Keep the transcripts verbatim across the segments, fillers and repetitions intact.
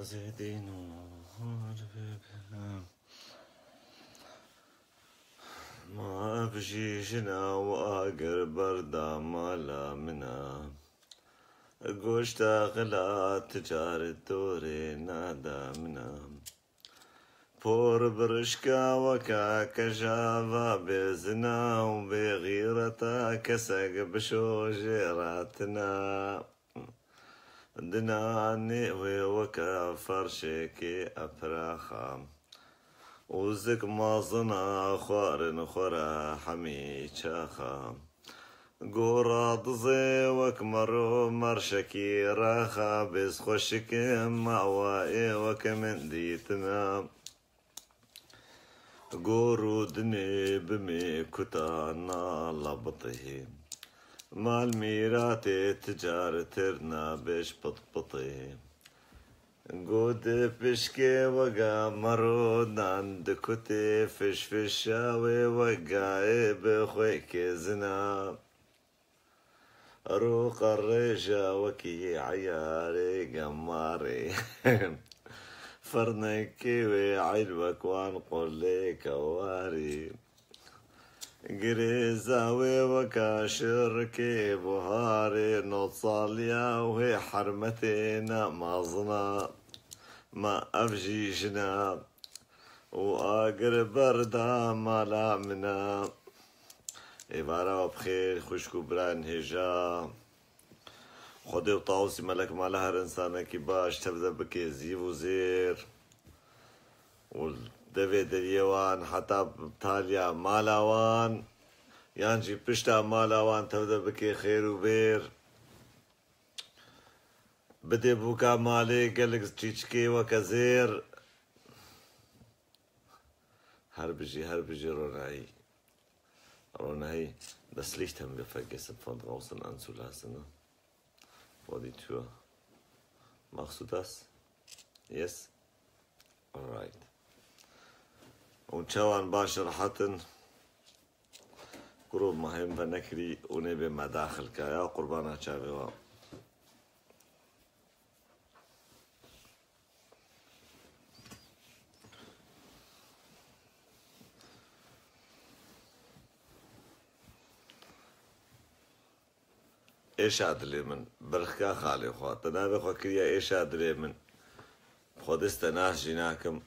Zêdîn û hal bibin. Ma ev jî jina û agir berda mala min a. Goşta xila ticaret dorê nada min a. Por birişka weka kejava bêzina û bêxîreta kesek bişo jê ratina. Dinanê wê weke ferşekê epraxa û zik mazina xwarin xwe re hemî çaxa. Gora dizê wek mero merşekî raxa bêz xweşikim mawa ê wek min dîtina. Gor û dinê bimê kuta nala bitihê. Mal mîratê ticar tirna bêş pitpitê. Go di pişkê wega mero dan di kutê fişfişa wê wegayê bi xwê kêzina. Roqa rêja wekî eyarê gemarê. Firnekê wê eyl wek wan qulê kewarê. Girêza wê weka şirkê buharê, not saliya wê hermetê ne mazina. Ma ev jî jina û agir berda mala min a. Êvara we bi xêr, xwişk û birayên hêja. Xwedê û Tawusî Melek mala her însanekî baş tev de bike zîv û zêr. Û devê deriyê wan heta taliya mala wan, yan jî pişta mala wan tev de bike xêr û bêr. Bidê bûka malê gelek çîçikê weke zêr. Her bijî, her bijî Ronahî. Ronahî, das Licht haben wir vergessen von draußen anzulassen, ne? Vor die Tür. Machst du das? Yes? Alright. Hûn çawan baş in, rehet in? Kuro me hêm venekirî û nêbê me daxil ka ya qurbana çavê we. Êşa dilê min, birxika xalê xwe, te navê xwe kiriye êşa dilê min. Xwedê te nas jî nakim.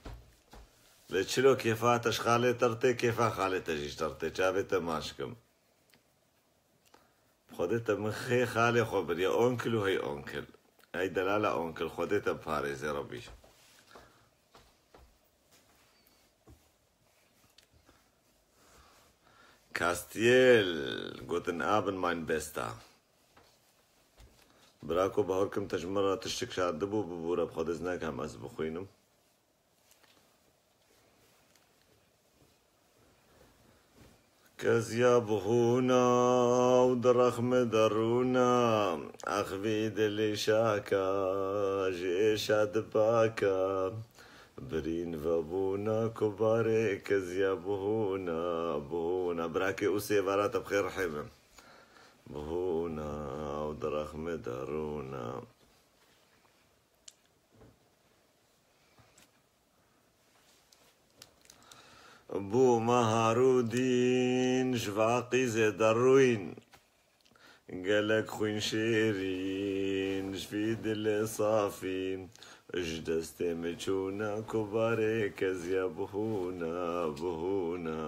Lê çilo kêfa te ji xalê te re tê, kêfa xalê te jî ji te re tê, çavê te maç kim. Xwedê te min xê xalê xwe biriye, onkil û hey onkil. Hey delala onkil, Xwedê te biparêze Rebî. Castiel, guten Abend, mein Bester. Birako, bahor kim te ji min re tiştik şandibû, bibûre, bi Xwedê ez nekem ez bixwînim. Keziya bihûna û di rexmi derûna, axivî dilê şaka, ji êşa dibaka. Birîn vebûna ku barê keziya bihûna, bihûna. Birakê û sêvara te bi xêr rihê min. Bihûna û di rexmi derûna. Bû me harûdîn ji va qîzê derûyn. Gelek xwîn şêrîn, ji vî dilê safî, ji destê min çûna ku barê keziya bihûna, bihûna,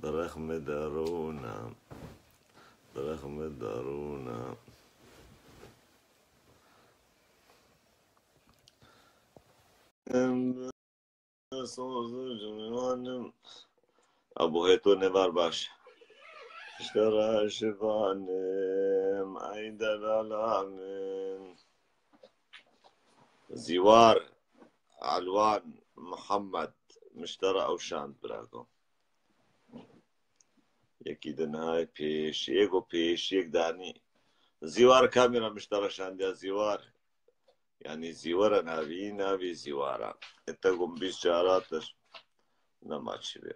di rexmi derûna, di rexmi derûna. Em soz û ciwanim. Abo hê to nêvar baş. Ji te re şivanim, ey delala min. Zîwar, Elwan, Mihemed, min ji te re ew şand birako. Yekî din hay pêş, yek û pêş, yek danî. Zîwar kamîra min ji te re şandiya Zîwar. Yanî zîwara navî, navî zîwara. Ete gum bîst cara te nema çi bê.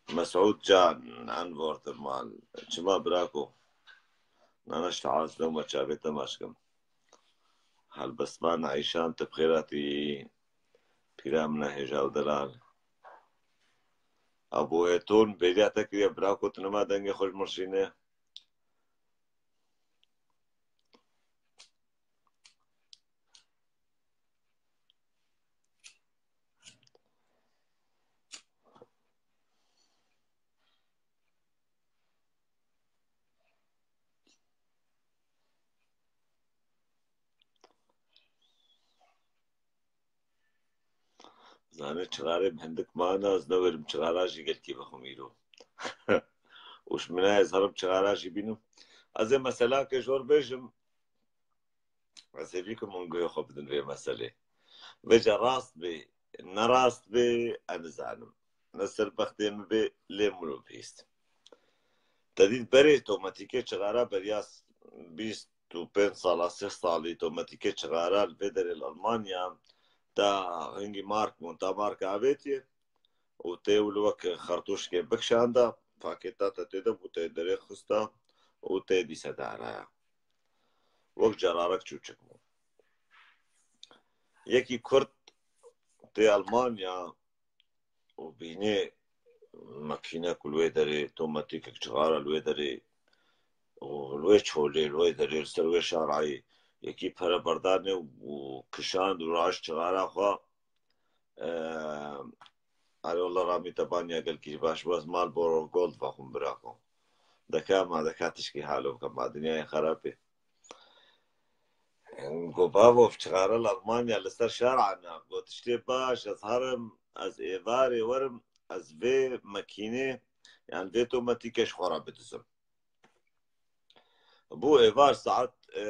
Mesûd Can, Enver Timal. Çima birako? Nana ştaaz loma çavê te maşkim. Helbestvan Eyşan, tu bi xêr hatî. Pîra min e hêja û delal. Abu Hetun, bêriya te kiriye, bira ku tu nema dengê xwe ji min şîne. Zanê çixarê bi hindik mana, ez newerim çixara jî gelkî bixwim îro. Û ji min ez herim çixara jî bînim. Ez ê meselake jor bêjim. Ez hêvî kim hûn guhê xwe bidin vê meselê. Vêca rast bê, ne rast bê, ez nizanim. Ne ser bextê min bê, lê min û bihîst. Te dît berê tomatîkê çixara beriya bîst û pênc sala, sê salî tomatîkê çixara li vê derê li Almanya ta hingî mark bûn, ta marka avêtiye û tê wilo wek xertûşkê bikişanda, pakêta te tê de bû, tê derê xista û tê dîse daraya. Wek cararek çûçik bû. Yekî Kurd tê Almanya û bînê makîne ku li wê derê, tomatîkek çixara li wê derê û li wê çolê, li wê derê, li ser wê şarayê yekî pere berdanê û kişand û raş çixara xwe. Eee, Erê wela Ramî te baniya gelkî jî baş bû, ez Marlboro Gold vexwim bira xwe. Deka ma deka tişkî halo bike, ma dinyayê xerab e. Go bavo, çixara li Almanya li ser şar ana. Go tiştê baş, ez herim, ez êvarê werim, ez vê makînê, yan vê tomatîkê ji xwe re bidizim. Bû êvar saet, e,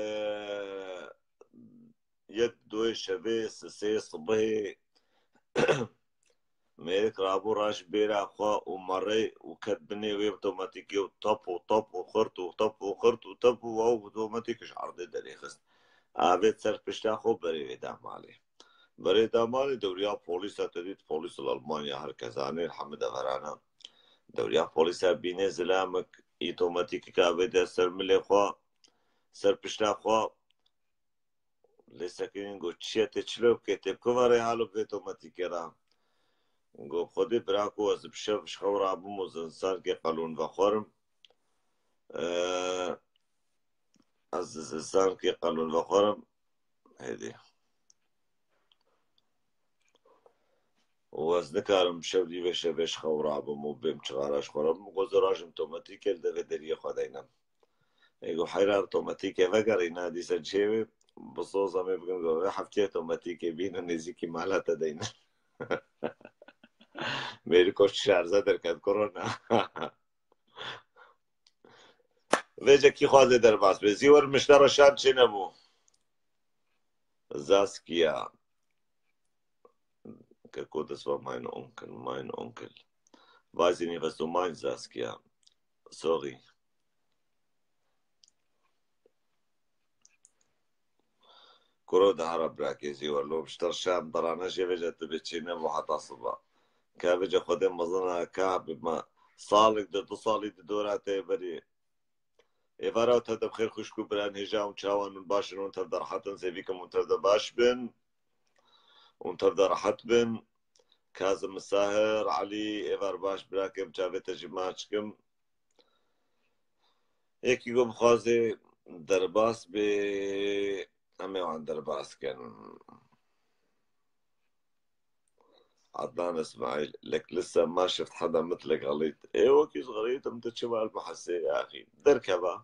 yek doyê şevê, sisê sibihê, mêrik rabû raş bêra xwe û merê û ket binê wê otomatîkê û tap û tap û xirt û tap û xirt û tap û ew otomatîk ji erdê derêxist. Avêt ser pişta xwe berê wê da malê. Berê da malê dewriya polîsa te dît, polîs li Almanya her kes zanê, li hemî deverana. Dewriya polîsa bînê zilamek, îtomatîkika vê de ser milê xwe, ser pişta xwe. Lê sekinîn got, çi ye, tê çilo bikê, tê bi ku ve rê halo bi vê tomatîkê re? Got, Xwedê bira ku ez bi şev ji xew rabim û zinsankê qelûn vexwerim. Ee, ez zinsankê qelûn vexwerim. Hêdî. Û ez nikarim bi şev dî vê şevê ji xew rabim û bêm çixara ji xwe re bim. Got, ez rajim tomatîkê li devê deriyê xwe deynim. Ê got, heyra tomatîkê vegerîne, dîsa çêwê bi soza me bikin, got, vê heftiyê tomatîkê bînin nêzîkî mala te deynin. Mêriko şarze derket korona. Vêce kî xwazê derbas be. Zîwer mişte reşan çê nebû. Zaskiya. Keko, das war mein Onkel, mein Onkel. Weiß ich nicht, was du meinst, Saskia. Sorry. Kuro dahara brakê zî welo, pişta şan darana jê vêce tu bê çê nebû heta siba. Ka vêce Xwedê mezin e, ka bima salek di, du salî di dora te berî. Êvara tev de bi xêr xwişk û birayên hêja hûn çawan in, baş in, hûn tev de rehet in, sêvî kim hûn tev de baş bin. Hûn tev de rehet bin. Kazim Misahir, Elî, êvar baş birakim, çavê te jî maç kim. Yekî ku bixwaze derbas bê, em ê wan derbas kin. عدنان إسماعيل، لك لسه ما شفت حدا مثلك غليط. إيه، وكيز غليط، أنت شمال محسي يا أخي. دركبة.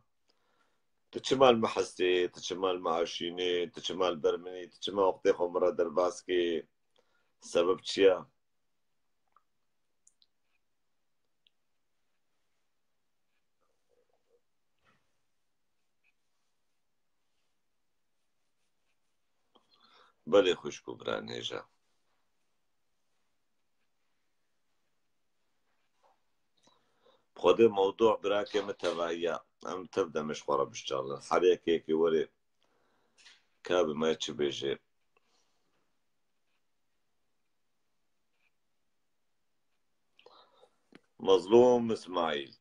Tu çima li me hestê, tu çima li me aşînê, tu çima li ber min î, tu çima wextê xwe min re derbas kê? Sebeb çi ye? Belê xwişk û birayên hêja. Xwedê mewdû birakê min tevahiya. Em tev de min ji xwe re bişçalin. Her yekê yekê werê ka bi me çi bêjê. Mezlûm Îsmaîl.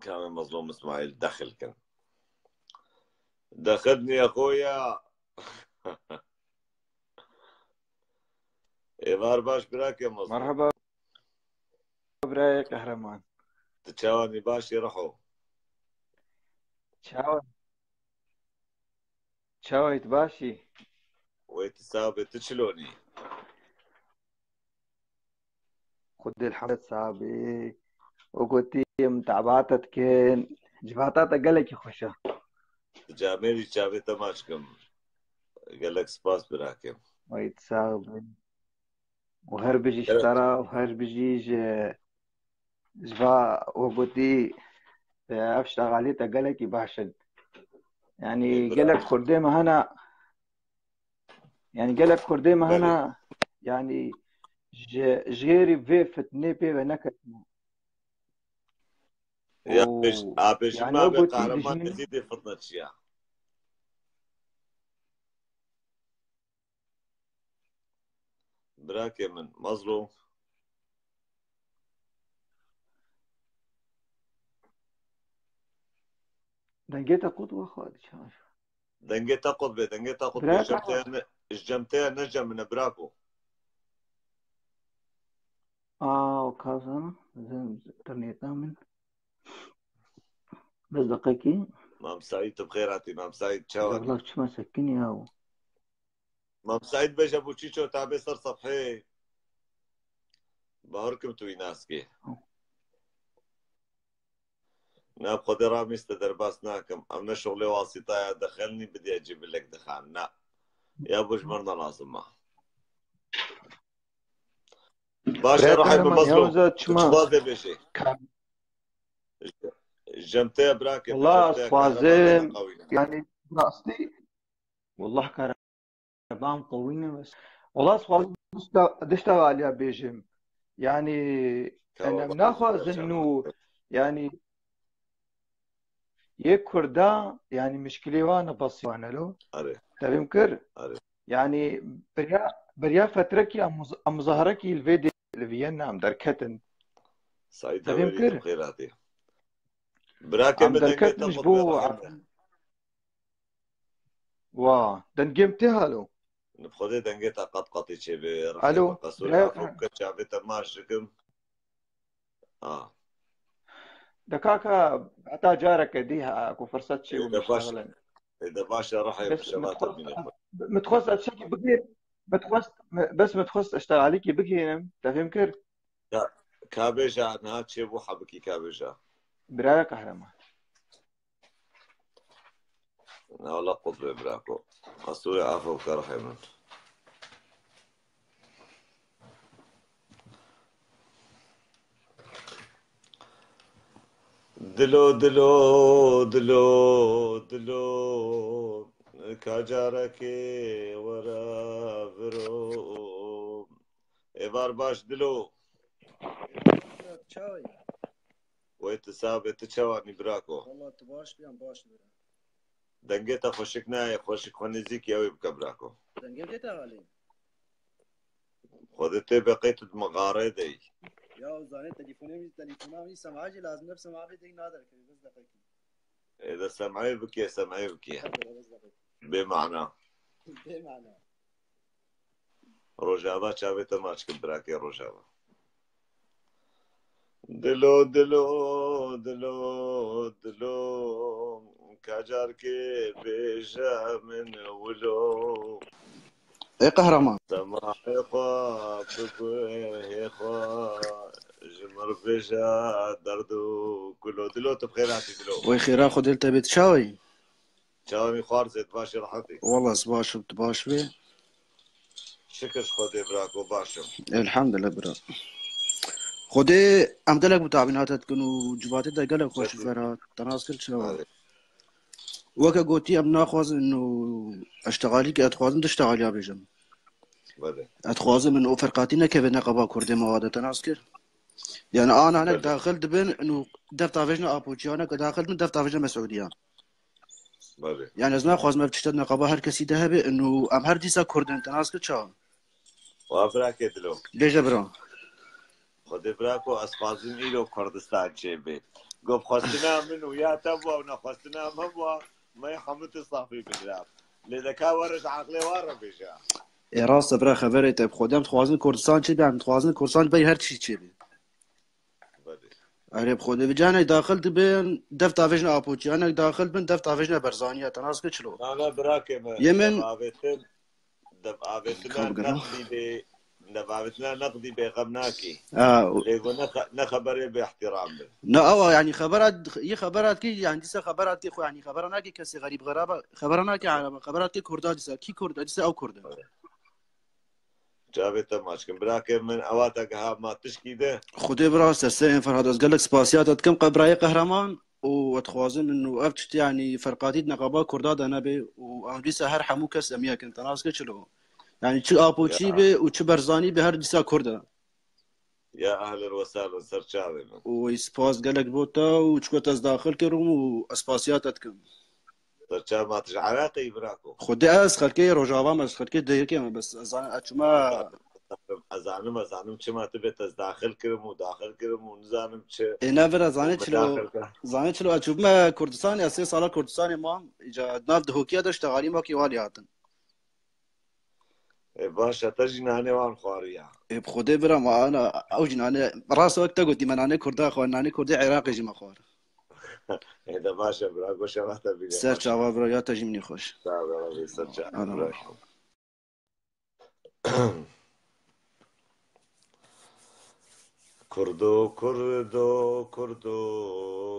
Kamê Mezlûm Îsmaîl dexil kin. Dexil niye xo ya. Êvar baş birake Mazlûm. Merhaba birayê qehreman. Tu çawanî, baş î, reho? Çawa? Çawa yî, tu baş î? Wê tu sax bê, tu çilonî? Xwedê elhamd sax bê. Û gotî em tabata dikin. Civata te gelekî xweş e. Camêrî çavê te maç kim. Gelek spas birake. Wê tu sax bê. Û her bijî ji te re û her bijî ji, ji va we gotî, e, ev ştaxalî te gelekî baş in. Yanî gelek Kurdê me hene, yanî gelek Kurdê me hene, yanî ji, ji jêrî vê fitnê pê ve neketine. Ya pêş, a pêşî yanî ma ve gotî qehreman dijmin Ezîdê fitne çiya. Birakê min, Mazlûm. Dengê te qut we xwe diçar. Dengê te qut be, dengê te qut be. Ji cem te ya ne, ji cem te ya ne cem min e, birako. Aa, o kazan, zem, interneta min. Bes deqekî. Mam Saîd, tu bi xêr hatî, Mam Saîd, çawa? Valla çima sekinî ya. Mam Saîd bêje bû çîço tabê ser sefhê. Bahar kim tu wî nas kê. Na bi Xwedê ramîste derbas nakim. Em ne şuxlê wasîta ya dexelnî bidê cî bilek dixan. Na. Ya bu ji min re lazim ma. Baş e, rehê min Mazlûm. Çima? Çima de bêjê? Jem te ya birake. Wala ez xwazim, yanî rastî. Wallah kare. Bam qewî ne bes. Wala ez xwazim dişta, dişta aliya bêjim. Yanî, em naxwazin nû, yanî, yê Kurda, yanî, mişkilê wan e, basî wan e lo. Are. Tevim kir? Are. Yanî, beriya, beriya fetrekî em muz-, em muzaharekî li vê dê-, li Vîyenna em derketin. Saîd Tevim Hewêrî kir? Xêr hatî. Birake em min dengê derketin te ji qut bo be, Rehîm. Wa, dengê min tê halo? Bi Xwedê dengê te qat qatî çêbê, Rehîm. Alo, qesûrê afû bike, çavê te maç dikim. A. De kaka, heta careke dî ha, ku firsat çê û miştaxilin. Ê de baş e, Rehîm, şeva te bîne. Min dixwest ez tiştekî bigihînim. Min dixwest, bes min dixwest ez te alîkî bigihînim. Te fêm kir? Ka, ka bêje, niha çêbû hebikî ka bêje. Biraya qehreman. Na wala qut be birako. Qesûrê afû bike rehê min. Dilo, dilo, dilo, dilo, ka carekê were viro. Êvar baş dilo. Çawa yî? Wê tu sax be, tu çawanî birako? Wala tu baş bî, em baş bî. Dengê te xweşik nayê, xweşik xwe nêzîkî ew ê bike birako. Dengê tê te halê? Xwedê tê be qey tu di mixarê de yî. Ya zanê telefonê wî, telefona wî sem'a jî lazim e, bi sem'a bê deng naderkeve, bes deqekî. Ê de sem'ê bike, sem'ê bike. Hadi, bes deqekî. Bê mana. Bê mana. Rojava çavê te maç kir, birakê Rojava. Dilo, dilo, dilo, dilo, ka carkê bêje min wilo. Ê qehreman. Semahê xwe bi guhê xwe ji mir bêje derd û kulo. Dilo, tu bi xêr hatî dilo. Wey xêra Xwedê li te bê, tu çawa yî? Çawa min xwarzê, tu baş î, rehet î? Wala ez baş im, tu baş bî. Şikir ji Xwedê birako, baş im. Elhamdulillah bira. Xwedê em gelek bi tabînate dikin û civatê de gelek xweş Şikir. Vera te nas kir çawa? Erê. Weke gotî em naxwazin û eştexalî ke ez dixwazim du ştexaliya bêjim. Belê. Ez dixwazim min û ferqatî nekeve neqaba Kurdê me wa de te nas kir. Yani ana hinek Belê. Daxil dibin û dev tavêjna Apoçiya, ne ke daxil dibin dev tavêjna Mesûdiya. Belê. Yani ez naxwazim ev tişta neqaba her kesî de hebe û em her dîsa Kurd in, te nas kir çawa? Wa birakê dilo. Bêje bira. Xwedê birako ez xwazim îro Kurdistan çêbê. Got xwestina min û ya te bû û nexwestina min bû. Me hemû tu safî bikira. Lê de ka were ji aqlê wan re bêje. Ê rast e bira, xeberê te bi Xwedê em dixwazin Kurdistan çi be, em dixwazin Kurdistan bey her tiştî çê be. Erê bi Xwedê bi canek daxil dibin, dev tavêjne Apoçî, anek daxil bin, dev tavêjne Berzaniya, te nas ke çilo. Na, na, birakê me, Yê min- dev avêtin, dev avêtina Kal bigre. Neqdî bê, dev avêtina Neqdî bê xem nakî. Ha, Lê ku ne xe-, ne xeberê bê ihtiram bin. Na, ewa, yani, xebera, yê xebera ki, yani, dîsa xebera ki xwe, yani, xebera naki kesê xerîb xeraba, xebera naki araba, xebera ki Kurda dîsa, ki Kurda, dîsa ew Kurda. Çavê te maç kim. Birakê min, ewa te giha ma tişkî de. Xwedê bira ser serê Ferhad, ez gelek spasiya te dikim, qe birayê qehreman û ez dixwazim min û ev tiştî, yanî ferqatî di neqaba Kurda de nebe û em dîsa her hemû kes em yek in. Te nas ke çilo. Yanî çi Apoçî Ya. be û çi Berzanî be, her dîsa Kurd e. Ya ehlen we sehlen, ser çavê min. Û wê spas gelek bo te û çiko te ez daxil kirim û ez spasiya te dikim. Te çav ma tu ji Iraqê yî, birako? Xwedê ez xelkê Rojava me, ez xelkê Dêrikê me, bes ez zanim, ez çûme. Ez zanim, ez zanim çima tu bê te ez daxil kirim û daxil kirim û nizanim çi. Ê ne vira, zanê çilo, zanê çilo, ez çûbime Kurdistanê, ez sê sala Kurdistanê mam, îca nav dihokiya de ji texalî makî walî hatin. Ê baş e, te jî nanê wan xwariya. Ê bi Xwedê bira, ma ana, ew jî nanê, rast wek te gotî, me nanê Kurda xwar, nanê Kurdê Iraqê jî me xwar. Ê de baş e, bira, goşa me te bîne. Ser çava bira, ya te jî minî xweş. Sağ ol, ser çava. Ana bira. Kurdo, Kurdo, Kurdo,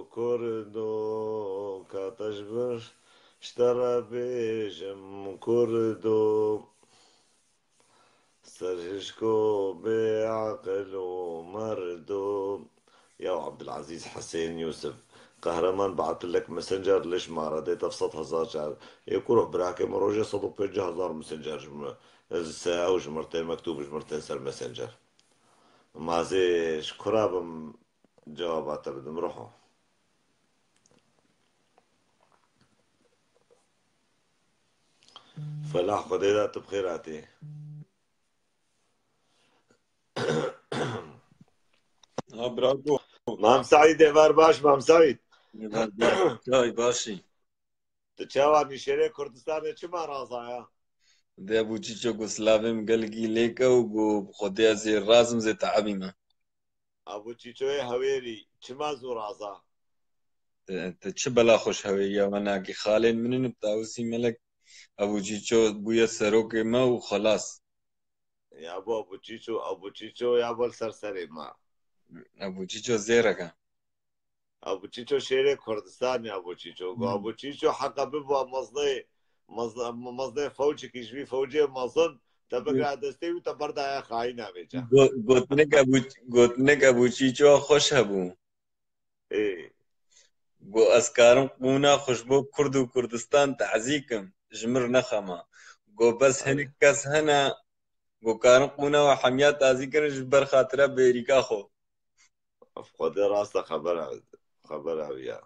Kurdo, ka te ji vir ji te re bêjim, Kurdo. Serhişko bê aqil û merdo. Ya Abdulaziz Hussein Yusuf, qehreman bi Atillek Messenger li ji ma re dê tev sed hezar car. Ê kuro, birakê min rojê sed û pêncî hezar Messenger ji min, ez se ew ji mir tê mektûb ji mir tê ser Messenger. Ma zê ji kura bim cewaba te bidim, ruho. Felah, Xwedê da tu bi xêr hatî. Ha, bravo. Mam Saîd, êvar baş, Mam Saîd. Êvar baş. Çay başî. Tu çawa nîşêrê Kurdistanê çima raza ya? De Ebu Çîço ku silavê min gelekî lêke û ku Xwedê ez ê razim zê teebî me. Ebu Çîçoyê Hewêrî çima zû raza? Te, te çi bela xweş Hewêriya me nakî? Xalên min in, Tawusî Melek, Ebu Çîço bûye serokê me û xelas. Ya bo Ebu Çîço, Ebu Çîço ya bo li ser serê me. Ebu Çîço zêrek e. Ebu Çîço şêrê Kurdistanê, Ebu Çîço. Go Hmm. Ebu Çîço heqa bibo mezdê, mez-, mezdê fewçikî ji vî fewcê mezin, te Hmm. bigira destê wî, te berdaya xayîna vêca. Go-, gotinek Ebu, gotinek Ebu Çîço xweş hebû. Ê. Go ez karim qûna xwe ji bo Kurd û Kurdistan tazî kim, ji mir nexema. Go bes Aynen. hinek kes hene, go karin qûna we hemiya tazî kirin ji ber xatira bêrîka xwe. Ev Xwedê rast e, xebera, xebera wî ya.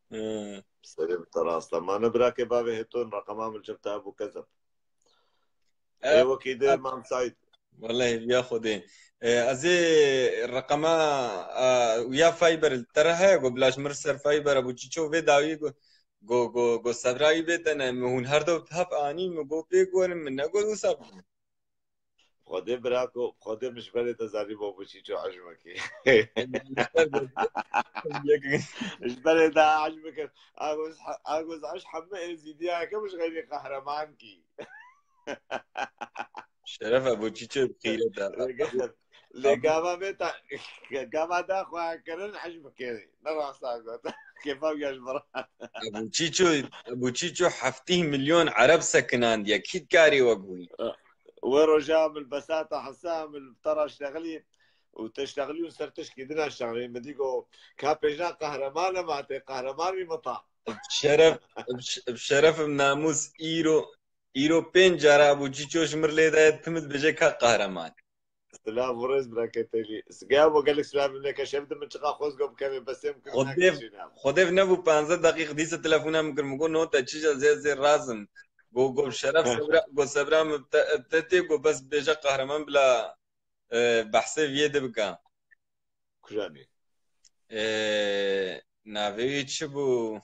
Hmm. Serê bi te rast e. Ma ne birakê bavê hêton reqema min cem te hebû kezeb. Ê E, wekî de e, Mam Saîd. Wele hêviya Xwedê. E, ez ê reqema, e, ya Fiber li te re heye, go bila ji mir ser Fiber, Ebu Çîço vê dawî go, go, go, go sebra wî bê te ne. Min hûn her do bi hev anî, min go pê gurin, min ne go wisa bikin. Xwedê birako, Xwedê min ji berê te zanî bo Ebu Çîço ecmekî. Ji berê te ecmekî. Agoz, agoz eş hemû êzîdiya kim ji xeyrî qehreman kî. Şeref Ebu Çîço xîret e. Lê gava vê ta, gava da xwe kirin ecmekî. Ne rasta got. Kêfa wî ya ji min re. Ebu Çîço, Ebu Çîço heftî milyon Ereb sekinandiye. Kî dikarî wek wî? Wê roja min besata hesa min bi te re ştexilî û te ştexilî û ser tişkî din ştexilî. Min dî got, ka pêjna qehreman e, ma tê qehreman wî mita. Bi şeref, bi ş-, bi şeref û namûs îro, îro pênc cara Ebu Çîço ji mir lê daye, tim dibêje ka qehreman. Silav û rêz birakê Telî. Sigeya bo gelek silav min neke şev di min çiqa xwez go bikevê besê min kirin Xwedê, neke çîna. Xwedê nebû panzdeh deqîq dîse telefona min kir, min got, no te çi je zê zê razim. Go, go şeref sebra, go sebra min te, te tê, go bes bêje qehreman bila, e, behsê viyê de bika. Kujanî? E, navê wî çi bû?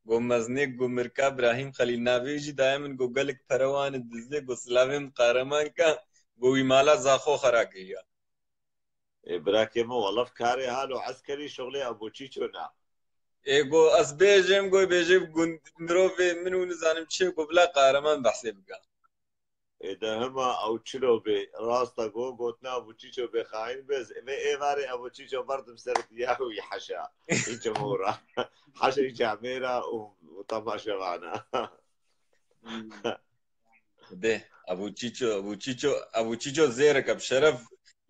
Go mezinê, go mirka Birahîm Xelîl navê wî jî daye min, go gelek pere wane dizê, go silavê min Qahreman ka, go wî mala Zaxo xera kiriya. Ê, birakê min, welaf karê hal û eskerî şuxlê Ebo Çîço na. Ê, go ez bêjim, go bêjê gund mirovê min û nizanim çi, go bila Qahreman behsê bika. Ê, de hema ew çilo bê, rasta go, gotina Ebo Çîço bê xayin bê, vê êvarê Ebo Çîço berdim ser diya wî heşa. Î cemora. Heşa î camêra û, û temaşevana. Dê, Ebo Çîço, Ebo Çîço, Ebo Çîço zêrek e, bi şeref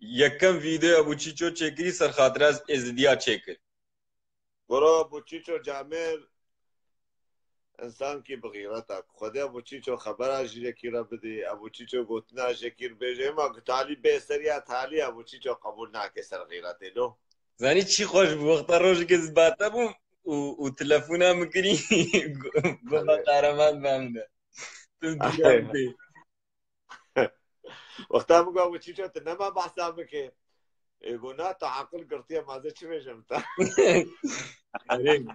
yekem vîdeo Ebo Çîço çêkirî ser xatira Êzidiya çêkir. Goro Ebo Çîço camêr, însankî bi xîret e. Xwedê Ebo Çîço xebera jî yekî re bidî. Ebo Çîço gotina jekî re bêje, hema ku talî bê seriya talî Ebo Çîço qebûl nake ser xîretê lo. Zanî çi xweş bû, wexta rojekê zibate bûm û, û telefona min kirî, go-, go me Qahreman be min de. Tu dîya bidê. Wexta min got, Ebo Çîço, tu nema behsa min kê. Ê, got, na, tu aqil girtiye, ma ez çi bêjim te? Erê,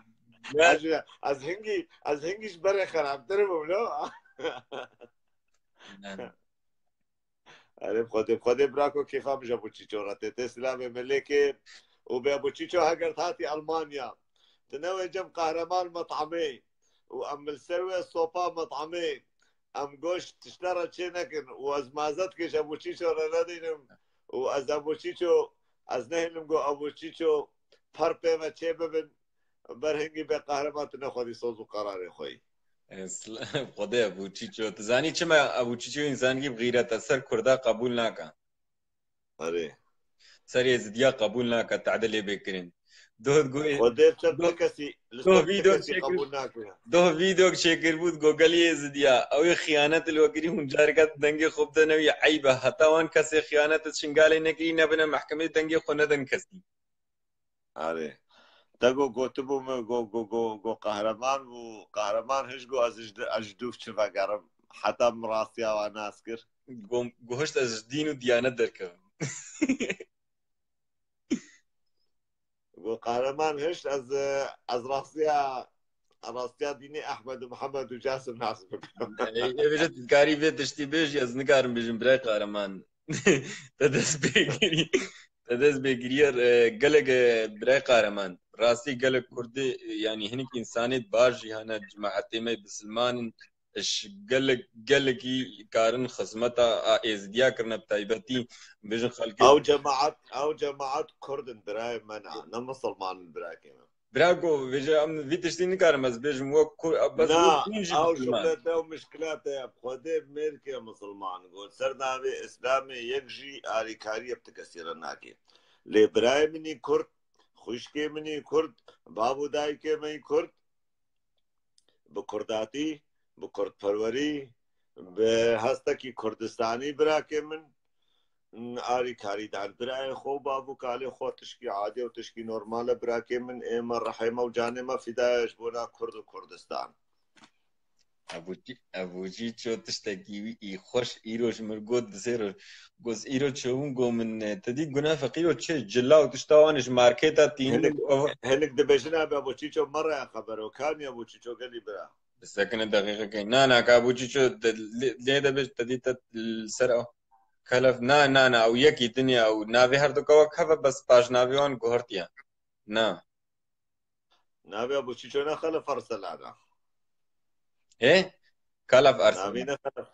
ya. Ez, ez hingî, ez hingî ji berê xerabtir bûm, lo? Ne, ne. Erê, Xwedê, Xwedê birako kêfa min ji Ebo Çîço re tê. Tê silavê min lê kê û bê Ebo Çîço heger hatî Almanya. Tu newê cem Qahreman Metamê û em li ser wê sopa Metamê. Em goş tişta re çê nekin û ez mazet kêş Ebo Çîço re nedînim û ez Ebo Çîço, ez nehêlim go Ebo Çîço per pê ve çê bibin, ber hingî bê Qahreman tu nexwedî soz û qerarê xwe yî. Ez, Xwedê Ebo Çîço. Tu zanî çima Ebo Çîço însankî bi xîret e, ser Kurda qebûl nake. Erê. Ser Êzidiya qebûl nake, tadilê bê kirin. Doh go-, Xwedê ser doh, ti kesî, li doh ser ti vîdeo kesî çêkir-, qebûl nake. Doh vîdeo çêkirbû, go gelî Êzidiya. Ew ê xiyanet li we kirî, hûn careke dengê xwe bide newî eyb e. Heta wan kesê xiyanet li Şingalê nekirî, nebine mehkemê dengê xwe nedin kesî. Erê. Te go gotibû min, go, go, go, go qehreman bû. Qehreman hiş go ez ji, ez ji dûv çi vegerim. Heta min rastiya wan nas kir. Go, go hişt ez ji dîn û diyanet derkevim. Go qehreman hişt ez, ez rastiya, rastiya dînê Ehmed û Mihemed û Casim nas bikim. Ê, ê bêje tu dikarî vê tiştî bêjî, ez nikarim bêjim birayê qehreman. Te dest pê kirî. Te dest pê kiriye, e, gelek, e, birayê qehreman. Rastî gelek Kurdî, e, yanî hinek însanê baş jî hene, cemaetê me bisilman in, iş gelek, gelekî karin xizmeta a Êzidiya kirine, bi taybetî bêjin xelkê. Ew cemaet, ew cemaet Kurd in birayê me ne, ne misilman in birakê me. Bira go, vêje em vî tiştî nikarim ez bêjim, wek ku, bes Na, wek din jî ew bisilman. Şuxlete û mişkilate ye. Xwedê mêrkê misilman got. Ser navê Îslamê yek jî alîkariyê bi ti kesî re nake. Lê birayê min î Kurd, xwişkê min î Kurd, bav û dayikê me yî Kurd, bi kurdatî, bi kurdperwerî, bi hestekî Kurdistanî birakê min, alîkarî dan birayê xwe û bav û kalê xwe tişkî adî û tişkî normal e birakê min, ê me rihê me û canê me fîda ye ji bona Kurd û Kurdistan. Ev û çi, ev û jî ço tiştekî wî î xweş îro ji min got bi sê roj. Got îro çewin got min, e, te dî guna feqîro çi cila û tişta wan ji marketa tînin Hinek, û ev hinek dibêjin abi Ebo Çîço me re ya xebero. Kaniye Ebo Çîço gelî bira. Bisekine deqîqekê. Na, na, ka Ebo Çîço de, lê, lê de bêj te dî te li ser ew. Kelef, na, na, na, ew yekî din e, ew navê herduka wek hev e, bes paşnavê wan guhertiye. Na. Navê Ebo Çîço ne Xelef Arselan e. Hê? Kelef Arselan. Navê ne Xelef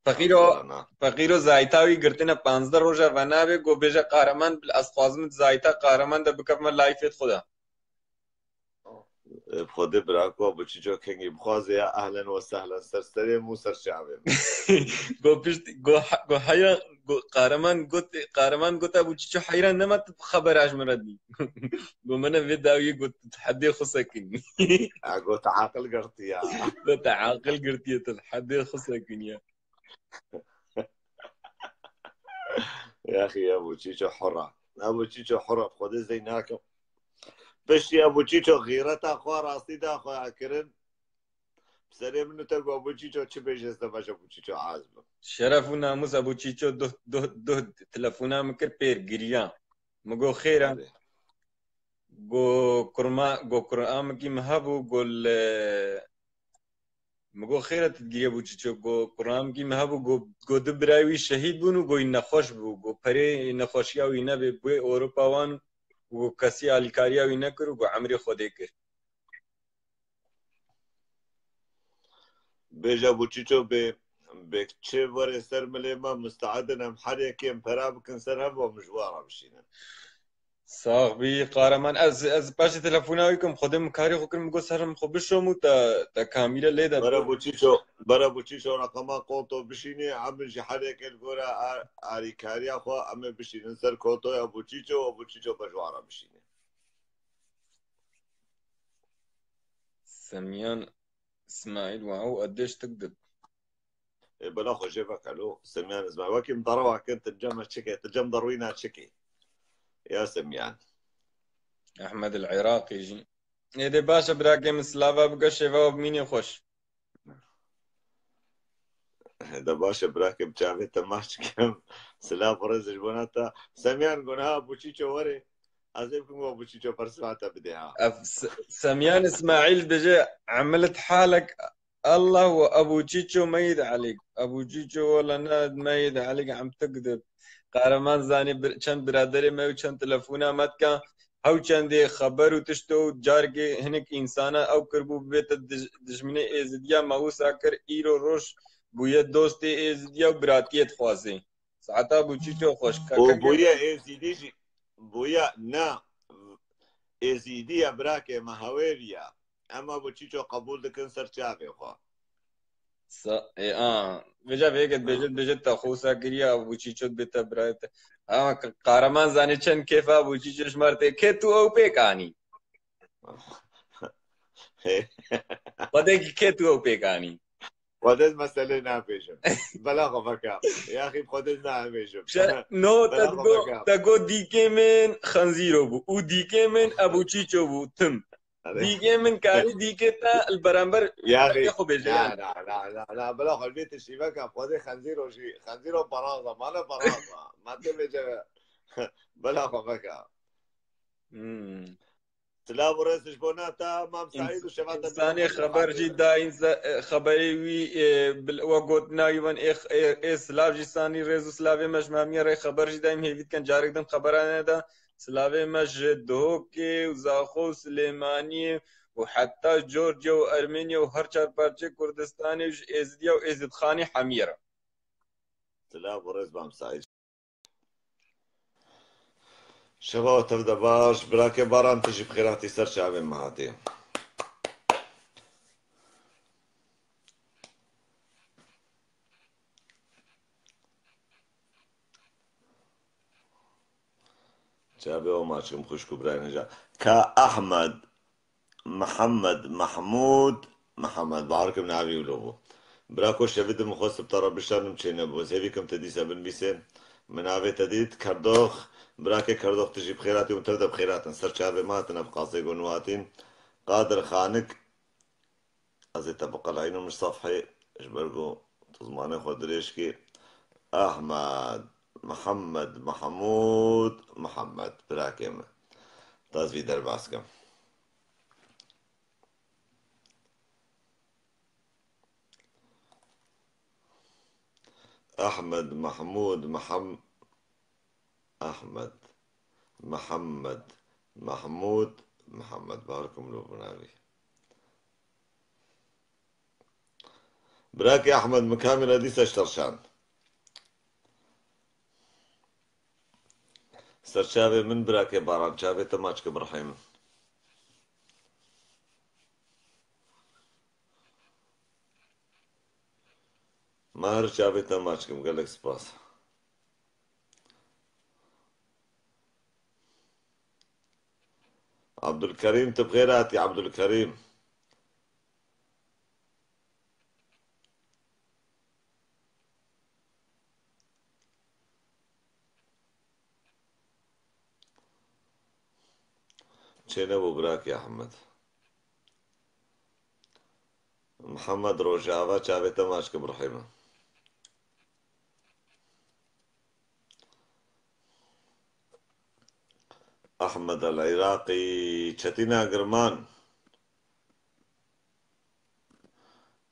Feqîro, Arselan e. Feqîro zayta wî girtine panzdeh roja ve navê, go bêje qahreman bil ez xwazim zayta qahreman de bikevme layfê xwe de. Ê, Xwedê bira ku Ebo Çîço kengî bixwaze ya ehlen we sehlen ser serê min û ser çavê min. Go pişt, go ha-, go heyran, go qahreman got, qahreman got Ebo Çîço heyran nema tu xebera ji min re dî. Go mene vê dawiyê got tu hedê xwe sekinî. Ha, got aqil girtiya. Got aqil girtiye tu hedê xwe sekinî ya. Yaxî Ebo Çîço hura. Ebo Çîço hura. Xwedê zey nakim. Piştî Ebo Çîço xîreta xwe rastî da xwe kirin. Bi serê min û te got Ebo Çîço çi bêje ez dema ji Ebo Çîço az bim. Şeref û namûs Ebo Çîço duh, duh, duh telefona min kir pêr giriya. Min got xêr e. Erê. Go kurma, go kuramikî min hebû, go li, min go xêre tu digiriye bû çiço, go kuramikî min hebû, go, go du birayê wî şehîd bûn û go wî nexweş bû, go perê nexweşiya wî nebê, bûyê Ewropa wan û go kesî alîkariya wî nekir û go emrê Xwedê kir. Bêje bû çiço bê, bê çi were ser milê me, musteed in em her yekê em pera bikin ser hev û em ji we re bişînin. Sax bî, Qaraman. Ez, ez paşê telefona wî kim, Xwedê min karê xwe kir, min got ser min xwe bişom û te, te kamîre lê de. Bere bû çiço, bere bû çiço reqema konto bişînê, em ji her yekê li gora a-, arîkariya xwe em ê bişînin ser kontoya bû çiço û bû çiço be ji we re bişîne. Semyan Îsmaîl, wow, ez dê ji tik dib. Ê, bela xwe jê veke lo, Semyan Îsmaîl. Wekî min derewa kir, tu cem çikê, tu cem derwîna çikê. Ya Semyan. Ehmed el Iraqî jî. Ê, dê baş e, birakê min, silava bike, şêva we bimînê xweş. De baş e, birakê min, çavê te maç kim. Silav û rêz ji bona te. Semyan, go niha bû çiço were. Ez ê bikim we bû çiço persiva te bidê ha. Ev Se-, Semyan Îsmaîl dibêje, emilet halek Allah ve Ebu Çiço meyid aleyk. Ebu Çiço wela ne meyid aleyk, em tik dib. Qahraman zanî bir, çend biraderê me û çend telefona me dika. Hew çendê xeber û tişto û carekê hinek însana ew kirbû bibête dij-, dijminê Êzidiya me wisa kir, îro roj bûye dostê Êzidiya û biratiyê dixwazê. Saeta bû çîço xweş. Û bûye Êzîdî jî, bûye ne Êzîdî ye, birakê me Hewêrî ye. Em Ebu Çîço qebûl dikin ser çavê xwe. Sa-, ê, a, vêca vêke dibêje, dibêje te xwe wisa kiriye, Ebu Çîço dibê te birayê te. Ama k-, Qahraman zanî çend kêfa Ebu Çîço ji me re tê. Kê tu ew pêk anî? Xwedê kê tu ew pêk anî? Xwedê ez meselê nabêjim. Bela xwe veke. Yaxî xwedê ez nabêjim. Şe-, no, te digo, te go dîkê min Xenzîro bû. Û dîkê min Ebu Çîço bû. Tim. Dîkê min karî dîkê te li beramber Yaxî, xwe bêje, na, yan? Na, na, na, na, bela xwe vê tiştî veke. Xwedê Xenzîro jî, Xenzîro beraza, mane beraza. Ma tê bêje, bela xwe veke. Hmm. Silav û rêz ji bo nata Mam Saîd û şeva te. Însanê xeber jî dayîn ze-, e, xeberê wî, e, bil-, we gotina wî van ê, ê, ê silav jî sanî rêz û silavê me ji me hemiye rê xeber jî dayîn hêvî dikin carek din xebera neda. Silavê me ji Duhokê û Zaxo û Silêmaniyê û heta Georgiya û Ermeniya û her çar parçeyê Kurdistanê û ji Êzidiya û Êzidxanê hemiye re. Silav û rêz Mam Saîd. Şeva tev de baş, birakê Baran, tu jî bi xêr hatî ser çavê me hatî. Çavê we maç kim xwişk û birayên hêja. Ka Ahmed. Mihemed, Mehmûd, Mihemed, bahar kim navî wilo bû. Birako şevî di min xwest bi te re bişanim çênebû. Ez hêvî kim te dîsa binivîsê. Min navê te dît, Kerdox, birakê Kerdox tu jî bi xêr hatî û tev de bi xêr hatin. Ser çavê me hatine bi qasê gon û hatîn. Qadir Xanik, ez ê te biqelayînim ji sefhê, ji ber ku tu zimanê xwe dirêj kî. Ahmed, Mihemed, Mehmûd, Mihemed, birakê min. Ta ez vî derbas kim. Ahmed, Mehmûd, Mihem-, Ahmed, Mihemed, Mehmûd, Mihemed. Bahar kim lo binavî. Birakê Ahmed, min kamî re dîsa ji te re şand. Ser çavê min birakê Baran, çavê te maç kim Rihîm. Mahir, çavê te maç kim, gelek spas. Abdulkerîm, tu bi xêr hatî, Abdulkerîm. Çênebû birakê Ehmed. Mihemed Rojava, çavê te maç kim Rihîm. Ahmed El Iraqî, Çetîna Girman.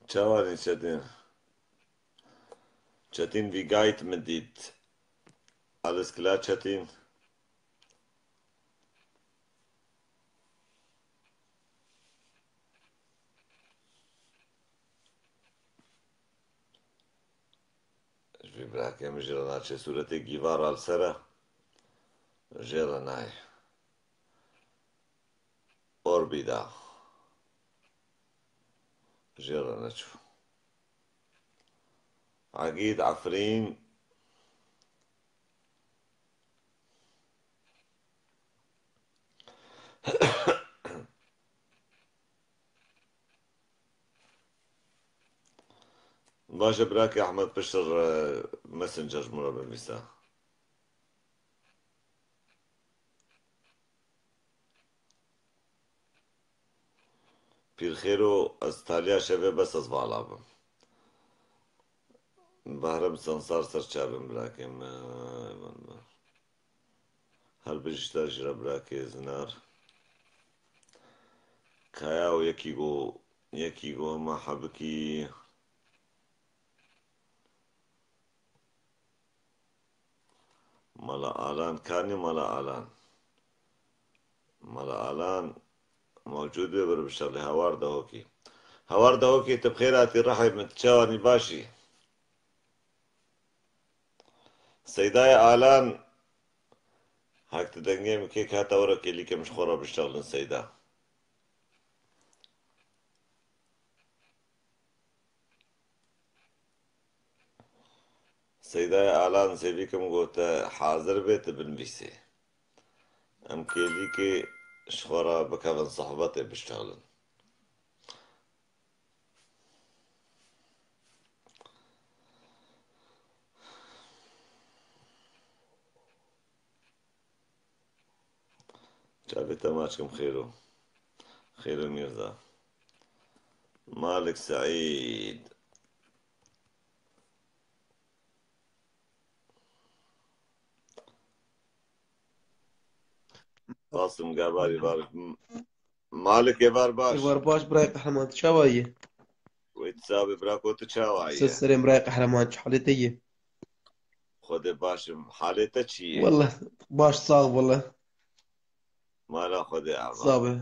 Çawanî Çetîn? Çetîn vîgayt min dît. Aliskila Çetîn. Ji vî birakê min jê re naçe sûretê gîvara li ser e. Jê re nayê. Orbî da. Jê re neçû. Egîd Efrîn. Baş e, birakê Ehmed, piştre Messenger ji min re binivîse. Pîrxêro, ez taliya şevê bes ez vala bim. Behrem Sansar ser çavên birakê me. Her bijî te jî re birakê Zinar. Kaya û yekî go, yekî go hema hebikî. Mala Alan, kanî Mala Alan. Mala Alan mewcûd be, bir bişerlê Hawar Dahokî. Hawar Dahokî, tu bi xêr hatî rihê min, tu çawanî, başî? Seydayê Alan, hek tu dengê min kêk hata were kêlîkê min ji xwe re bişexlin Seyda. Seydayê Alan, zêvî kim gote hazir be, tu binivîsê. Em kêlîkê ji xwe re bikevin sohbetê bişexlin. Çavê te maç kim Xêro. Xêro Mîrza. Malik Seîd. Qasim Gabarî var. Malik êvar baş. Êvar baş, birayê qehreman, tu çawa yî? Wê tu sabê, birako, tu çawa yî? Ser serê birayê qehreman, çi halê te yî? Xwedê baş im. Halê te çi ye? Wele baş, sax wele. Mala Xwedê ava. Sax be.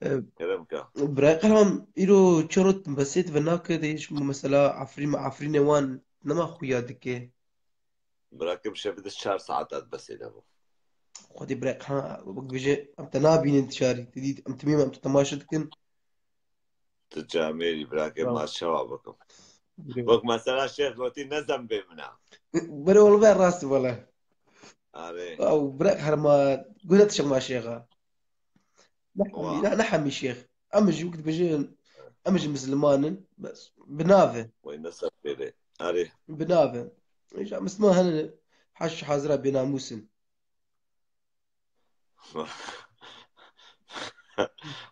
E, Kerem ka. Birayê qehreman, îro çi rot besê dibe nake de, ji mesela Efrîn, Efrînê wan nema xuya dike. Birakim şevê de çar saet hat besê de bû. Xwedê birek ha, wek bêje, em te nabînin tu şarî. Tu dît, em timî em tu temaşe dikin. Tu camêrî birakê, Bravo. Ma çawa bikim? Bravo. Wek mesela Şêx gotî, ne zembê min a. Bere ol ve rast wele. Are. Ew birek herma, guhre tu şema Şêxa. Ne hemî, Wa. ne, ne hemî Şêx. Em ji wek dibêjin, em ji Misliman in, bes, bi nav e. Wey ne ser pêrê. Erê. Bi nav e. Îja Misliman hene, heş hazira bênamûs in.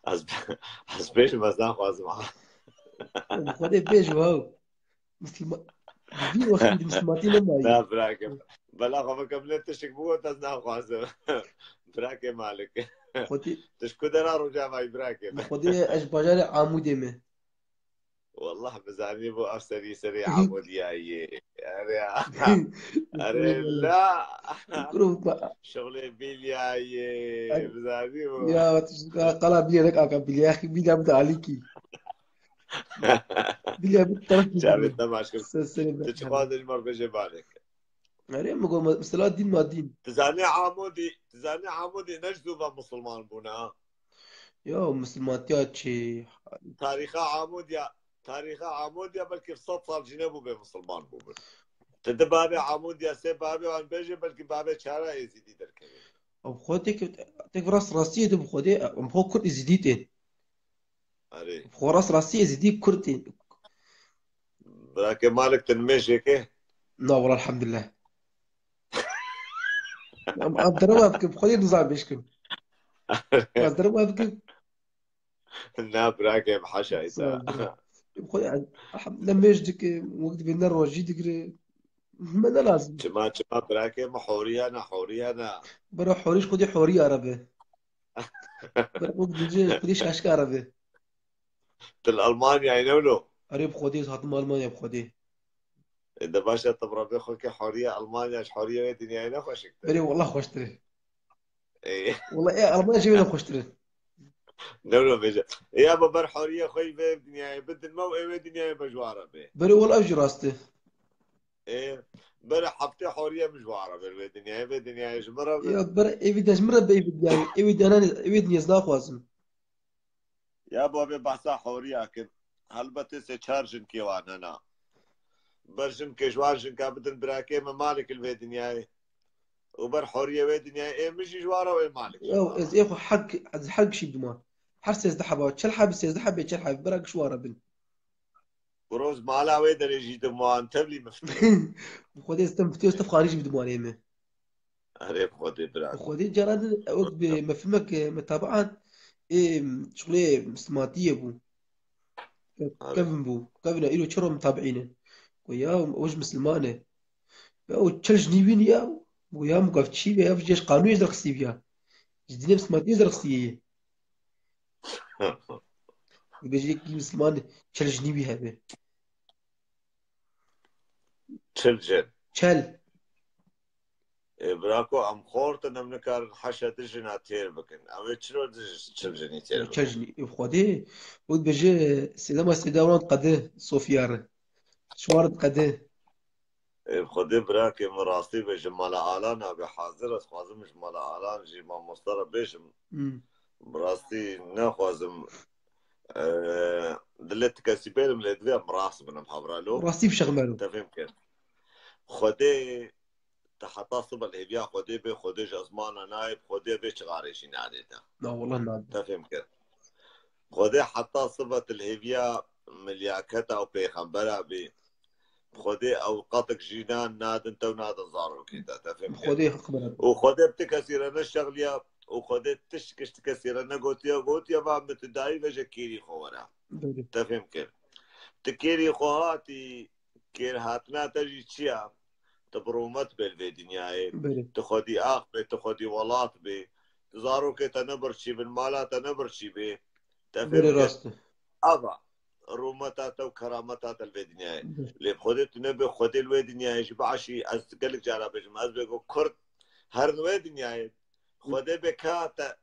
Ez, ez bêjim, ez naxwazim ha. Bi Xwedê bêj, wow. Misilma-, vî wextî di misilmatî nemayî. Na, birakê. Bela xwe bikim lê tiştik bû, ez naxwazim. Birakê Malik. Xwedî Tu ji ku dera Rojavayî, birakê? Bi Xwedê ez ji bajarê Amûdê me. Wallah bizanî bû ev serî serê Amûdiya yê. Erê, erê, la. Kuro ba- Şixulê Bîlyayê. Ay. Bizanî bû. Ya, tu ji qala Bîlya nek aka Bîlya, yaxî Bîlya bi alîkî. Bîlya bi taraf Çavê te maç kim. Sesini Tu çi xwazê ji me re bêje Malik? Erê, min got, mesela dîn ma dîn. Tu zanî Amûdî, tu zanî Amûdî ne ji zû ve misilman bûne, ha? Ya, misilmantiya çi? Tarîxa Amûdiya, tarîxa Amûdiya belkî sed sal jî nebû bê misilman bûbin. Tu di babê Amûdiya, sê babê wan bêje, belkî babê çara Êzîdî derkeve. Ew xwe tek, tek rast rastiyê de bi Xwedê, em xwe Kurd Êzîdî tên. Erê. Xwe rast rastî Êzîdî Kurd ê. Birakê Malik, tu nimêjêk ê? Na, wela elhamdulillah. Em, em derewa bikim, Xwedê nizam bêşkim. Ez derewa bikim. Na, birakê, em haşa îsa. Xwedê, elhamdulillah, mêj dike, wek dibê ne rojî digire. Me ne lazim. Çima, çima birakê min horiya ne, horiya ne. Bira horî ji xwedî horî arabe. Bira wek dibêje xwedî şaşka arabe. Tu li Almanyayê ne wilo? Erê bi xwedî ez hatim Almanya bi xwedî. E, de baş e, tu bi Rebê xwe ke horiya Almanya ji horiya wê dinyayê ne xweşiktir. Berê wallah xweştir e. Ê, Wallah ê Almanya ji wê de xweştir e. Ne wilo bêje. Ya bi ber horiya xwe vê dinyayê bidin me û ê wê dinyayê be ji wara be. Berê wallah ev jî rast e. Ê, ber heftê horiya min ji wara be vê dinyayê, vê dinyayê ji min re be. Ya ber ê vî de ji min re be ê vî dinyayê. Ê vî dinyayê, ê vî dinyayê ez naxwazim. Ya bo vê behsa horiya kin. Helbetê sê çar jinkê wan hena. Ber jinkê ji wan jinka bidin birakê min malik li vê dinyayê. Û ber horiya wê dinyayê ê min jî ji wara û ê malik ji Ya wara. Ez ê xwe her, her gişî bidima. Her sêzdeh heba, çel hebî, sêzdeh hebê, çel hebî, bira giş wara bin. Roz mala wê derê jî diman tevlî mifte. Bi xwedê ez te mifte, ez te xanî jî bidimanê me. Erê bi xwedê bira. Bi xwedê cara din ew bi mefhimek, e, metabaat, ê, şixulê Mislimatiyê bû. Erê. Kevin bû. Kevin îro çiro metabiîne. Ku ya o ji Misliman e. Ya o çel ji nîvîn ya. Bu ya mugav çî ve ya ji qanûyê derxistî ya. Ji dînê Mislimatiyê derxistî ye. Bêje yekî Misliman çel ji nîvî hebe. Çil jin. Çel. Ê, bira ku em xort in, em nikarin heşe di jina têr bikin. Ew ê çilo di çil jinî têr bikin? Çel jinî. Ê, bi xwedê. Û dibêje sêdema sêda wan qedi Sofya re. Şwar qedi. Ê, bi xwedê birakê min rastî be ji mala Alan abi hazir. Ez xwazim ji mala Alan jî mamoste re bêjim. Hmm. Bi rastî naxwazim, e, dilê ti kesî bêrim lê divê em rast binim hevra lo. Rastî bişexmero. Te fêm kir. Xwedê te heta sibe li hêviya Xwedê bê, Xwedê ji ezmana nayê, bi Xwedê vê çixarê jî nadê te. Na wallah nade. Te fêm kir. Xwedê heta sibe tu li hêviya milyaketa û pêxembera bê. Xwedê ew qatik jî nan nadin te û nadin zarokê te. Te fêm kir. Xwedê haq bera. Û Xwedê bi ti kesî re neşexliya û Xwedê tişt kiş ti kesî re negotiya, gotiya va min tu dayî veje kêrî xwe were. Berê. Te fêm kir. Tu kêrî xwe hatî, kêr hatina te jî çi ya? Tu bi rûmet bê li vê dinyayê. Berê. Tu xwedî ax bê, tu xwedî welat bê. Tu zarokê te ne birçî bin, mala te ne birçî bê. Te fêm Berê kir. Rast e. Ava rûmeta te û kerameta te li vê dinyayê. Berê. Lê bi Xwedê tu nebê Xwedê li wê dinyayê jî biaşî ez gelek cara bêjim. Ez bê ku Kurd her li wê dinyayê. Xwedê bê ka te,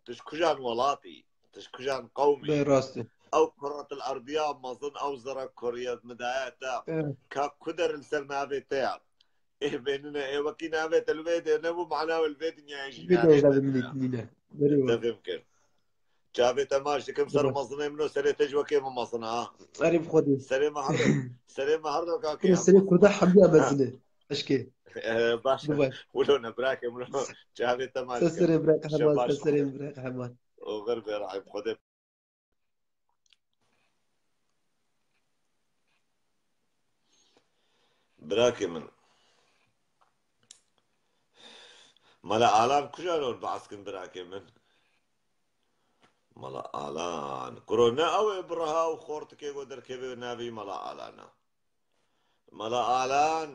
tu ji kujan welatî, tu ji kujan qewmî. Berê Rast e. Ew kuretil erdiya mezin, ew zere kuriye midaya te. Evet. Ka ku der li ser navê te ya. Ê bênine, ê wekî navê te li vê de nebû, mana wê li vê dinyayê jî Vê navê de te min nîne. Nîne. Berê Te wa. fêm kir. Çavê te maç dikim ser Berê. Mezinê min û serê te ji wekê min mezin ha. Erê bi Xwedê. Serê me her, serê me her do kakê Kurê hem serê mezin. Kurda hemdiya mezin e. Eşkê. Eh, baş. Bibay. Wilo ne birakê min. Çavê te maç Te dikim. serê bira qehreman, Şebaş te serê Xwedê. Bira qehreman. Oxir be rahim Xwedê. Birakê min. Mala Alan kuja rol behs kin birakê min? Mala Alan. Kuro ne ew ê bi reha û xortikê go derkeve navê Mala Alana. Mala Alan,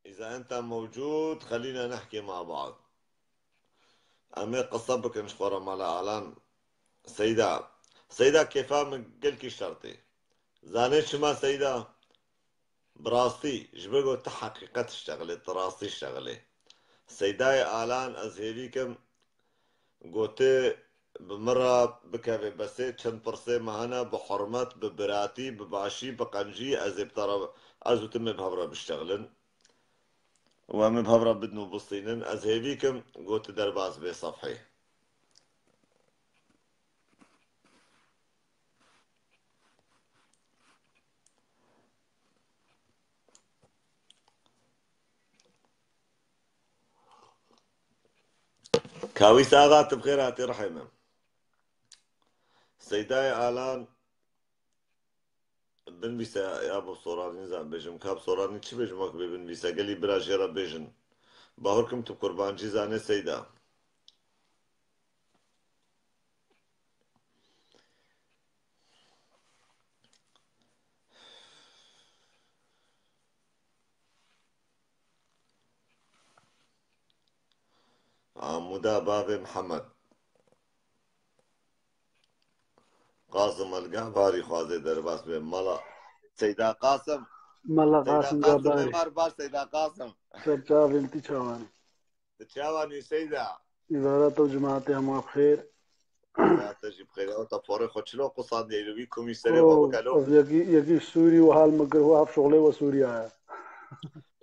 إذا أنت موجود، خلينا نحكي مع بعض. Em ê qise bikin ji xwe re Mala Alan. Seyda. Seyda kêfa min gelkî şertê. Zanê çima Seyda? Bi rastî, ji ber ku tu heqîqet şexilê, tu rastî şexilê. Seydayê Alan, ez hêvî kim, gote bi min re bikeve besê, çend pirsê me hene, bi hurmet, bi biratî, bi başî, bi qencî, ez ê bi te re, ez û tu me bi hev re bişexilin. Û em ê bi hev re bidin û bistînin. Ez hêvî kim, gote derbas bê sefhê. Kawîs Axa, tu bi xêr hatî rihê min. Seydayê Alan, binvîse ya bo Soranî zan bêjim. Ka bi Soranî çi bêjim wek bê binvîse? Gelî bira jê re bêjin. Bahur kim tu kurbancî zanê Seyda. Muda bavê Mihemed. Qasim Elga barî xwazê derbas bê. Mala Seyda Qasim. Mala Seyda Qasim Qasim Gabarî. Êmar baş Seyda Qasim. Ser çavên tî çawanî. Di çawanî Seyda. Îbara te û cemaatê hema bi xêr. Ya te jî bi xêr. Ew te porê xwe çilo qusandî, êlî wî kumî serê xwe bikelo. Ez yekî, yekî Sûrî û hal min kir, û ev şuxlê we Sûriya ye.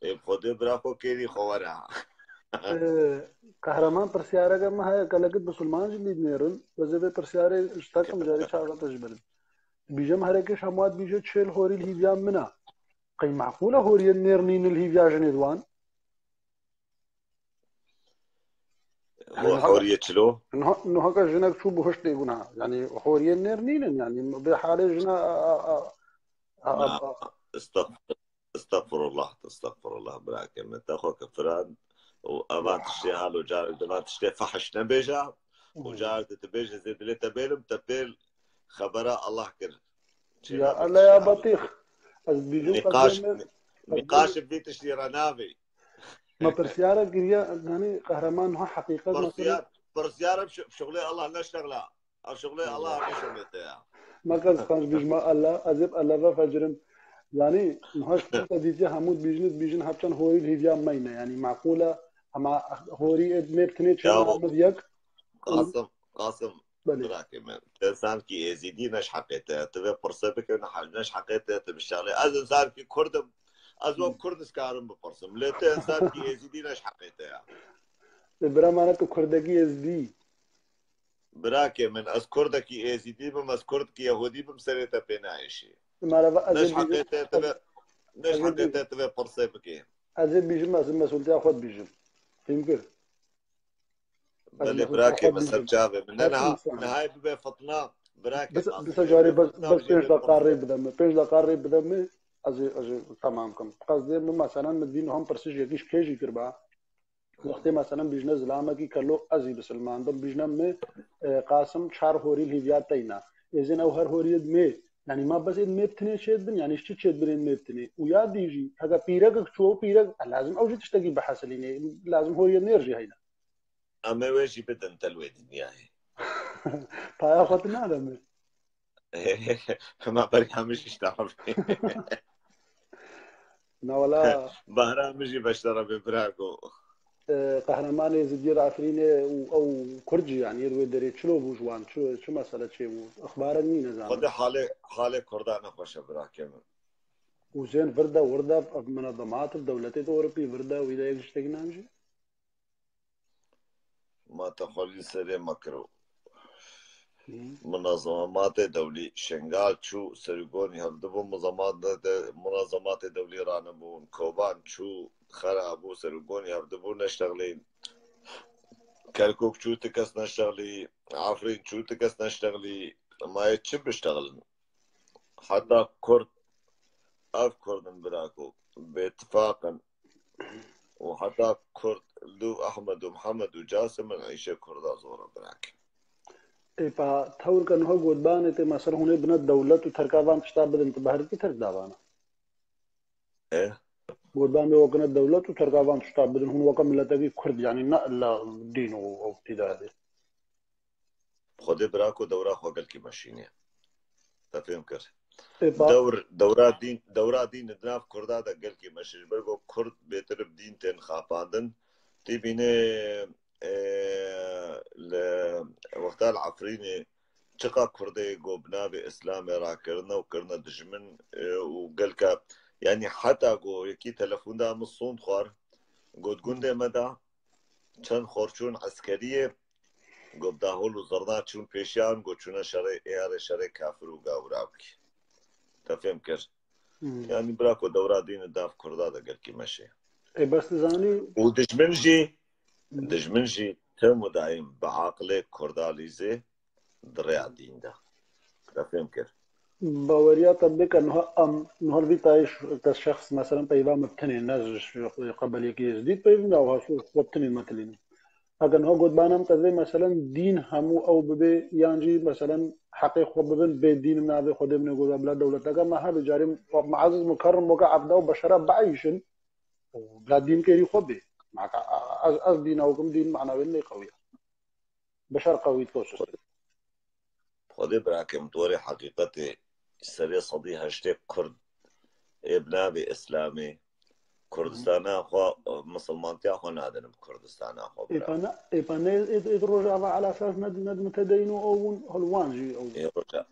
Ê bi Xwedê bira xwe kêrî xwe were. Ee, Qehreman, pirsiyareke min heye, gelekit bisilman jî lîd nêrin. Ez ê vê pirsiyarê ji tekim carê çaxete ji birin. Bîje min herekê ji hemû dibîje çêl horî li hîviya min e. Qey meqûl e horiyên nêr nînin li hîviya jinê di wan? Ho-, horiyê çilo? Niha, niha, niha ka jinek çû bihuştê guna. Yani horiyên nêr nînin yani. Vê halê jina a, a, a, a, a, Na, estağfurullah, estağfurullah, estağfurullah, birakê min. Te xwe kifirand û evan tiştê halo carek di van tiştê fahş nebêje û carek di dibêje zê dilê te bêlim, te pêl xebera Allah kir. Ya Allah ya batîx. Ez bîjim Nîqaş, qezê me, nîqaş vî tiştî re navê. Me pirsiyara kiriye, yani Qehreman ha heqîqet Pirsiyar, pirsiyar bi şu-, şuxlê Allah neştexla. Ev şuxlê Allah ne şuxlê te ya. Me qez qanc bîjma Allah, ez ê bi Allah ve fecirim. Yani niha ji te dîtiye hemû dibîjin, dibîjin hepçan horî li hîviya me ne. Yani meqûl e, ama horî ê me bi tinê çêna me bi yek. Qasim, Qasim, Belê. Birakê min, te insankî êzîdî ne ji heqê te ye. Tu vê pirsê bike, ne, ne ji heqê te ye, tu bişalê. Ez insankî kurd im. Ez wek kurd dikarim bipirsim. Lê tu insankî êzîdî ne ji heqê te ye. Ê bira mane tu kurdekî êzîdî. Birakê min, ez kurdekî êzîdî bim, ez kurdekî yehûdî bim, serê te pê nayêşî. Mala va ez Ne ê ji heqê bîjim, te, tu vê, ne ji ez ê heqê bîjim. Te tu vê pirsê bikê. Ez ê bîjim, ez ê mesultiya xwe dibîjim. Fîm kir? Belê birakê min, ser çavê min. Ne niha, niha bibe fitna. Birakê Qasim, disa carê bes, bes pênc deqa rê bide min. Pênc deqa rê bide min. Ez ê, ez ê temam kim. Qezdê min, meselen, min dîn hom pirsij yekî ji kê jî kirba. Wextê, meselen, bîjne zilamekî kelo, ez ê bisilman bim. Bîjne min, e, Qasim çar horî li hîviya teyna. Êzên ew her horiyê dimê. Yani ma bes ê dimê bi tinê çêdibin, yani ji çi çêdibin ê dimê bi tinê? Û ya dî jî, heke pîrekek çû, pîrek, lazim ew jî tiştekî bihesilînê. Lazim horiyê nêr jî heyne. Em ê wê jî bidin telwê dinyayê. Paya xwe tu nade min. Hema berî hemî jî işte abi. Na wala. Bahra min jî beşdara bê birago. E, Qehremanê Zidiyê Efrînê û ew Kurd jî, yani, yê wê derê çilo bû ji wan, çi, çi mesele çêbû? Ixbarek nîne zanim. Xwedê halê, halê Kurda nexweş e, birakê min. Û zên vir de, wir de, ev menezemat, ev dewletê de Ewropî vir de, wî de yek ji têk nan jî? Ma te xwelî serê me kiro. Hı. Munazematê dewlî Şengal çû, serûgonî hevdibû, munazematê de-, munazematê dewlî ranebûn, Koban çû, xera bû, serûgonî hevdibû, neştexlîn. Kerkûk çû, ti kes neştexlî, Efrîn çû, ti kes neştexlî. Ma yê çi biştexlin? Heta Kurd, ev Kurd in birako, bêtifaq in. Û heta Kurd, Lûv Ehmed û Mihemed û Casim in, îşê Kurda zor e birakê. Ê pa tewr ke niha gotbanê tê, mesela hûn ê bine dewlet û terka van tişta bidin, tu behrikî terk davana? E? Gotban bê wekine dewlet û terka van tişta bidin, hûn weke miletekî Kurd, yani ne illa dîn û, û tî de hebe. Xwedê birako dewra xwe gelkî meşînê. Te fêm kir. Ê, ba- Dewr, dewra dîn, dewra dîn di nav Kurda de gelkî meşî. Ji ber ku Kurd bêtir bi dîn tên xapandin. Tê bîne, e, li wexta li Efrînê çiqa Kurdê ku bi navê Îslamê rakirine û kirine dijmin, e, û gelka, yanî heta ku yekî telefon da min sond xwar, got gundê me de çend xorçûn eskeriyê, got dahol û zirna çûn pêşiyan, got çûne şerê, êyarê şerê kafir û gawira bikî. Te fêm kir? Hmm. Yanî bira ku dewra dîn û dav Kurda de gelkî meşe. Ê, bes dizanî. Û dijmin jî, Hmm. dijmin jî tim û daîm bi aqilê Kurda lîzê di rêya dîn de. Te fêm kir? Baweriya te bike, niha em, niha vî tayê ş-, te şexs, meselen, peyva min bi tinê, ne ji, ji qebeliyekî Êzdî peyvim ya, wiha xwe bi tinê metilînim. Eger niha gotbana min tevê, meselen, dîn hemû ew bibe, yan jî, meselen, heqê xwe bibin, bê dîn navê Xwedê min ê gotba bila dewleteke me hebe, carê mueziz mukerrim weke evda û beşera bieyşin, û bila dîn kêrî xwe bê. Maka, ez, ez dîna wek im, dîn mana wê nê qewiya. Beşar Qewî to çi. Xwedê birakim, tu werê heqîqetê serê sedî heştê Kurd ê bi navê Îslamê Kurdistana xwe, misilmantiya xwe nadin bi Kurdistana xwe bira. Êpa ne, êpa ne, êd, êd Rojava ala esas ne, ne mutedeyîn û ew bûn, hol wan jî ew bûn. Ê Roja-,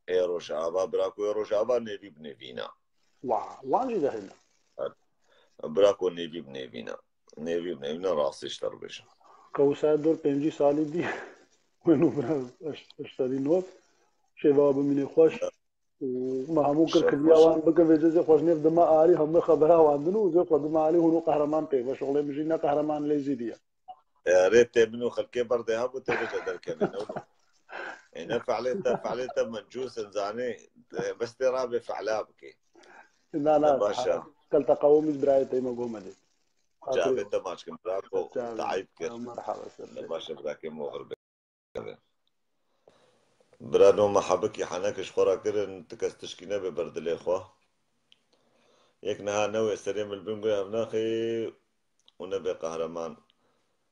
ê Rojava, bira ku ê Rojava nêvî bi nêvîna. Wa, wan jî de hene. Bira ku nêvî bi nêvîna. Nêvî bi nêvîna rastî ji te re bêjim. Kewsa dor pêncî salî dî. Weno bira, eş, eş salî not. Şêva bimîne xweş. Û me hemû kir, kiriya wan bike vê cizê xweş nêv dima alî hemû xebera wan din û zê xwe dima alî hûn û qehreman pê ve şixulê min jî ne qehreman lê zî diye. Erê tê min û xelkê berdê hebû tê bêje derkevin ew. Ê ne fe'lê te, fe'lê te min cûsin zanê, bes tê rabê fe'la bikê. Na, na, baş e. Kel te qewimî birayê te me gomedê. Çavê te maç kim, bira ko, te eyb kir. Merhaba, ser. Baş e, bira ke moxir be. Bira no me hebikî henek ji xwe re kirin, ti kes tişkî nebe ber dilê xwe. Yek niha newê serê min li bin guhê hev naxê û nebe qehreman.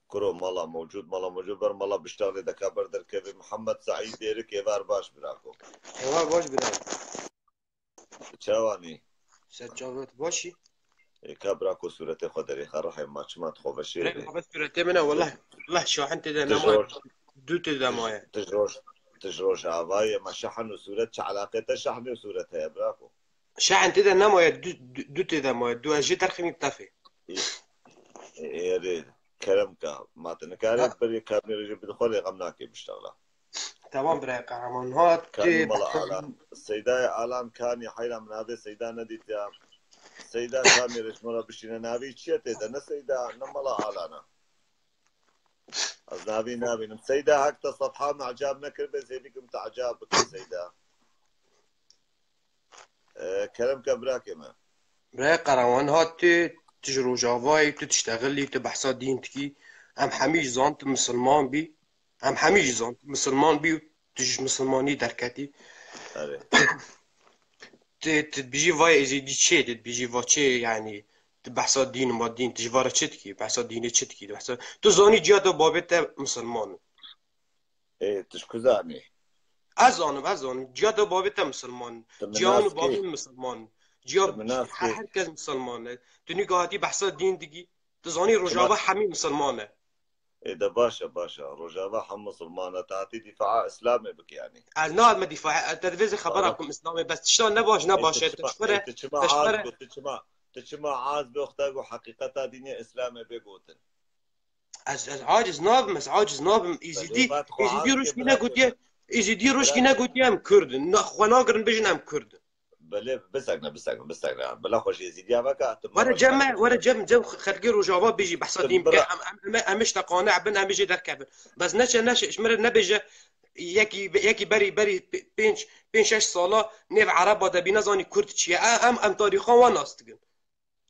Kuro mala mewcûd, mala mewcûd ber mala biştaxlê deka ber derkevê. Mihemed Seîd Dêrik êvar baş bira ko. Êvar baş bira. Çawanî? Ser çavet başî? Ê, ka bira ku sûretê xwe derêxe rihê ma çima dixwe veşê. Rê ma sûretê min e, wellah, wellah şahin tê de nemaye. Du tê de maye. Tij roj, tij roj avayê ma şahin û sûret çi elaqê te şahin û sûret heye bira ku? Şahin tê de nemaye, du, du, du tê de maye. Du ez jê derxînî tefê. Ê, ê, erê, kerem ka, ma tu nikarê berê kamêrê jê bidixwe lê xem nakê biştaxla. Tamam birayê qehreman. Ha, Kanî tê mala Alan. Seydayê Alan kanî heyra min navê Seyda nedîtiya. Seyda kamêrê ji min re bişîne navê çi ye tê de? Ne Seyda, ne mala Alan e. Ez navê nabînim. Seyda hek te sefha me ecab nekiribe, zêdî kim te ecab bike Seyda. E, kerem ke birakê me. Birayê qehreman ha tê, tu ji Rojavayê, tu diştexilî, tu behsa dîn dikî. Em hemî jî zan tu misilman bî. Em hemî jî zan tu misilman bî û tu ji misilmanî derketî. Erê. Tu, tu dibêjî vay êzîdî çê, tu dibêjî va çê, yanî tu behsa dîn ma dîn, tu ji va re çi dikî? Behsa dînê çi dikî? Tu behsa, tu zanî ciya te babê te misilman in. Ê, tu ji ku zanî? Ez zanim, ez zanim. Ciya te babê te misilman in. Ciya min û babê min misilman in. Ciya her, her kes misilman e. Tu nîka hatî behsa dîn dikî. Tu zanî Rojava hemî misilman e. Ê de baş e, baş e. Rojava hem misilman e. Te hatî dîfaa Îslamê bikî yanî. Ez nahatime dîfaa. Te divê zê xebera kim Îslamê. Bes tişta ne baş, ne baş e. Te ji xwe re, te ji xwe re. Tu çima, tu çima az bi wexta ku heqîqeta dînê Îslamê bê gotin? Ez, ez aciz nabim, ez aciz nabim. Êzîdî, Êzîdî rojkî negotiye, Êzîdî rojkî negotiye em Kurd in. Xwe nagirin bêjin em Kurd in. Belê, bisekne, bisekne, bisekne. Bila xwe ji Êzîdiya veke, tu Were cem me, were cem, cem xelkê Rojava bêjî behsa dîn bike. Em, em, em, em işte qane bin, em jê derkevin. Bes neçe, neçe, ji min re nebêje, yekî, yekî berî, berî pê-, pênc, pênc şeş sala nêv Ereba de bî, nezanî Kurd çi ye. E, em, em tarîxa wan nas dikin.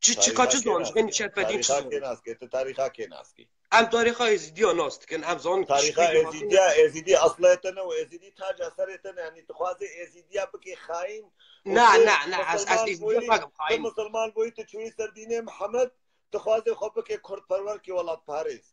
Çi, çi, ka çi zon, ji ben şerpetîn çi zon? Tarîxa kê nas kê, tu tarîxa kê nas kê? Em tarîxa Êzîdiya nas dikin, em zon Tarîxa Êzîdiya, Êzîdî eslê te ne û Êzîdî taca serê te ne, yanî tu xwazê Êzîdiya bikî xayîn. Na, na, na, ez, ez Êzîdiya nakim xayîn. Tu misilman bûyî, tu çûyî ser dînê Mihemed, tu xwazê xwe bikê kurdperwer kî welatparêz.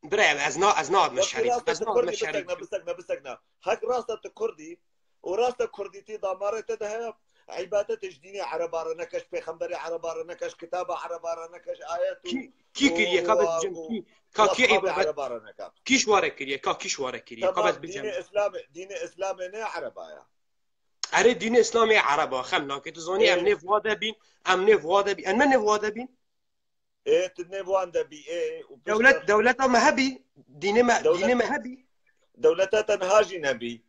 Bira, ez na, ez nadim şerîf. Ez nadim şerîf. Bisekne, bisekne, bisekne. Hek rasta tu kurdî û rasta kurdîtî damarê te de heye. Îbadetê ji dînê Ereba re nekeş, pêxemberê Ereba re nekeş, kitaba Ereba re nekeş, ayet û... Kî, kî kiriye, ka bes cem, kî, ka kî îbadet? Ereba re neke. Kî ji ware kiriye, ka kî ji ware kiriye? Ka bes bicem. Dînê Îslamê, dînê Îslamê ne Ereba ya. Erê dînê Îslamê Ereba, xem nake. Tu zanî em nêv wa de bîn, em nêv wa de bîn. Em ne nêv wa de bîn? Ê, tu nêv wan de bî, ê, û piştre... Dewlet, dewleta me hebî, dînê me, dînê me hebî. Dewleta te niha jî nebî.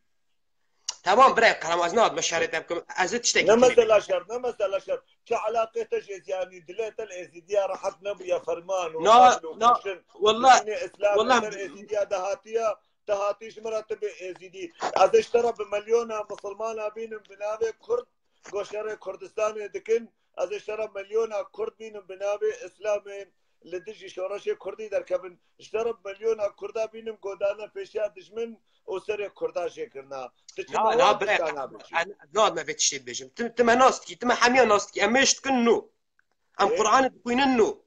Tamam, birayê qehreman, ez nadim şerê te bikim. Ez ê tiştekî... Ne mesela şer, ne mesela şer. Çi elaqê te ji Êzîdiya, yanî dilê te li Êzîdiya rehet nebûye, ferman û qetl û kuştin. Wallah, dînê Îslamê ser Êzîdiya de hatiye, te hatî ji min re tu bê Êzîdî. Ez ê ji te re bi milyona misilmana bînim bi navê Kurd, ku şerê Kurdistanê dikin. Ez ê ji te re milyona Kurd bînim bi navê Îslamê li dijî şoreşê Kurdî derkevin. Ji te re milyona Kurda bînim godane pêşiya dijmin û serê Kurda jê kirina. Tu çima wan tişta nabêjî? Na, na, birayê qehreman, ez nadim vê tiştê bibêjim. Tu, tu me nas dikî, tu me hemiya nas dikî. Em mêj dikin nû. Em Qur'anê dixwînin nû.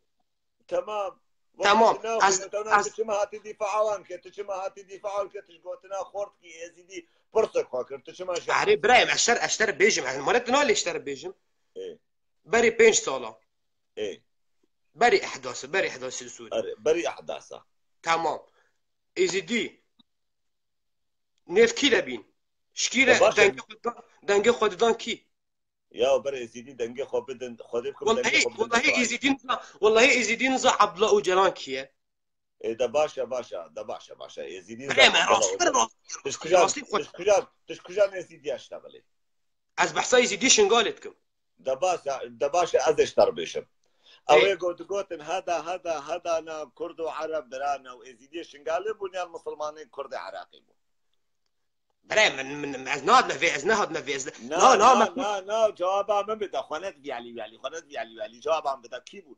Temam. Tamam. Ez, ez... Tu çima hatî dîfaa wan kir? Tu çima hatî dîfaa wan kir? Tu ji gotina xortkî êzîdî pirsek xwe kir? Tu çima ji... Erê birayê min, ez şer, ez şer bêjim. Ez mare tu nalê şer bêjim. Ê. Berî pênc sala. Ê. Berî ehdasa, berî ehdasê Sûrî. Erê, berî ehdasa. Tamam. Êzîdî nêv kî de bîn? Şikî de dengê xwe didan, dengê xwe didan kî? Ya ber Êzîdî dengê xwe bidin, Xwedê bikim dengê xwe bidin. Wellahî Êzîdî niza, wellahî Êzîdî niza Abdullah Ocalan kî ye? Ê de baş e, baş e, de baş e, baş e. Êzîdî niza Abdullah Ocalan. Rastî, rastî, rastî xwe. Tişkujan, tişkujan Êzîdî ya ştexilê. Ez behsa Êzîdî Şingalê dikim. De baş e, de baş e, ez ê ji te re bêjim. Ew ê go digotin heda, heda, heda na Kurd û Ereb birane û Êzîdiyê Şingalê bûn yan Misilmanên Kurdê Iraqê bûn? Birayê min, min, ez nehatime vê, ez nehatime vê, ez... Na, na, na, na, na, cewaba min bide, xwe ne diviyalî, viyalî, xwe ne diviyalî, viyalî, cewaba min bide, kî bûn?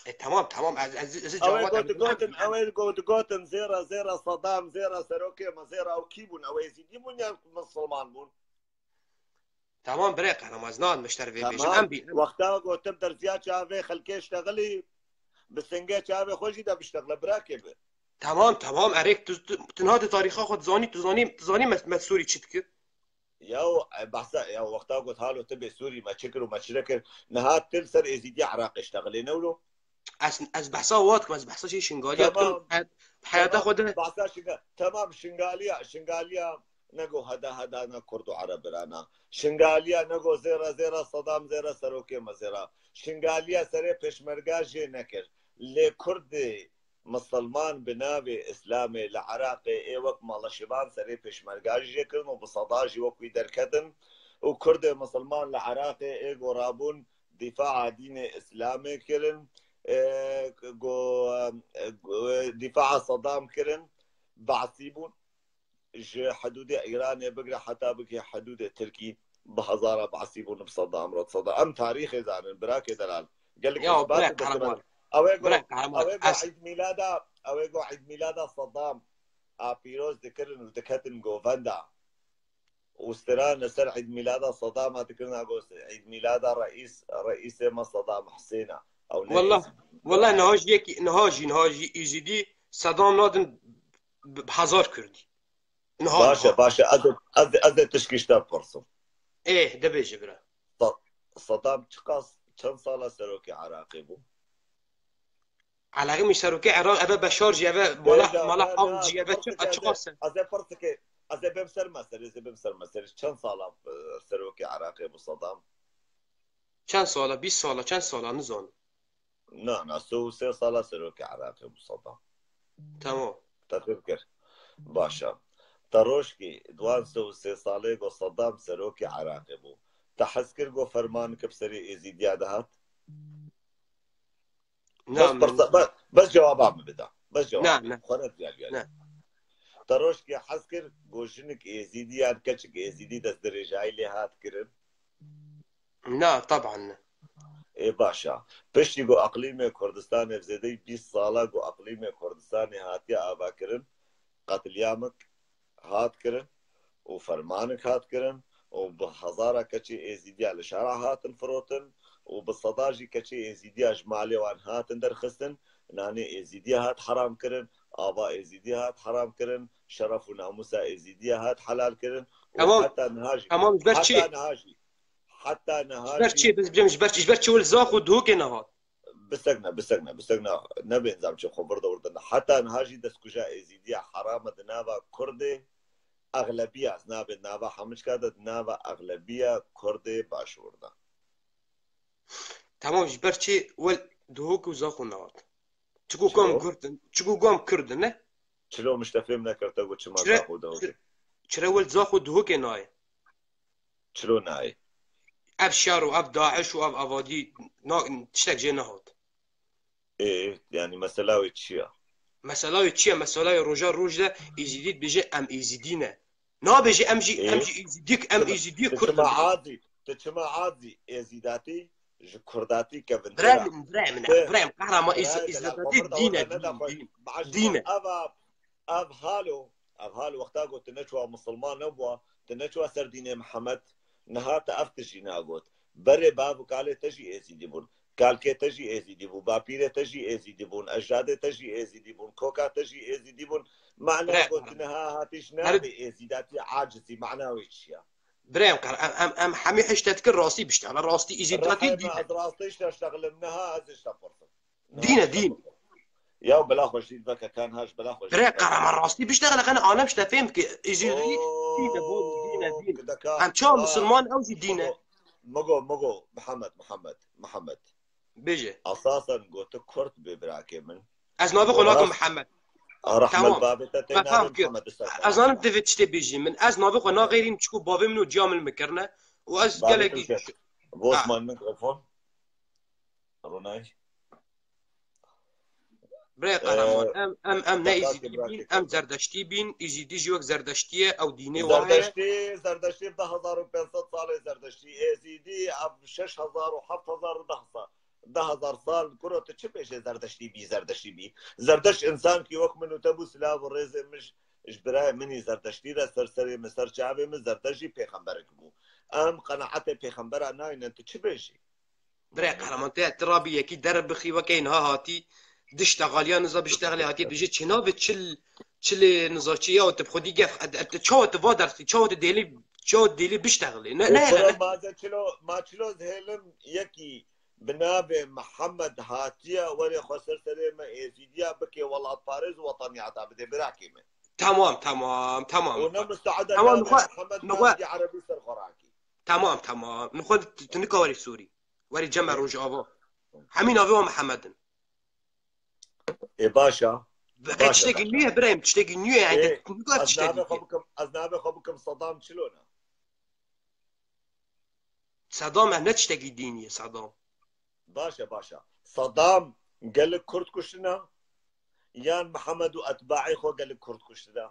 E, tamam, tamam, ez, ez, ez... Ew ê cewaba go digotin, ew ê go digotin, zêra, zêra Saddam, zêra serokê me, zêra ew kî bûn? Ew Êzîdî bûn yan Misilman bûn? Tamam, birayê Qehreman, ez nehatime ji te re vê bêjim. Em bî, em... Wexta go tu derziya çavê xelkê ştexilî, bi singê çavê xwe jî de biştexile, birakê bi. Tamam, tamam, erê, tu, tu, tu niha tu tarîxa xwe dizanî, tu zanî, tu zanî me, me Sûrî çi dikir? Ya, e, behsa, ya, wexta got halo tu bê Sûrî me çi kir û me çi nekir, niha tu li ser Êzîdiya Iraqê ştexilê ne wilo? Ez, ez behsa wa dikim, ez behsa şey Şingaliya dikim. Tamam. He-, heyata xwe de. Tamam, behsa Şinga-, tamam, Şingaliya, Şingaliya ne go heda heda ne Kurd û Ereb birana. Şingaliya ne go zêra zêra Saddam zêra serokê me zêra. Şingaliya serê pêşmerga jê nekir. Lê Kurdê Misilman bi navê Îslamê li Iraqê ê wek maleşivan serê pêşmerga jî jê kirin û bi seda jî wek wî derketin û Kurdê Misilman li Iraqê ê go rabûn dîfaa dînê Îslamê kirin, e, go, e, go, dîfaa Sedam kirin, Be'sî bûn. Ji hidûdê Îranê bigire heta bigihê hidûdê Tirkî bi hezara Be'sî bûn bi Sedam re Sedam. Em tarîxê zanin, birakê delal. Gelek... Ya, îsbat bira dikir. Qehreman. Ew ê go, bira Qehreman, ew ê go ez Îd Mîlada, ew ê go Îd Mîlada Sedam a pîroz dikirin û diketin govenda. Û strana ser Îd Mîlada Sedama dikirin, a go Îd Mîlada reîs, reîsê me Sedam Husêna. Ew ne... Wallah, Êzîdî. Wallah niha jî yekî, niha jî, niha jî Êzîdî Sedam nadin bi, bi hezar Kurdî. Niha, baş e, niha. Baş e. Ez ê, ez ê, ez ê tişkî ji te bipirsim. Ê, de bêje bira. Sa-, Sedam çiqas, çend sala serokê Iraqê bû? Eleqî min serokê Iraq, eve Beşar jî, eve mala, mala Hafid jî, eve çi, çiqas e? Ez ê pirsikê, ez ê bêm ser meselê, ez ê bêm ser meselê. Çend sala, e, serokê Iraqê bû Sedam? Çend sala? Bîst sala, çend sala? Nizanim. Na, na, sê û sê sala serokê Iraqê bû Sedam. Tamam. Te fêm kir. Baş e. Te rojkî, di wan sê û sê salê go Sedam serokê Iraqê bû, te hez kir go fermanik bi serê Êzîdiya de hat? Na, bes, min pirsa-, bes, bes cewaba min bida. Bes cewaba. Na, na. Xwe ne diyar diyar. Na. Te rojkê hez kir go jinik Êzîdî yan keçik Êzîdî destdirêjayî lê hat kirin? Na, teban ne. Ê, baş e. Piştî ku eqlîmê Kurdistanê bi zêdeyî bîst sala ku eqlîmê Kurdistanê hatiye avakirin, qetlîamik hat kirin û fermanik hat kirin û bi hezara keçê Êzîdiya li şara hatin firotin û bi seda jî keçê Êzîdiya ji malê wan hatin derxistin, nanê Êzîdiya hat heram kirin, ava Êzîdiya hat heram kirin, şeref û namûsa Êzîdiya hat helal kirin û... Tamam. Heta niha jî, tamam, ji ber çi? Heta niha jî, heta niha jî. Ji ber çi? Ji ber çi? Ji ber çi wil zax û duhokê nehat? Bisekne, bisekne, bisekne. Nebên zam çi xwe vir de wir de ne. Heta niha jî destkuja Êzîdiya heram e di nava Kurdê exlebiya, ez nabên nava hemû çika de, di nava exlebiya Kurdê başûr de. Tamam, ji ber çi wil duhok û zax û nehat? Çiku kom Kurd in, çiku kom Kurd in, ne? Çilo min ji te fêm nekir, te got çima zax û duhok? Çire, çire wil zax û duhokê nayê? Çilo nayê? Ev şer û ev DAIŞ û ev avadî na-, tiştek jê nehat. Ê, yanî mesela wê çi ya? Mesela wê çi ya? Mesela wê roja roj de Êzîdî dibêje em Êzîdî ne. Nabêje em jî, em jî Êzîdîk, em Êzîdî Kurd in. Çima azî, tu çima azî Êzîdatî ji Kurdatî kevintir e? Birayê min, birayê min, birayê min, qehrema Êzîdatî dîn e, dîn, dîn, dîn e. Eva, ev halo, ev hal wexta got tu neçûwa misilman nebûwa, tu neçûwa ser dînê Mihemed, niha te ev tişt jî nagot. Berê bav û kalê te jî Êzîdî bûn. Kalkê te jî êzîdî bû, bapîrê te jî êzîdî bûn, ecdadê te jî êzîdî bûn, koka te jî êzîdî bûn. Mana Re- got niha hatîş her- nabê êzîdatî acizî, mana wê çi ya? Birayê qer-, em, em, em hemî hişte dikin rastî biştexile, rastî êzîdatî Rehayê me dîn e. Ez rastî şteştexlim, niha ez ştepirsim. Niha Dîn e, ştepirsim. Dîn. Ya bila xweşî vekekan haş bila xweşî. Birayê qer, em rastî biştexile, qene alem şte fêm ki êzîdatî dîn e, bol dîn e, dîn. Em çawa musulman, ew jî dîn e. Migo, migo, Mihemed, Mihemed, Mihemed. Bêje. Esasen gotu Kurd bê birakê min. Ez navê xwe nakim Mihemed. Rehmet Tamam. Bavê te tê Me fam navê kir. Mihemed Usta. Ez zanim divê tiştê bêjî min. Ez navê xwe naxêrîm çiku bavê min û ciya min mi kirine. Û ez Bavê gelekî te kir. Vosman mikrofon. Ronay. Birayê Qehreman, Ee, em, em, em ne Êzîdî bîn, em Zerdeştî bîn, Êzîdî jî wek Zerdeştî ye, ew dînê wa heye. Zerdeştî, Zerdeştî deh hezar û pênc sed salê Zerdeştî, Êzîdî ev şeş hezar û heft hezar û deh sa-, deh hezar sal, kuro tu çi bêjê Zerdeştî bî, Zerdeştî bî? Zerdeşt însan ki wek min û te bû, silav û rêzê min ji, ji birayê min î Zerdeştî re ser serê min, ser çavê min, Zerdeşt jî pêxemberek bû. Em qenaetê pêxembera naynin, tu çi bêjî? Birayê Qehreman, te, tu rabî yekî derbixî weke niha hatî, diştexaliya niza biştexilê hatî, dibêje çênabe çil, çilê niza çi ya, tu bi xwedî gef, et, et, çawa tu va derxî, çawa tu dêlî, çawa dêlî biştexilê. Ne, ne, ne, ne. Ma ze çilo, ma çilo zihêlim yekî bi navê Mihemed hatiye, werê xwe ser serê me êzîdiya bike welatparêz û wetaniyata bide birakê me. Tamam, tamam, tamam. Û ne musteeda Tamam, navê nixwe-, Mihemed navê Erebî ser xwe rakî. Tamam, tamam. Nixwe tu, tu nikarî Sûrî. Werî cem me Rojava. Hemî navê wan Mihemed in. Ê, baş e. Bi-, Baş e, tiştekî baş e. nû ye, birayê min, tiştekî nû ye, yani, Ê, tu, tu nikare ez navê xwe bikim, ez navê xwe bikim Saddam Çilo ne? Saddam e, ne tiştekî dînî ye Saddam. Baş e, baş e. Saddam gelek Kurd kuştine? Yan Mihemed û etbaê xwe gelek Kurd kuştine?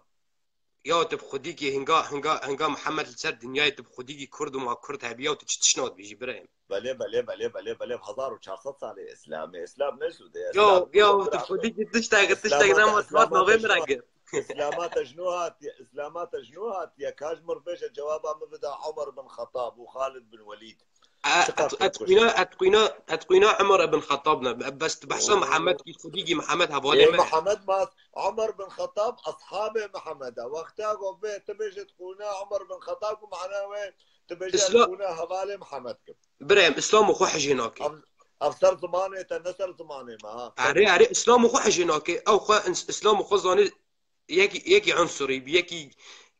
Ya tu bi xwedî kê hinga, hinga, hinga Mihemed li ser dinyayê tu bi xwedî kê Kurd û ma Kurd hebiya û tu çi tişna dibêjî birayê min? Belê, belê, belê, belê, belê, hezar û çar sed salê Îslamê. Îslam ne zû de. Ya, Îslam ya, tu bi xwedî kê tiştek, tiştek nema tu hat navê min re gir. Îslama te ji nû hatiye, Îslama te ji nû hatiye. Ka ji mir bêje cewaba min bide Omer bin Xetab û Xalid bin Welîd. E, Çiqas et, Kurd et kuştin? Qîna, et qîna, et qîna Umar ibn Xettab ne. Bes tu behsa Oo. Mihemed kî, xwedî kî Mihemed hevalê Ê, me. Mihemed mas, Umar bin Xettab ashabê Mihemed e. Wexta ku bê, tu bêjit qûna Umar bin Xettab ku mana wê, tu bêjit Isla-, qûna hevalê Mihemed kim. Birem, Îslam û xwe hejê nake. Ev, ev ser zimanê te, ne ser zimanê me, ha. Erê, erê, Îslam û xwe hejê nake. Ew xwe ins-, Îslam û xwe zanê yekî, yekî unsurî bî, yekî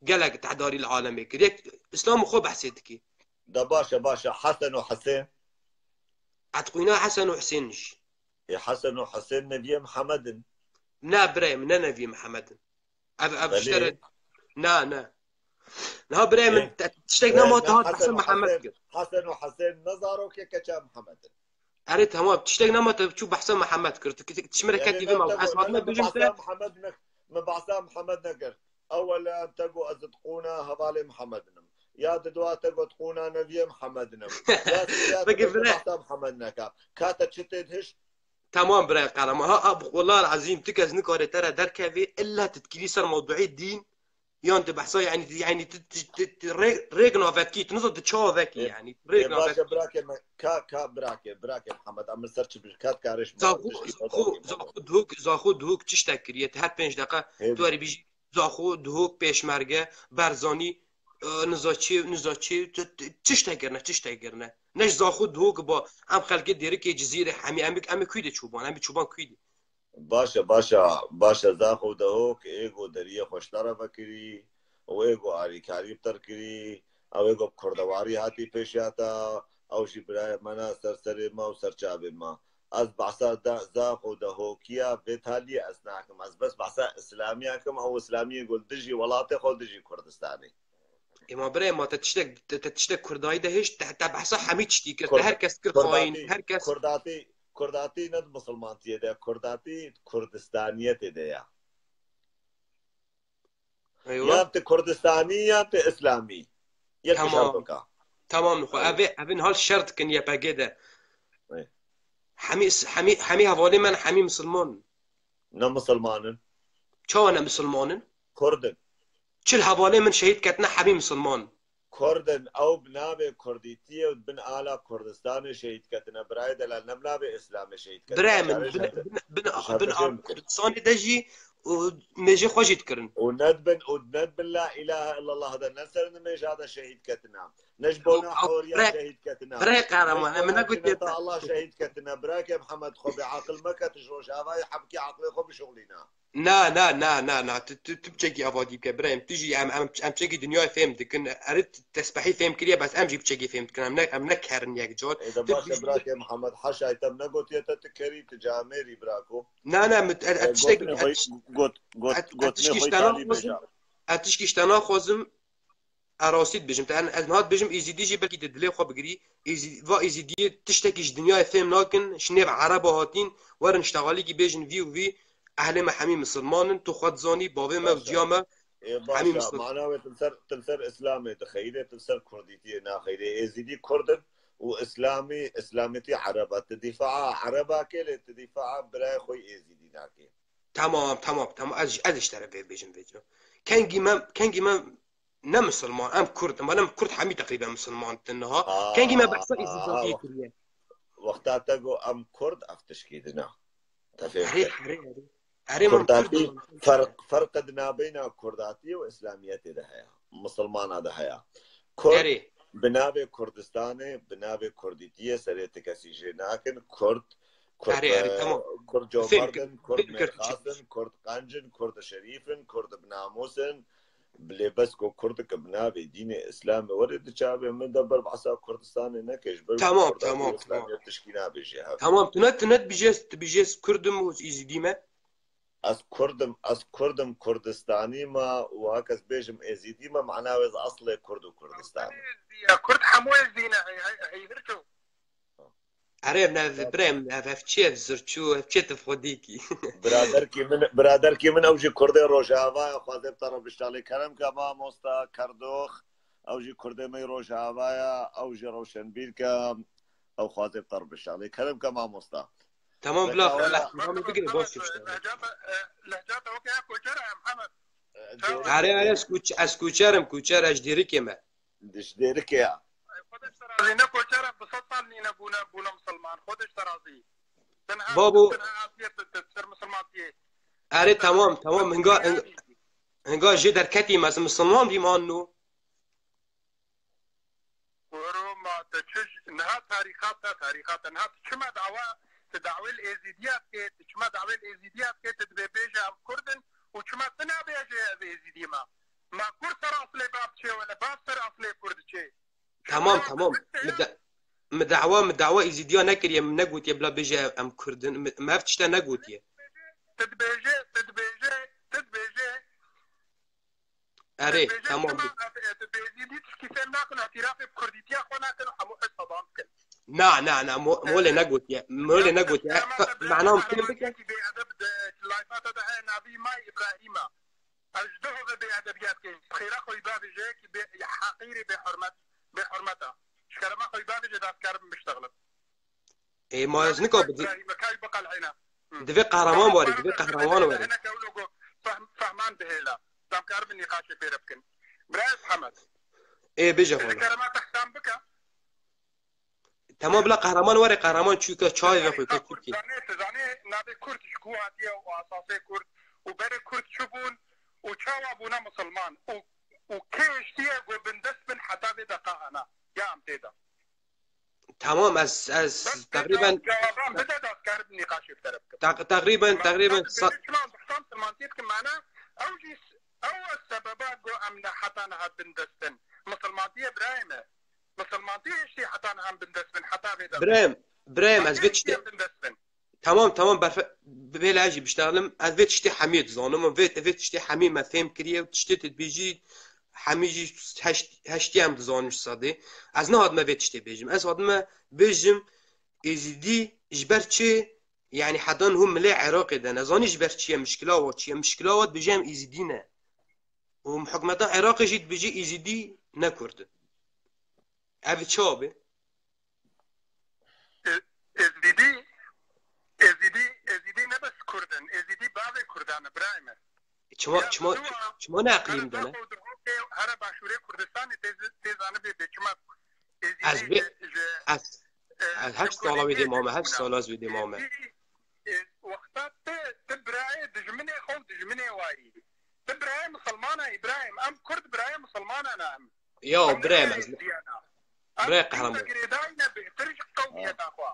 gelek tehdarî li alemê kir. Yek, Îslam û xwe behsê dike. De baş e, baş e. Hesen û Husên? Et qûna Hesen û Husên jî. Ê, Hesen û Husên neviyê Mihemed in? Ne, birayê min, ne neviyê Mihemed in. Ev, ev Belê. Ji te re, ne, ne. Niha birayê min, Ê. te, tiştek Ê, nema ne, te hat Hesen behsa û Mihemed Husên, kir. Hesen û Husên ne zarokê keça Mihemed in. Erê, temam. Tiştek nema te çû behsa Mihemed kir. Tu, tu, tu, tu ji min re Yani, ketî vê ne, mal. Ez hatime bêjim te. Behsa Mihemed ne, min behsa Mihemed nekir. Ewela te got ez diqûna hevalê Mihemed in im. Ya didwa te got qûna neviyê Mihemed in im. Ya sêya te Peki, got bire. Behsa Mihemed neka. Ka te çi tê dihiş? Tamam, bire, qehreman. Ha, ha, wela ezîm, tu kes nikare te re derkevê, illa tu dikirî ser mewduê dîn. Yan tu behsa, yani, yani tu, tu, tu, tu rê-, rêk navetkî, tu nizan tu çawa vekî, Ê, yani, rêk ê, baş e, navetkî. Birakê me, ka, ka, birakê, birakê Mihemed, em ser çi bir kat karış Zaxo, zaxo, zaxo duhok, zaxo duhok tiştek kiriye, tu her pênc deqe Ê, tu erî bijî, zaxo duhok pêşmerge, Berzanî, e, niza çi, niza çi, tu, tu, tiştek kirine, tiştek kirine. Ne ji zaxo duhok ba, em xelkê dêrikê Cizîrê, hemî em, em ê kû de çoban, em ê çoban kû de. Baş e, baş e, baş e, zaxo dehok, ê go deriyê xwe ji te re vekirî, û ê go arîkarî bi te re kirî, ew ê go bi kurdewarî hatî pêşiya te, ew jî birayê me ne, ser serê me û ser çavê me. Ez behsa de, zaxo dehokiya vê taliyê ez nakim. Ez bes behsa Îslamiya kim, ew Îslamiyê go li dijî welatê xwe, dijî Kurdistanê. Ê ma birê ma te tiştek, te, te tiştek Kurdayî de hêşt, te, te behsa hemî tiştî kir. Te Kurda-, her kes kir xayîn, Kurdatî, her kes Kurdatî, Kurdatî ne di misilmantiyê de, Kurdatî Kurdistaniyetê de ya. Eywa. Yan tu Kurdistanî, yan tu Îslamî. Yek Tamam. Şertoka. Tamam, xwe. Eywa. Ev ê, ev ê hal şer dikin Y P G de. Ê. Hemî is-, hemî, hemî hevalê me ne, hemî misilman in. Ne misilman in. Çawa ne misilman in? Kurd in. Çil hevalê min şehîd ketine, hemî misilman in. Kurd in, ew bi navê Kurdîtiyê û bin ala Kurdistanê şehîd ketine. Birayê delal, ne bi navê Îslamê şehîd ketine. Birayê min, bin, bin, bin, bin ala Kurdistanê de jî û mêjê xwe jî dikirin. Û ne dibin, û ne dibin la ilahe illallah de, ne ser nimêja de şehîd ketine. Ne ji bona horiya şehîd ketine. Birayê Qehreman, em negotiye te. Allah şehîd ketine. Birakê Mihemed, xwe bêaqil meke, tu ji Rojavayê hebkî aqilê xwe bişuxlîne. Na, na, na, na, na. Tu, tu, tu biçekî avadî bike, birayê min. Tu jî em, em, em çekî dinyayê fêm dikin. Erê, tesbehî fêm kiriye, bes em jî biçekî fêm dikin. Em ne, em ne kerin yek car. Ê de baş e, birakê Mihemed, haşa te, em negotiye te tu kerî, tu camêrî, birako. Na, na, min, e, e, tiştekî, gotinê e, xwe, tiş-, got, got, e, e, gotinê tişkî xwe ji te îtalî naxwazim, bêje. E, tişkî ji te naxwazim, e, rastî dibêjim. Te, ez niha dibêjim, Êzîdî jî belkî di dilê xwe bigirî. Êzî-, va Êzîdiyê tiştekî ji dinyayê fêm nakin, ji nêv Ereba hatîn, werin ji te xalîkî bêjin vî û vî, ehlê me hemî misilman in, tu xwe dizanî, bavê me û ciya me hemî misilman. Baş e. Ê, baş e. Mana wê tu li ser, tu li ser Îslamê dixeyirê, tu li ser Kurdîtiyê naxeyirê. Êzîdî Kurd in û Îslamî, Îslamîtî Ereb e. Tu dîfaa Ereba kê lê, tu dîfaa birayê xwe yî Êzîdî nakê. Tamam, tamam, tamam. Ez, ez ji te re vê bêjim vêca. Kengî me, kengî me ne misilman, em Kurd in. Em Kurd hemî teqrîben misilman din niha. Kengî me behsa Êzîdiyê kiriye. Wexta te got em Kurd, ev tişkî din e. Te fêm kir. Erê, erê, erê. Erê, min Kurd Kurdatî, ferq, ferq di nabeyna Kurdatiyê û Îslamiyetê de heye. Misilmana de heye. Kurd, erê, bi navê Kurdistanê, bi navê Kurdîtiyê serê ti kesî jê nakin. Kurd, Kurd, erê, erê, e, tamam. Kurd comerd in, Kurd mêrxas in, Kurd qenc in, Kurd şerîf in, Kurd bi namûs in. Bilê bes ku Kurdik bi navê dînê Îslamê were di çavê min de ber behsa Kurdistanê neke, ji ber ku Kurdatî û Îslamiyet tişkî nabêje hev. Tamam, tu ne, tu ne dibêjê, tu dibêjê Kurd im û Êzîdî me? Ez Kurd im, ez Kurd im, Kurdistanî me û heke ez bêjim Êzîdî me, mana wê ez eslê Kurd û Kurdistanê. Ya Kurd hemû Êzîdî ne, hey, hey, hey, hirço. Erê, ev ne, birem, ev, ev çi, ev zirçû, ev çi, tu xwedîkî. Biraderkî min, biraderkî min, ew jî Kurdê Rojava ye, xwazê bi te re biştalê. Kerem ke mamosta Kerdox, ew jî Kurdê me yî Rojava ye, ew jî rewşenbîr ke, ew xwazê bi te re biştalê. Kerem ke mamosta. Tamam, bila, bila, tamam, bigire, boş ver. Lehcata, e, lehcata weke ya koçer e, Mihemed. E, erê, erê, ez koç-, ez koçer im, koçer, ez ji Dêrikê me. Di ji Dêrikê ya. Xwedeş te razî, ne koçer e, bi sed sal nîne bûne, bûne misilman. Xwedeş te razî. Babo. Te ne asiye, te, te, ser misilmantiyê. Erê, tamam, tamam. Hinga, hinga, hinga jê derketî, me misilman bî man nû. Wero ma te çi j-, niha tarîxa te, tarîxa te. Niha tu çima dawa, tu dawê li Êzîdiya dikê, tu çima dawê li Êzîdiya dikê, tu dibê bêje em Kurd in û çima tu nabêje ez Êzîdî me? Ma Kurd ser aslê bab çê wele, bab ser aslê Kurd çê? Tamam, tamam. Mi da-, mi dawa, mi dawa Êzîdiya nekiriye, min negotiye bila bêje em Kurd in. Mi, mi ev tişte negotiye. Tu dibêje, tu dibêje, tu dibêje. Erê, tamam. Dibêje, çima ev, ev, bi Êzîdî tişkî fêm nakin, îtirafê bi kurdîtiya xwe nakin û hemû hesaba dikin. Na, na, na, mo-, molê negotiye. Molê negotiye. Mana min fêm bike. Bêedeb di layfa te de heye, navî May Îbrahîm e. Ez ji duh ve bêedebiyat ke. Xêra xwe bavêje ki bê, heqîrî bê hurmet, bê hurmet e. Ji kerema xwe bavêje, da ez karim biştexlim. Ê, ma ez nika bi-, divê qehreman were, divê qehreman were. Fehman dihêla. Tam karibin nîqaşê pêre bikin. Birayê Mihemed. Ê, bêje xwe. Kerema te hesab bike. Tamam, bila qehreman were, qehreman çûke çayê vexwe ke Tirkî. Zanê, tu zanê navê Kurd ji ku hatiye û asasê Kurd û berê Kurd çi bûn û çawa bûne misilman û, û kê hiştiye ku bindest bin heta vê deqa ana. Ya em tê de. Tamam, ez, ez teqrîben, teqrîben, teqrîben sa- Misilmantiyê ki mane, ew jî s-, ew e sebeba ku em ne heta niha bindest in. Misilmantiyê birayê me. Misilmantiyê hiştî heta niha em bindest bin, heta vê de. Birayê min, birayê min, ez vê tiştê, em bindest bin. Tamam, tamam, berfe-, bê lê ez jî biştexlim. Ez vê tiştê hemî dizanim. Vê, vê tiştê hemî me fêm kiriye. Tiştê tu dibêjî hemî jî heşt-, heştî em dizanin ji sedê. Ez nehatime vê tiştê bêjim. Ez hatime bêjim Êzîdî ji ber çi, yanî heta niha milê Iraqê de nezanî ji ber çi ye, mişkila wa çi ye. Mişkila wa dibêje em Êzîdî ne. Û hikûmeta Iraqê jî dibêje Êzîdî ne Kurd in. Ev çawa be? Ê-, Êzîdî, Êzîdî, Êzîdî ne bes Kurd in. Êzîdî bavê Kurdan e, birayê me. Çima, çima, çima ne eqlîm de ne? Tê here başûrê Kurdistanê tê, tê zanibê bê çima Êzîdî Ez bê, ji, ji, ez, e, ez ji heşt sala wê dê Kurdistanê mame, heşt çêbûna. Sala ez wê dê mame. Êzîdî, e, wexta tu, tu birayê dijminê xwe û dijminê wayî. Tu birayê misilmana Îbrahîm, em Kurd birayê misilmana ne em. Ya, Em birayê birayê ez, Êzîdiyana. Em birayê qehraman. Girêdayî ne bêhtir ji qewmiyeta xwe.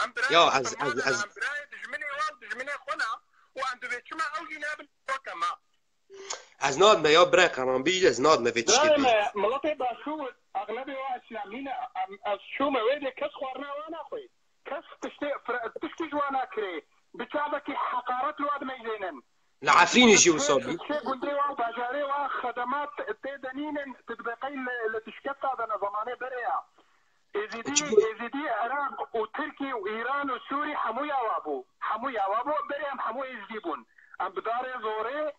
Em birayê Ya, ez, ez, misilmana ne, ez em birayê dijminê we û dijminê xwe ne û em divê çima ew jî nebin weke me. Ez nadime ya birayê qehraman bî, ez nadime vê tiştê Birayê bî. Me, miletê Başûr, exlebê wa îslamî ne, em, ez çûme wê dê kes xwarina wa naxwê. Kes tiştê, fre-, tiştî ji wa nakirê. Bi çavekî heqaret li wa dimeyzênin. Li Efrînê jî wisa bî. Çê gundê wa û bajarê wa xedemat tê denînin, tu dibe qey li, li dişkefta de ne zemanê berê ya. Êzîdî, Çi bû? Êzîdî Iraq û Tirkî û Îran û Sûrî hemû ya wa bû. Hemû ya wa bû, berê em hemû Êzîdî bûn. Em bi darê zorê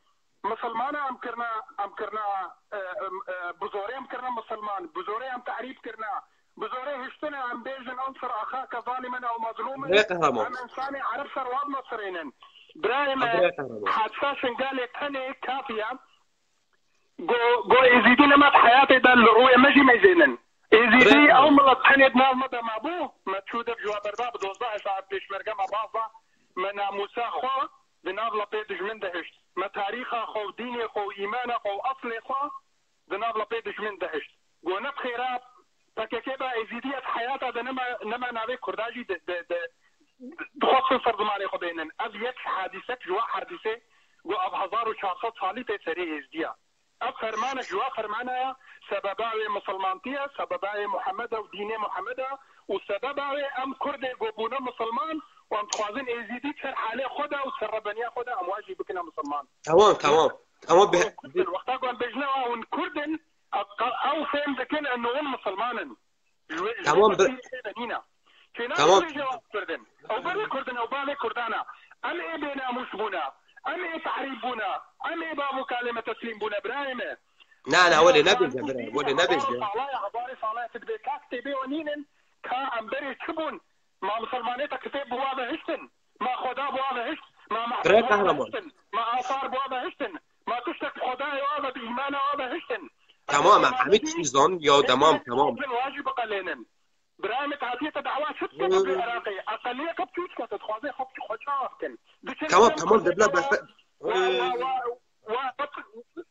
misilmana em kirina, em kirina, e, em, e, bi zorê em kirina misilman, bi zorê em tehrîb kirina, bi zorê hiştine em bêjin انصر أخاك ظالما أو مظلوما. Birayê qehraman. Em insanê ereb ser wa dinasirênin. Birayê me, Ha, birayê qehraman. Hadisa Şingalê tenê kafiya. Go, go Êzîdî nema di heyatê de li rûyê me jî meyzênin. Êzîdî Rê- ew milet tenê di nav me de mabû, me çû dev ji we berda bi dozdeh hezar pêşmerge me baz da, me namûsa xwe di nav lepê dijmin de hişt. Me tarîxa xwe û dînê xwe û îmana xwe û eslê xwe di nav lepê dijmin de hişt. Go ne bi xêra P K K ba Êzîdî ya di heyata de nema, nema navê Kurda jî di, di, di, dixwestin ser zimanê xwe bênin. Ev yek hadîsek ji wa hadîsê go ev hezar û çar sed salî tê serê Êzdiya. Ev fermane ji wa fermana ya, sebeba wê misilmantî ye, sebeba wê Muhammed e û dînê Muhammed e û sebeba wê em Kurdê go bûne misilman û em dixwazin Êzîdî ser halê xwe de û ser rebeniya xwe de em wa jî bikine misilman. Tamam, tamam. Ama be- Kurd bin, wexta ku em bêjine hûn Kurd in, ew fêm dikin eno hûn misilman in. Ji wê, ji Tamam, vê be- tefsîrê tê de nîne. Kêna Tamam. Dibêje ew Kurd in. Ew berê Kurd in, ew bavê Kurdan e. Em ê bênamûs bûne. Em ê tehrîb bûne. Em ê bav û kalê me teslîm bûne, birayê me. Na, na, welê nebêje, bira, welê nebêje. Hezarê sala ye, hezarê sala ye, tu dibê ka kitêbê we nînin, ka em berê çi bûn? Ma misilmanê te kitêb bi wa ve hiştin? Ma Xweda bi wa ve hişt? Ma Birayê mehbûs bi wa ve qehraman. Hiştin? Ma asar bi wa ve hiştin? Ma tiştek bi Xwedayê wa ve, bi îmana wa ve hiştin? Tamam, em hemî tiştî zan, ya Ê, tamam, ê, tamam. Ê, wa jî biqelênin. Birayê min, hatiye te dawa çi dike tu bi Iraqê? Eqeliyeke biçûçke tu dixwaze xwe, xwe çawa bikin? Diçin Tamam, cem tamam, xwezê debla xwe berfe- wa, wa, wa, wa, wa,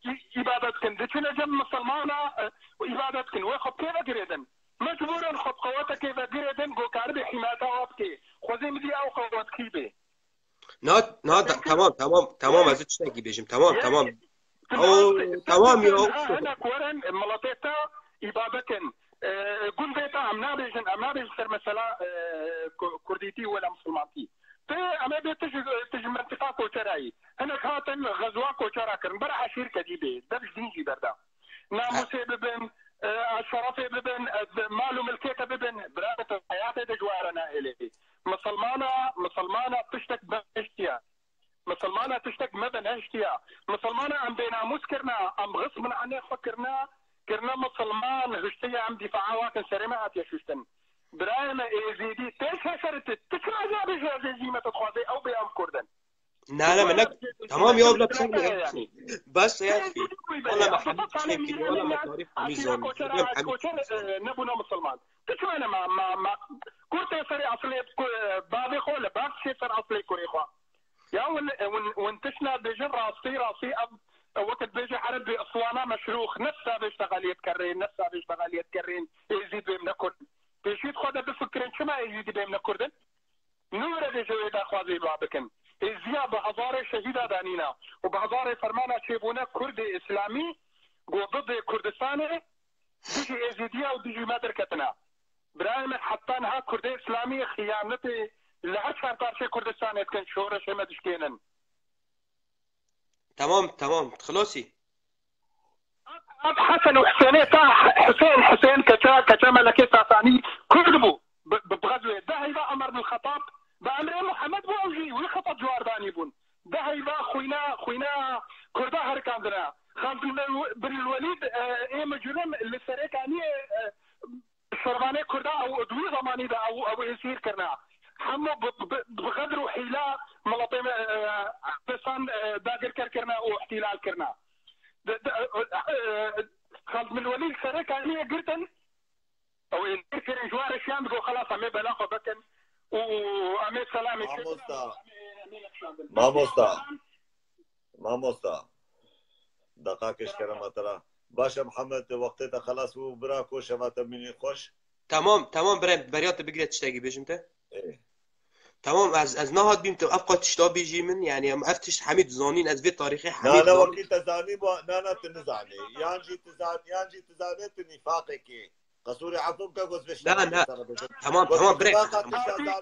î-, îbadet kin. Diçine cem misilmana, e, îbadet kin. Wê xwe bi kê ve girêdin? Mecbûren xwe bi qewetekê ve girêdin, go karibê hîmayeta wa bikê. Xwezê min dî ew qewet kî bê? Na, na, da- Çünkü tamam, tamam, tamam, ez tiştekî bêjim. Tamam, Yek, tamam. Tamam, Oo, tamam ya. Hinek werin, e, miletê te îbadet kin. E, gundê te em nabêjin, em nabêjin ser mesela, e, ku-, kurdîtî wela misilmantî. Te em ê bê tu ji, tu ji mentiqa koçerayî. Hinek hatin xezwa koçera kirin. Bera eşîr kedî bê. Dev ji dîn jî berda. Namûsê bibin, e, şerefê bibin, e, mal û milkê te bibin. Bira te heyatê de ji we re nahêlê. Misilmana, misilmana tiştek behiştiye. Misilmana tiştek me ve nehiştiya. Misilmana em bênamûs kirina, em xism min anê xwe kirina, kirina misilman, hiştiye em dîfaa wa kin serê me hatiye şuştin. Birayê me Êzîdî, tê seferî tu, tu çima nabêjî ez Êzîdî me, tu dixwazê ew bê em Kurd in? Na, na, me ne, tamam ya, bila çek me. Bas ya. Wala me hemî çekî, wala me tarîf hemî zon. Koçer, e, nebûna misilman. Tu çima ne ma, ma, ma, Kurd tê serê asilê, ku-, bavê xwe li bav çê ser asilê kurê xwe. Ya win, win, win tişt nabêjin rastî, rastî ev, ev wekî dibêje erebê iswana meşrûx, ne savê ji te xeliyet kerrê, ne savê ji te xeliyet kerrê, Êzîd bêm ne Kurd. Pêşî di xwe de bifikirin, çima Êzîdî bêm ne Kurd in? Nû re dê ji wê daxwazê ba bikin. Êziya bi hezarê şehîda danîna û bi hezarê fermana çêbûne Kurdê Îslamî, go bibê Kurdistanê, dijî Êzîdiya û dijî me derketine. Birayê me, heta niha Kurdê Îslamî xiyanetê li her çar parçeyê Kurdistanê dikin, şoreşê me dişkênin. Tamam, tamam. Xilasî. Ev Hesen û Husênê ta Husên, Husên keça, keça Melekê Sasanî Kurd bû. Bi, bi, bi xezwê. Deheyva Ömer bin Xetab, bi emrê Muhammed bû, ew jî wî Xetab ciwardanî bûn. Deheyva xwîna, xwîna Kurda herikandine. Xalid bin Welîd, e, ê micrim li Serêkaniyê, e, şervanê Kurda ew di wî zemanî de ew, ew êsîr kirine. Hemû bi, bi, bi xedr û hîla miletê me, e, Kurdistan, e, dagirker kirine û îhtîlal kirine. Xalid Milwelî li serê kaniyê girtin. Ew ê lêr kirin, ji wan re şiyan digo, xelas, em ê bela xwe bikin û em ê selamê çêkin. Mamosta. Em ê, em ê nexşandin. Mamosta. Mamosta. Deqakê ji kerema te re. Baş e Mihemed, wextê te xelas bû, bira, ku şeva te mînî xweş. Tamam, tamam, birem, beriya tu bigire tiştekî bêjim te. Ê. Tamam, ez, ez nehat bîm tu ev qat tişta bêjî min, yani em ev tişt hemî dizanîn, ez vê tarîxê hemî Na, ne dizanîn. Wekî te zanî, bu, na, na, tu nizanî. Yan jî tu zan-, yan jî tu zanê tu nîfaqekî. Qesûrê efû bike, goz vê Na, şerê na. Ser bêjim. Tamam, Wekî tamam, tu birek. Vaqa tişta zanî,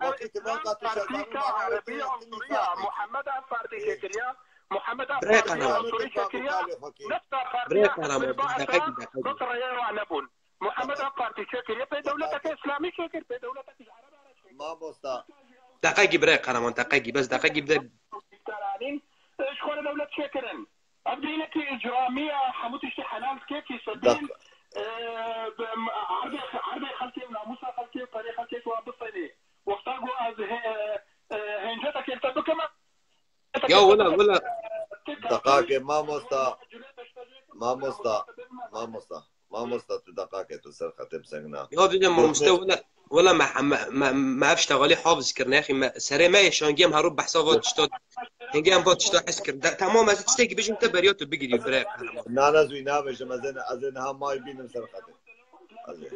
wekî tu vaqa tişta zanî, Partîka mana Erebî wekî tu Unsuriya, nîfaqekî. Muhammed ev partî Ê. Çêkiriya, Muhammed ev Birek partî Qehraman. Unsuri çêkiriya, Nefsa partîya Birek Qehraman, Hizbullah deqekî, deqekî. Bitireye wa nebûn. Muhammed ev partî çêkiriye, pê dewleteke Îslamî çêkir, pê dewleteke ji Ereba re çêkir. Mamosta. Deqekî birek Qehraman, deqekî, bes deqekî bide. Dîktaranîn, e, ji xwe re dewlet çêkirin. Ev dînekî îcramî ye, hemû tiştî helal dike, kî sebîn, Deq- e, bi, erdê, erdê xelkê û namûsa xelkê û perê xelkê ji wan bistênê. Wexta ku ez hê-, e, e, hêncetekê li te bikim, Ya wela, wela. Deqakê mamosta, mamosta, mamosta, mamosta, tu deqakê tu ser xetê bisengina. Ya bide mamoste, wela, wela me, me, me, me ev ştegalî hafiz kirine, axî me, serê me yê şangiyê em herû behsa va tişta, hingê em va tişta hez kirin. De, tamam, ez tiştekî bijim te beriya tu bigirî, bire. Nana zû nabêjim, ez ê, ez ê niha may bînim ser xetê. Ez ê.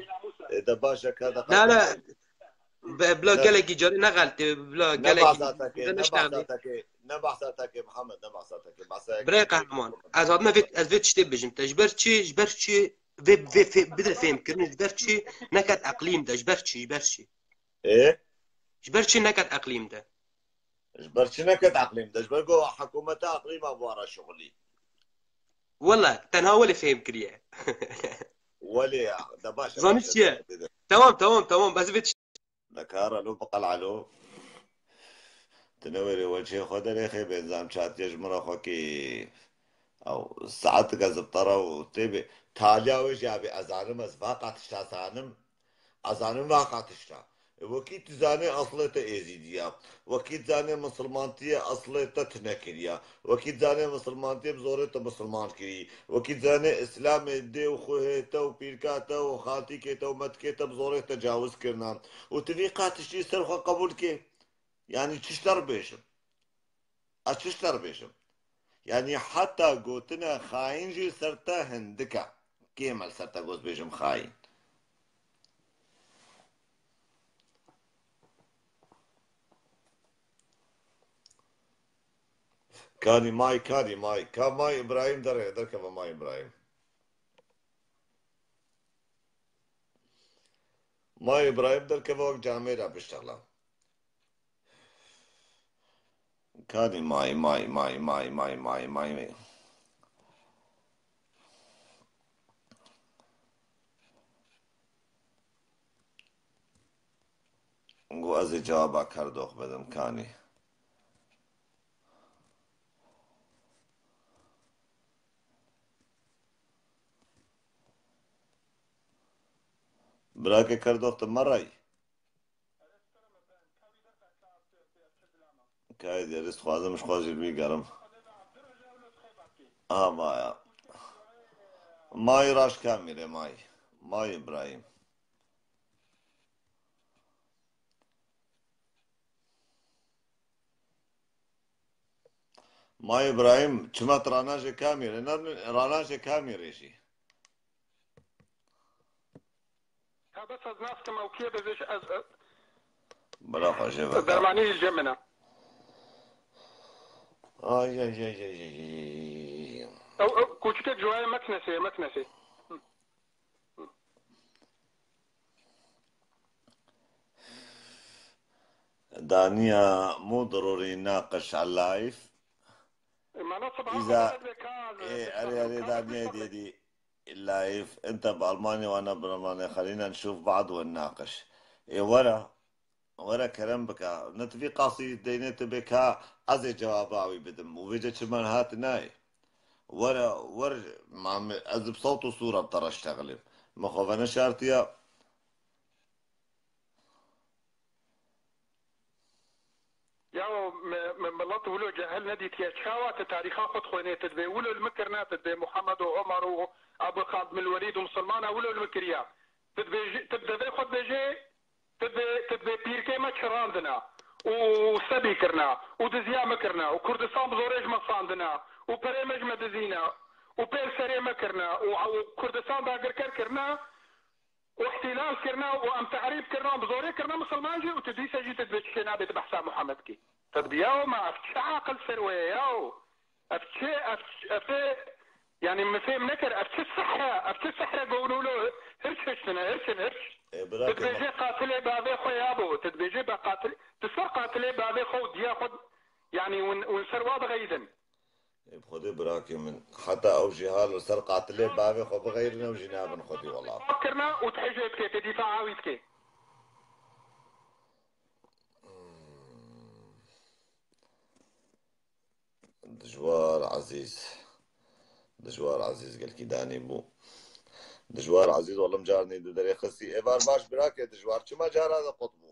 E, de baş e, ka deqakê. Na, na. Be-, bila Ne. gelekî carî nexeltê, bila Ne gelekî bahsa te kê, ne ne bahsa şehdê. te kê, ne bahsa te kê, Mihemed, ne bahsa te kê. Bahsa yek Birayê te kê. Qehreman, ez hatime vê, ez vê tiştê bêjim te. Ji ber çi, ji ber çi vê, vê fê-, bide fêhm kirin, ji ber çi neket eqlîm de, ji ber çi, ji ber çi? Ê? Ji ber çi neket eqlîm de? Ji ber çi neket eqlîm de? Ji ber ku hikûmeta eqlîma bi wan re şixulî. Wele, tenha wele fêhm kiriye. Wele ya, de baş e, Zanî baş e, çi ye? de, de, de. Tamam, tamam, tamam. Ez vê Nekar, alo, biqel, alo. Tu newêrê wecihê xwe derêxê, bênzam çatiye ji min re xwe kî. Ew saetik ez bi te re û tê bê. Taliya wê jî abê, ez zanim, ez vaqa tişta zanim. Ez zanim vaqa tişta. E, wekî tu zanê eslê te êzîdî ya. Wekî tu zanê misilmantiyê eslê te tune kiriya. Wekî tu zanê misilmantiyê bi zorê te misilman kirî. Wekî tu zanê Îslamê dê û xuhê te û pîrka te û xaltîkê te û metikê te bi zorê tecawiz kirina. Û tu vî qat tiştî ser xwe qebûl kê. Yanî çi ji te re bêjim? Ez çi ji te re bêjim? Yanî heta gotina xayîn jî li ser te hindik e. Kêm e li ser te goz bêjim xayîn. Kanî may, kanî may. Ka may Îbrahîm dere-, derkeve may Îbrahîm. May Îbrahîm derkeve wek camêra biştexla. Kanî may, may, may. Got ez ê cewaba kerdox bidim, kanî. Birake kerdox, tu me rayî. Kayê dêrî, dixwazim ji xwe jî bîgerim. Ama ya. May raşka mîrê may. May Îbrahîm. May Îbrahîm, çima tu ranajê kamîrê, ne ranajê kamîrê jî. Ha, bes ez nas kim ew kê, bêje ez, ez Bila xwe jê veke. Dermanî li cem min e. Ay, ay, ay, ay, ay, ay. Ew, ew kûçikek ji wayê meknesê, meknesê. Daniya mû dirorî naqış a layf. Îza, ê, erê, erê, Daniya dêdî. Layf, ente bi Almanya wana bi Almanya, xelîna nşûf bad we naqış. Ê, were, were kerem bike. Ne tu vî qasî deynê tu bê ka ez ê cewaba wî bidim. Û vêce çi man hat nayê. Were, wer, ma me, ez bi sawt û sûra bi te re ştexilîm. Me xwe veneşartiya. Ya Me, me milet wilo cehil nedîtiye. Çawa tu tarîxa xwe dixwênê, tu dibê wilo li min kirine, tu dibê Muhammed û Omer û Abu Xalid bin Welîd û misilmana wilo li min kiriya. Tu dibêjî, tu bi devê xwe dibêjê, tu dibê, tu dibê pîrkê me çirandina û sebî kirina û diziya me kirina û Kurdistan bi zorê ji me sandina û perê me ji me dizîna û pêl serê me kirina û, û Kurdistan dagirker kirina û îhtîlal kirina û em tehrîb kirina û bi zorê kirina misilman jî û tu dîsa jî tu dibê çi nabê tu behsa Muhammed kî. Te dibiya ma ev çi aqil ser we ye yaw? Ev çi, ev, ev ê, yani min fêm nekir, ev çi sihr e, ev çi sihr e govnûlo, hirç hiştine, hirçin, hirç. E, Tu birakê min. dibêjê qatilê bavê xwe ya bo, tu dibêjê be qatil, tu ser qatilê bavê xwe û diya xwe, yani win, win ser wa dixeyidin. Ê, bi Xwedê birakê min, heta ew jî hal li ser qatilê bavê xwe bixeyrin, ew jî nabin xwedî wela. Kirina û tu hijê dikê, tu dîfaa wî dikê. Dijwar Ezîz. Dijwar Ezîz gelkî danî bû. Dijwar Ezîz, welim carinî di derê xistî. Êvar baş birakê Dijwar, çima cara de qut bû?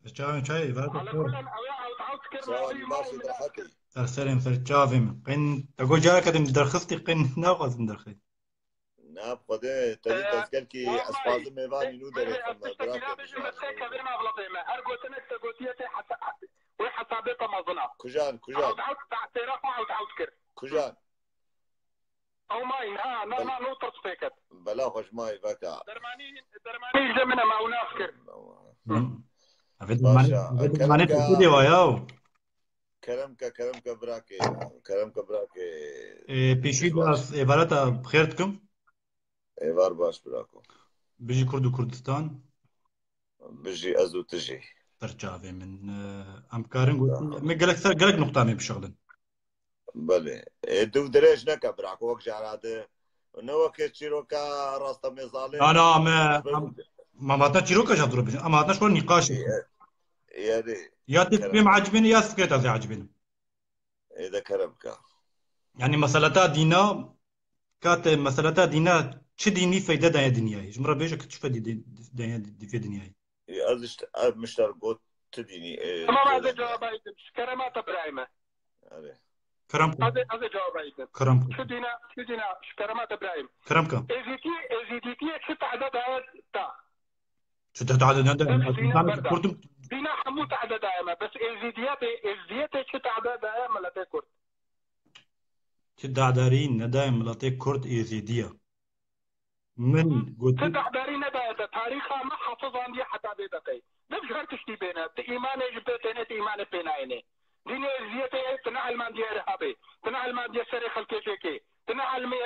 Ez çavên çayê ver Ala kullan ew ya ew dawt kir Sağ ol, navî baş mal derxetî. Ser serên ser çavê min. Qin, te got careke din derxistî qin naxwazim derxî. Na, bi Xwedê, te dî Ee, tezgelkî, ez xwazim mêvanî nû derê xwe me, birakê Dijwar. Her gotinek te gotiye tê hesa-, wê hesabê te mezin a. Kujan, kujan? Ew dawt, te têra xwe ew dawt kir. Kujan? Ew mayî, ha, na, Bel- na, no tirs pê ket. Bela xwe ji mayî veka. Dermanî, dermanî ji min e, me ew nas kir. Hı. Hı. Evê Baş dermanî, e, evê dermanî kerem ke, Tirkiyê de wa ya. Kerem ke, kerem ke birakê, kerem ke birakê. E, pêşî Dijwar. Ez êvareta bi xêr dikim. Êvar baş birako. Bijî Kurd û Kurdistan. Bijî ez û tu jî. Ser çavê min, e, em karin got, Aha. Me gelek ser, gelek nuqta me bişexlin. Belê. Ê, dû dirêj neke, birako, wek cara de. Ne wekê çîroka rasta mêzalê. Na, na, me, Ji ber em, ku me hatine çîroka jî dûr bijin. Em hatine ji xwe nîqaş. Ê, ê, ê, ê, Ya te kerem. Fikrê me ecibîne, ya fikrê te ez ecibînim. Ê, de kerem ka. Yani meseleta dîna, ka te meseleta dîna çi dînî feyde daye dinyayê? Ji min re bêje ki çi feyde daye di-, vê dinyayê? Ê, ez işte, ez mişter got tu dînî, ê, Tamam, ez ê cevaba idim. Ji kerema te birayê me. Erê. Kerem ka. Ez ê, ez ê cevaba idim. Kerem ka. Çi dîna, çi dîna, ji kerema te birayê me. Kerem ka. Êzîdî, êzîdîtiyê çi tehde daye ta? Çi te dade nede? Bes Ez dîna insanê berda. Kurdim. Dîna hemû tehde daye me. Bes êzîdiyetê, êzîdiyetê çi tehde daye miletê Kurd? Çi dadarî nedaye miletê Kurd êzîdiya. Min Çi gotin. Dahdarî nedaye te, tarîxa me hafizandiye heta vê deqeyê. Dev ji her tiştî bêne, tu îmanê ji pê têne, tu îmanê pê nayêne. Dînê êzîdiyetê, tu ne elmandiye irhabê, tu ne elmandiye serê xelkê jêkê, tu ne elmê,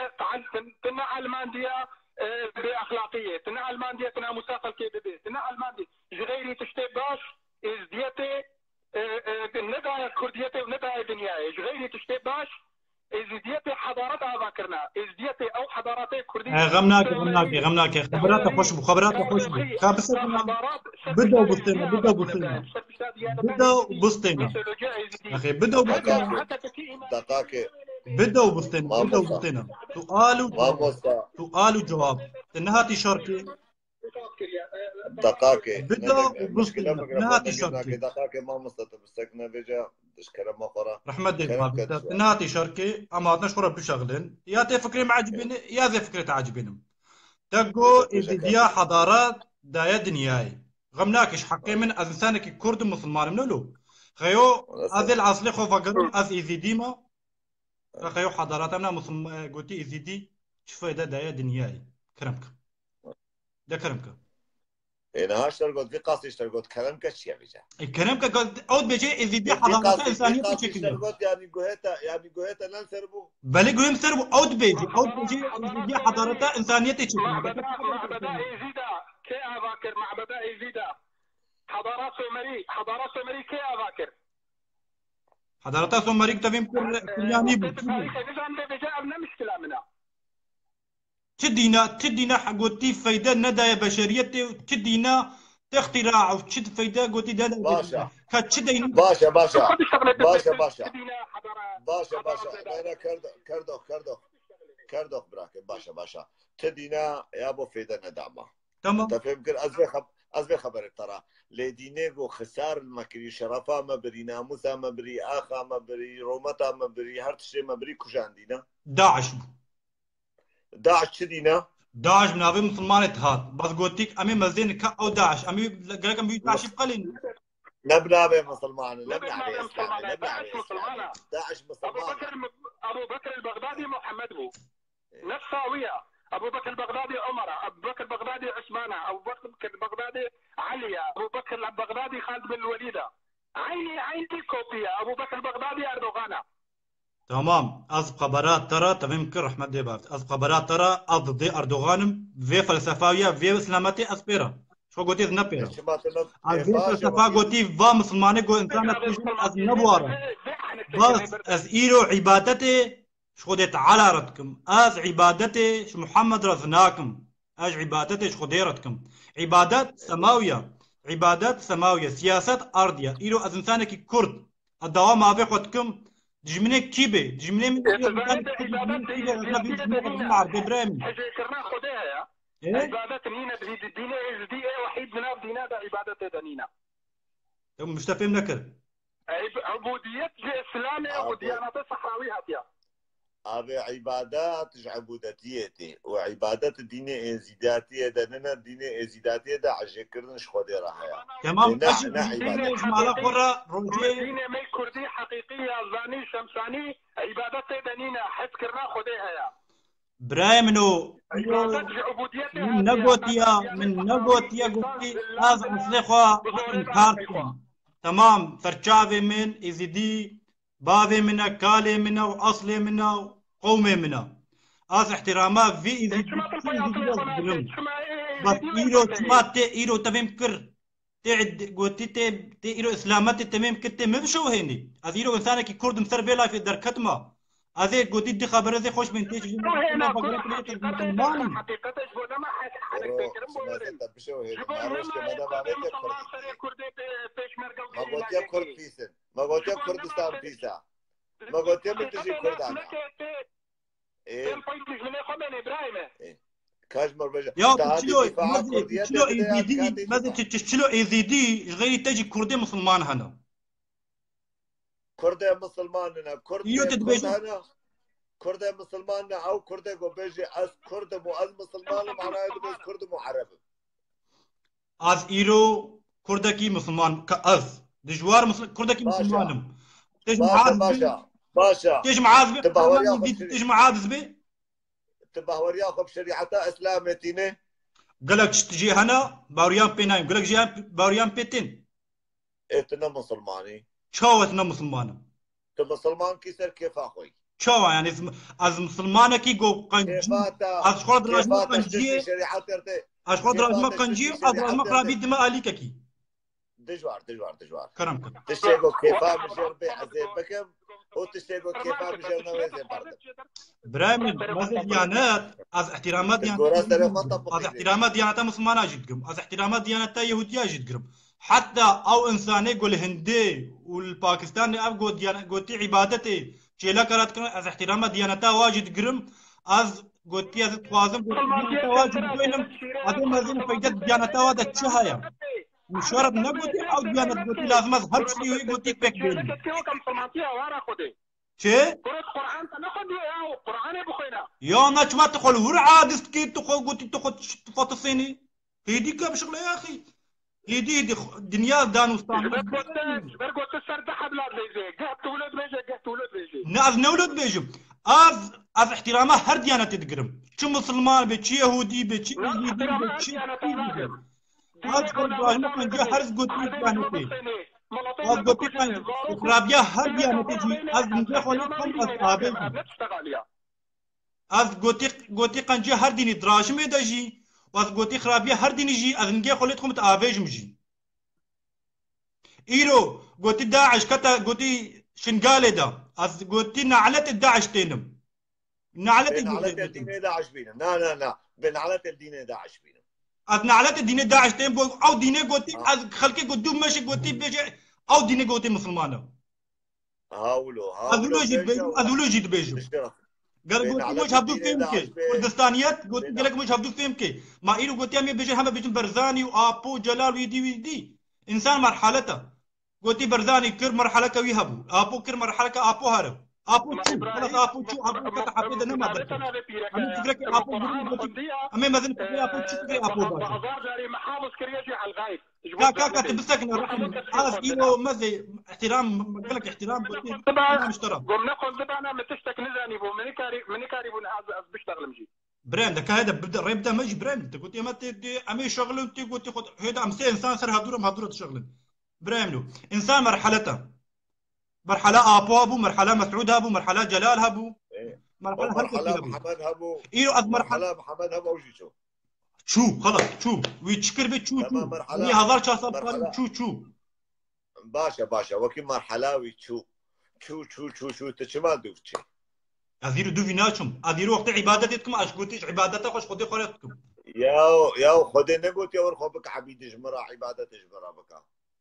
tu, tu ne elmandiye, e, bêexlaqiyê, tu ne elmandiye tu namusa xelkê bibê, tu ne elmandiye ji xeyrî tiştê baş, êzîdiyetê, e, e, nedaye kurdiyetê û nedaye dinyayê. Ji xeyrî tiştê baş, êzîdiyetê hedaret ava kirina. Êzîdiyetê ew hedaretê kurdî. E, xem nake, xem nake, xem nake. Xebera te xweş bû, xebera te xweş bû. Ka bisekine. Bide û bistêne, bide û bistêne. Bide û bistêne. Axê, bide û bistêne. Deqakê. Bide û bistêne, bide û bistêne. Sual û cewab. Mamosta. Sual û cewab. Te nehatî şerkê. Deqakê. Bide û bistêne. Nehatî şerkê. Deqakê mamosta, tu bisekine vêca, dişkerema xwe re. Rehmet dê Kerem ma ke bide. Dijwar. Nehatî şerkê, em hatine ji xwe re bişexlin. Ya tê fikrê me ecibîne, ya zê fikrê te ecibînim. Te got, Teşekkür êzîdiya ederim. Hedaret daye dinyayê. Xem nake, ji heqê min, ez insanekî Kurd û Musulman im, ne lo. Xeyo, Nasıl? Ez ê li eslê xwe vegerim, ez êzîdî me. Xeyo hedareta min a Musulm-, e, gotî êzîdî çi fayde daye dinyayê? Kerem ke. De kerem ke. Ê, niha ji te re got, vî qasî ji te re got, kerem ke çi ye vêca? E, kerem ke got, ew dibêje êzîdî hedareta insaniyetê çêkiriye. Got, yani guhê te, yani guhê te ne li ser bû? Belê guhê min ser bû, ew dibêje, ew dibêje êzîdî hedareta insaniyetê çêkiriye. Mabeda, mabeda êzîda, kê ava kir, mabeda êzîda? Hedara Sumerî, hedara Sumerî kê ava kir? Hedareta Sumerî ku tevî min kir, Kuryanî bû. Tarîxê nizam de bêje ev ne mişkila min e. Çi dîna, çi dîna hegotî feyde nedaye beşeriyetê û çi dîna textîra û çi feyde gotî de Baş e. Ka çi deynî? Baş e, baş e. Baş e, baş e. Baş e, baş e. Reyna kerdox, kerdox, kerdox. Kerdox birake, baş e, baş e. Çi dîna ya bo feyde nedama. Tamam. Te fêm kir, ez vê xeb-, Ez vê xeberê te re. Lê dînê ku xisar me kirî, şerefa me birî, namûsa me birî, axa me birî, rûmeta me birî, her tiştê me birî, kujan dîn e? DAIŞ bû. DAIŞ çi dîn e? DAIŞ bi navê misilmanê dihat. Bas gotîk, em ê mezin ka ew DAIŞ. Em ê gerek em wî DAIŞî biqelînin. Ne bi navê misilman e, ne bi navê Îslamê, ne bi navê Îslamê. DAIŞ misilman e. Ebu Bekir el-Bexdadî Muhammed bû. Nefsa wî ya. Ebu Bekir Bexdadî Umar e, Ebu Bekir Bexdadî Usman e, Ebu Bekir Bexdadî Elî ye, Ebu Bekir Bexdadî Xalid bin Welîd e. Eynî eynî kopî ye. Ebu Bekir Bexdadî Erdogan e. Tamam. Ez bi xebera te re tevî min kir, rehmet dê bert. Ez bi xebera te re, ez didê Erdogan im, vê felsefa wî ye, vê silametê ez pê re. Ji xwe gotî ez ne pê re. Çima tu ne Ez vê pêvajo felsefa bî? Gotî va misilmanê go insana kujin ez ne wara. Bas ez îro îbadetê ji Xwedê Teala re dikim. Ez îbadetê ji Muhammed re zinakim. Ez îbadetê ji Xwedê re dikim. Îbadet semawiya. Îbadet semawiya. Siyaset ardiya. Îro ez insanekî Kurd. Ez dawa mavê xwe dikim. Dijminê kî bê? Dijminê min kî ye? Îbadet, îbadet, hecêkirina Xwedê heye. Îbadet nîne, dînê êzdî ê wehîd di nav dîna de îbadetê de nîne. Te min mişte fêm nekir. Ubudiyet ji Îslamê û diyaneta sehrawî hatiye. Avê îbadet ji ubudetiyê tê û îbadet dînê êzîdatiyê de nine, dînê êzîdatiyê de hecêkirin ji Xwedê re heye. Temam, ne, ne îbadet. Ji mala xwe re rojê. Dînê me kurdî heqîqî, yazanî, şemsanî, îbadet tê de nîne, hezkirina Xwedê heye. Birayê min o, min negotiya, min negotiya gotî, ez eslê xwe inkar dikim. Temam, serçavê min, êzidî, bavê min e, kalê min e û eslê min e û qewmê min e. Ez îhtîrama vî êzidî, vî êzidî ez digirim. Bas îro çima tê, îro te vê min kir. Tê id-, gotî tê, tê îro îslametê temêm kir, tê min bişewhênî. Ez îro însanekî kurd im, ser vê layfê derketma. Ez ê gotî di xeber ez ê xweş bîn, tê ji Heqîqetê ji bo nema heqîqetê ji bo nema heqîqetê kirin bo werin. Ji bo nema kurd ê misilman serê kurdê pê-, pêşmerge û gerîla yekê. Me gotiye Kurdistan pîs e. Me gotiye min tu jî Kurdan e. Ê. Em pey dijminê xwe benê birayê me. Ê. Kaç mor beje. Ya tu çilo, mezê, çilo êzîdî, mezê çi, çi, çilo êzîdî, ji xeyrî te jî kurdê misilman hene. Kurdê misilman hene, kurdê kurd hene. Kurdê misilman ne, ew kurdê ku bêje ez kurd im û ez misilman im, manayê dibe ez kurd im û ereb im. Ez îro kurdekî misilman, ka ez dijwar misil-, kurdekî misilman im. Tê ji min aciz bê. Baş e, baş e. Tê ji min aciz bê. Tu baweriya xwe bi şerî-, tê ji min aciz bê. Tu baweriya xwe bi şerîeta Îslamê tîne? Gelek tişt jê hene, baweriyan pê nayêm. Gelek jê hene, baweriyan pê tên. Ê, tu ne misilman î. Çawa ez ne misilman im? Tu misilman kî ser kêfa xwe yî. Çawa yani ez, ez misilmanekî go qencî, ez xwe dirajma qenciyê, ez xwe dirajma qenciyê, ez dirajma qirabî dime alîkekî. Dijwar, dijwar, dijwar. Kerem kir. Tiştê go kêfa min jê be ez ê bikim û tiştê go kêfa min jê nebe ez ê berdim. Birayê min, ez ê diyanet, ez îhtîrama diyaneta, ez îhtîrama diyaneta misilmana jî dikim. Ez îhtîrama diyaneta Yehûdiya jî dikirim. Heta ew însanê ku li Hindê û li Pakistanê ev got-, diyane-, gotî îbadetê çêleka re dikirin, ez îhtîrama diyaneta wa jî digirim. Ez gotî ez dixwazim gotî diyaneta wa jî bibînim. Ez ê mezin feyde diyaneta wa de çi heye? Min şeref negotî ew diyanet gotî lazim ez her tiştî wî gotî pêk bênim. Çi? Kurd Quran te nexwendî ya, Quranê bixwêne. Ya na çima tu xwe li wir aciz dikî, tu xwe gotî, tu xwe, tu xwe tisênî. Hêdî ke bişixle yaxî. Hêdî, hêdî, dinya dan û stan. Ji ber ku te, ji ber ku te ser du hebla dibêje. Geh tu wilo dibêje, geh tu wilo dibêje. Ne, ez ne wilo dibêjim. Ez, ez îhtîrama her diyanetê digirim. Çi misilman be, çi yehûdî be, çi êzîdî be, çi kurdî be. Ez xwe dirajma qenciya her gotî diyanetê. Ez gotî qenc-, xirabiya her diyanetê jî, ez ningê xwe lê dikim, ez avêjim. Ez gotî, gotî qenciya her dînî dirajimê de jî, û ez gotî xirabiya her dînî jî, ez ningê xwe lê dixwim, ez avêjim jî. Îro gotî DAIŞ kete, gotî Şingalê de. Ez gotî naletê DAIŞ tênim. Naletê Bê naletê dînê DAIŞ bînim. Na, na, na. Bê naletê dînê DAIŞ bînim. Ez naletê dînê DAIŞ têm, bo ew dînê gotî, ha, ez xelkê ku dû meşê gotî bêje, ew dînê gotî misilman e. Hawlo, hawlo. Ez wilo jî dibêjim, ez wilo jî dibêjim. Ger gotî moj hevdû fêm ke. Kurdistaniyet gotî gelek moj hevdû fêm ke. Ma îro gotî em ê bêjin heme bêjin Berzanî û Apo, Celal û yê dî wî dî. Însan merhaleta. Gotî Berzanî kir merhaleke wî hebû. Apo kir merhaleke Apo here. Apo çû. Xelas Apo çû. Apo kete hepê de nema derke. Em ê fikreke Apo girî gotî. Em ê mezin fikrê Apo çi fikrê Apo baş e. Ka, ka, ka, tu bisekine, Rehîm. Az îro mezê, îhtîram, gelek îhtîram, gotî, îhtîram ji te re. Gom ne xwendibana, min tiştek nizanîbû, min nikarî-, min nikarîbûn ez, ez biştexlim jî. Birayem de, ka hede bide, rê bide me jî, birayem, tu gotî, ema tê, tê, em ê şexilin, tê gotî, xwe, hêda em sê însan ser hadûr em hadûr dişexilin. Birayem lo. Însan merhaleta. Merhala Apo hebû, merhala Mesûd hebû, merhala Celal hebû. Ê, Merhala o her kesî merhala hebû. Mihemed hebû. Îro ez merhala Merhala Mihemed hebû, ew jî çû. Çû, xelas, çû. Wî çi kir bê, çû, Tamam, çû. merhala, Wî hezar çar sed merhala. Çû, çû. Baş e, baş e. Wekî merhala wî çû. Çû, çû, çû, çû. Tu çima dûv çi? Ez îro dûvî naçim. Ez îro wextê îbadetê dikim, ez gotî ji îbadeta xwe ji Xwedê xwe re dikim. Yaw, yaw, Xwedê negotiye wir xwe bike ebîdî ji min re, îbadetê ji min re bike.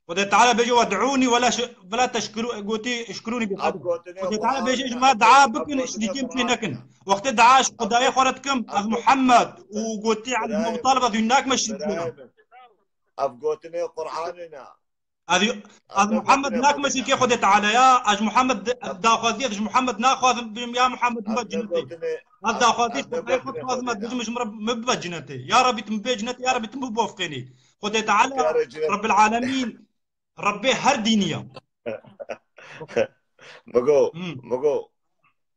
Xwedê Teala bêje, "Wed'ûnî ve la ş-, ve la teşkuru-," gotî, "Eşkurûnî bi." Ev gotinê Xwedê Teala Qur'anê bêje, ne, "Ji me dua ev bikin, gotinê şirîkê min pê Qur'anê nekin." ne. Wextê dua ji Xwedayê xwe re dikim, ez Muhammed û gotî Elî ibn Ebî Talib ez wî nakim şirîkê min. Ev gotinê Qur'anê ne. Ez, ez Muhammed nakim şirîkê Xwedê Teala ya, ez Muhammed d-, daxwaziyek ji Muhammed naxwazim, bim ya Muhammed min be cennetê. Ez daxwaziyek Xwedayê xwe dixwazim, ez bêjim ji min re min bibe cennetê. Ya Rebî tu min bê cennetê, ya Rebî tu min bofqênî. Xwedê Teala, Rebbil Alemîn, Rebbê her dînî ya. Migo, Hmm. Migo,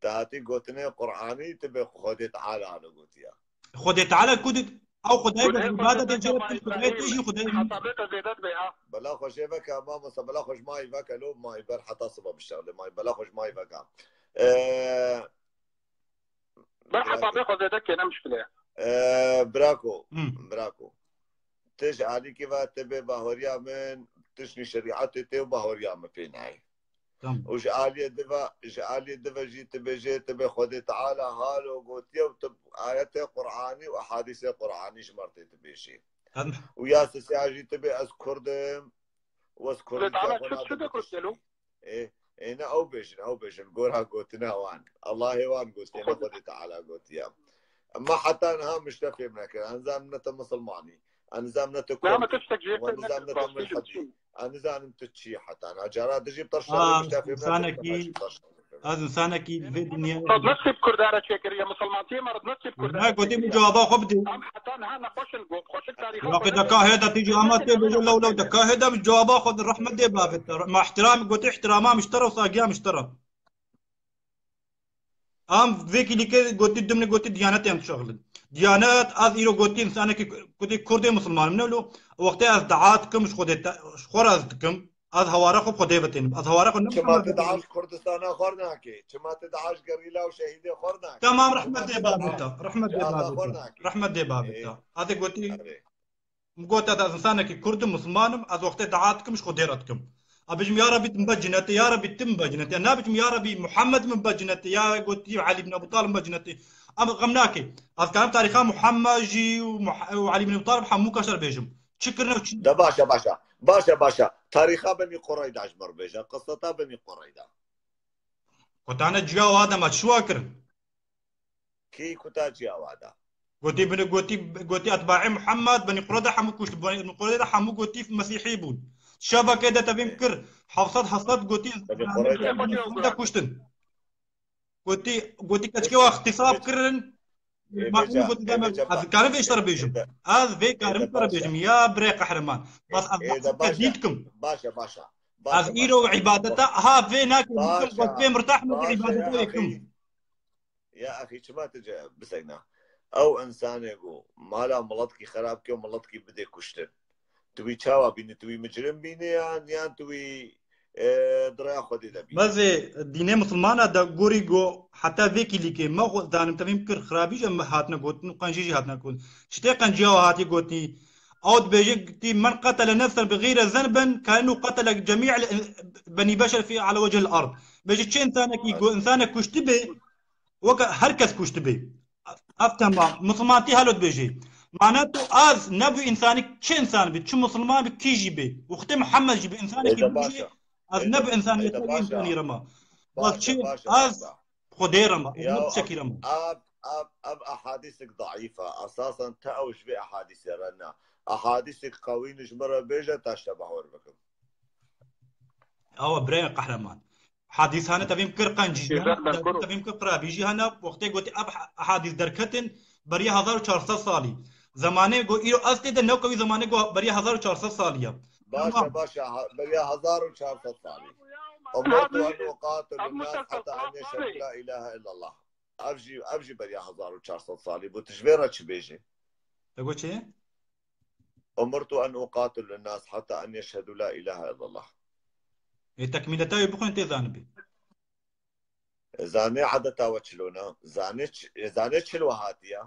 te hatî gotinê Qur'anî, tu bê Xwedê Teala halo gotiya. Xwedê Teala ku di-, ew Xwedayê bes îbadetê jê bikin, Xwedayê tê jî Xwedayê. Hesabê te zêde dibe ha. Bela xwe jê veke, mamosta, bela xwe ji mayî veke, lo mayî ber heta siba bişexle, mayî, bela xwe ji mayî veke. Ee, Ber hesabê xwe zêde kêne mişkile. Ee, birako, Hmm. birako. Ti ji alîkî ve ti bê bahoriya min, tiştî şerîetê tê û bahoriya min pê nayê. Tamam. Û ji aliyê diva, ji aliyê diva jî tu bêjê, tu bê Xwedê Teala halo gotiye û tu ayetê Qur'anî û ehadîsê Qur'anî ji mer tê tu bêjê. Em Û ya sisiya jî tu bê ez Kurd im û ez Xwedê Kurdî Teala çi, çi de Kurd gelo? Ê, ê, ne ew bêjin, ew bêjin, gora gotina wan. Allahê wan gotiye, ne Xwedê Teala gotiye. Ema heta niha min ji te fêm nekir. Ez nizanim ne te misilmanî. Ez nizanim ne te Kurd. Ema tiştek jê fêm nekir. Ez nizanim ne te milhedî. Ez nizanim tu çi heta niha. Cara dijî bi te şerê min ji te fêm nekir. Ez insanekî vê dinyayê. Nasîb Kurda re çêkiriye, misilmantiyê me re nasîb Kurda re çêkiriye. Gotî min cewaba xwe bidê. Em heta niha nexweş in, got xweşik tarîxa xwe. Waqê de ka hêda tê cî ama tê bêje lew lew de ka hêda min cewaba xwe di rehmet dê bavê te. Ma ihtiram gotî ihtirama min ji te re û sagiya min ji te re. Em vê kîlîkê gotî, dimne gotî Diyanet em dişexilin. Diyanet, ez îro gotî, insanekî ku-, gotî Kurdê Misilman im, ne lo, wextê ez dua dikim, ji Xwedê te, ji xwe re ez dikim, ez hewara xwe bi Xwedê ve tênim. Ez hewara xwe ne Çima tu dua ji Kurdistana xwe nakê? Çima tu dua ji gerîla û şehîdê xwe nakê? Tamam, rehmet dê babê te. Rehmet dê babê te. Rehmet dê babê te. Ez ê gotî, Min got, ez, ez insanekî Kurd im, Misilman im, ez wextê dua dikim, ji Xwedê re dikim. Ez bêjim, ya Rebî, tu min be cinetê, ya Rebî, tu min be cinetê. Nabêjim, ya Rebî, Muhammed min be cinetê, ya gotî Elî bin Ebû Talib min be cinetê. Em xem nake. Ez karim tarîxa Muhammed jî û Muh-, û Elî bin Ebû Talib hemû kaşer bêjim. Çi kirine û çi De baş e, baş e. Baş e, baş e. Tarîxa Benî Qureyda ji me re bêje. Qiseta Benî Qureyda. Kotane ciya û Adem, ez çi wa kirin? Kî kuta ciya wa da? Gotî bini, gotî, gotî etbaê Muhammed, Benî Qureyda hemû kuşt, Benî Qureyda hemû gotî Mesîhî bûn. Şevekê de tevîm kir, heft sed, heft sed gotî Benî Qureyda. Hemû de kuştin. Gotî, gotî keçikê wa îxtîsab kirin. Ê, Ma bêje, û gotî ê, deme, bêje, ez ba-, karim vê ji te re bêjim. Ê, de-, Ez vê ê, karim de te re baş e. bêjim. Ya birê qehreman. Bas Ê, ez ê, de baş e. Dît kim. Baş e, baş e. Baş e, baş e. Ez îro îbadeta, ha, vê nakim. Baş e. Bas vê mirtah me Baş e, îbadeta ya wê kim. axî. Ya axî, çima tu ce-, bisegna? Ew insanê ku mala miletkî xerab ke û miletkî bidê kuştin. Tu wî çawa bînî? Tu wî micrim bînî yan, yan tu wî, e, di rêya Xwedê de bînî? Bezê dînê misilmana de gorî ku heta vê kîlîkê me xwe zanim tevîm kir, xirabî jî em hatine gotin û qencî jî hatine gotin. Çi tê qenciya we hatiye gotinî? Ew dibêje, gotî, "Men qetele nefsen bi xeyre zenbin, kaennu qetele cemî el-, benî beşer fî ala wecihil ard." Bêje, çi insanekî ku insanek kuştibê, weke her kes kuştibê. Ev tema, misilmantî helo dibêje. Mana tu az ne bi insanî, çi insan bî, çi misilman bî, kî jî bî. Wextê Mihemed jî bi insanekî Ê de bû baş jî, e. az Ê ne de, bi ê de insaniyeta baş e. insanî re ma. Baş e, Bak çi baş e, az baş e. Xwedê re me, Ya, ne tiştekî re me. Ev, ev, ev ehadîsek daîf e. Esasen te ew ji vê ehadîsê re ne. Ehadîsek qewîn ji min re bêje, te ji te behwer bikim. Awa birayê qehreman. Hadîs hane tevîm kir qencî Güzel, hene, ben kuru. Tevîm kir qirabî jî hene, wextê gotî ev ha-, hadîs derketin beriya hezar û çar sed salî. Zemanê go îro ez tê de newka wî zemanê go beriya hezar û çar sed salî ya. Baş e, Tamam. baş e, ha-, beriya hezar û çar sed salî. Umirtu en uqatil nas heta en yeşhedû la ilahe illallah. Ev jî, ev jî beriya hezar û çar sed salî bû. Tu ji vê re çi bêjî? Te got çi? Umirtu en uqatil nas heta en yeşhedû la ilahe illallah. Ê tekmîleta wê bixwin tê zanibî. Zanê edeta we çilo ne? Zanê ç-, zanê çilo hatiye?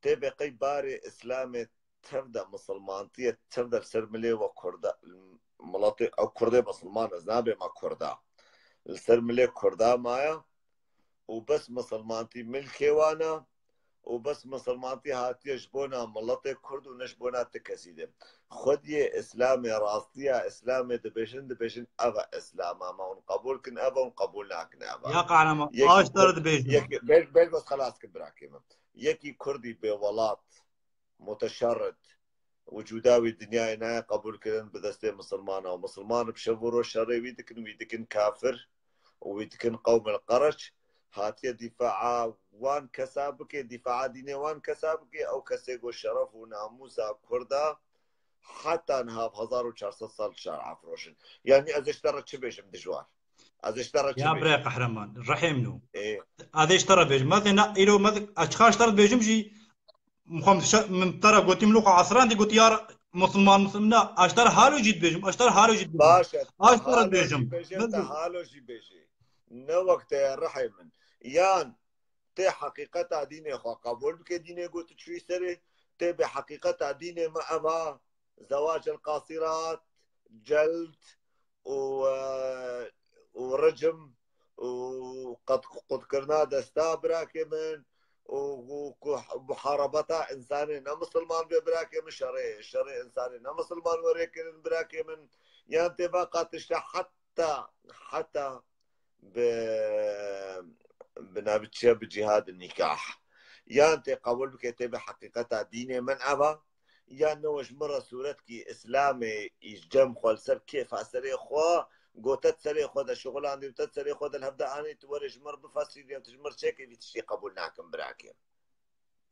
Tê bê qey barê Îslamê tev de, misilmantiyê tev de li ser milê we Kurda, miletê, ew Kurdê misilman, ez nabêma Kurda. Li ser milê Kurda maye û bes misilmantî milkê wan e û bes misilmantî hatiye ji bona miletê Kurd û ne ji bona ti kesî de. Xwediyê Îslamê, rastiya Îslamê dibêjin, dibêjin ev e Îslam, ama hûn qebûl kin ev e, hûn qebûl nakin ev e. Ya qehrema, Yekî aş te re Kurd, dibêjim. yekî, bel, bel bes xelas kin birakê min. Yekî Kurdî bêwelat, muteşerrid, wicûda wî dinyayê nayê qebûlkirin bi destê misilmana û misilman bi şev û roj şerê wî dikin, wî dikin kafir û wî dikin qewmil qereç. Hatiye dîfaa wan kesa bike, dîfaa dînê wan kesa bike, ew kesê ku şeref û namûsa Kurda heta niha bi hezar û çar sed sal şer afroşin. Yanî ez ê ji te re çi bêjim dijwar? Ez ê ji te re çi Ya bêjim? Birayê qehreman, rehê min o. Ê. Ez ê ji te re bêjim. Mezê ne, îro mez, ez çiqas ji te re dibêjim jî, min xwe min şe-, min te re gotî, min xwe esrandî gotî, ya Musulman, Musulman, ne, ez ji te re halo jî dibêjim, ez ji te re halo jî dibêjim. Baş e, Ez ji te re halo jî dibêjim. bêje, Mezê. te halo jî bêjî. Ne wek te ye rihê min. Yan tê heqîqeta dînê xwe qebûl bike, dînê got tu çûyî serê, tê bê heqîqeta dînê me ev a, zewacel qasîrat, celd û, e, û ricm û qet-, qutkirina desta birakê min û, û ku muharebeta însanê ne misilman bê birakê min, şerê, şerê însanê ne misilman were kirin birakê min, yan tê va qatişte heta, heta bi, bi navê çi ye, bi cîhad nîkah. Yan tê qebûl bike tê bi heqîqeta dînê min ev a, yan ne we ji min re sûretkî Îslamê î cem xwe li ser kêfa serê xwe, gote di serê xwe de şixulandî û te di serê xwe de li hev de anî, tu were ji min re bifesîrî, tu ji min re çêkê vî tiştî qebûl nakim birakê.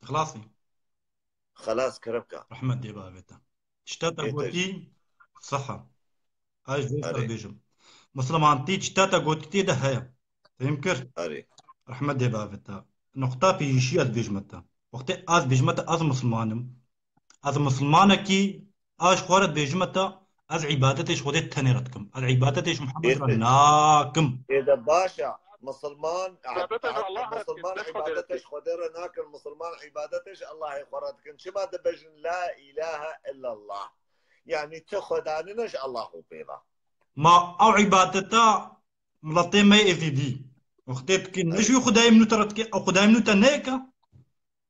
Xilasî. Xelas kerem ka. Rehmet dê bavê te. Çita te Ê te gotî, siha. Ez jê Erê. Dibêjim. Misilmantî çita te gotî tê de heye. Fêm kir? Erê. Rehmet dê bavê te. Nuqta pêşî ez dibêjime te. Wextê ez dibêjime te, ez misilman im. Ez misilmanekî, ez ji xwe re dibêjime te, ez îbadetê ji Xwedê tenê re dikim. Ez îbadetê ji Muhammed Ê re te- nakim. Ê de baş e. Misilman, Îbadetê ji Allah re misilman dikin, ne ji Xwedê re îbadetê dikin. Ji Xwedê re nakin. Misilman îbadetê ji Allahê xwe re dikin. Çima dibêjin la ilahe illallah? Yanî tu xwedanine ji Allah û pê ve. Ma ew îbadeta miletê me Êzîdî. Wextê dikin, ne ji wî Xwedayê min û te re dike, ew Xwedayê min û te neyê ka?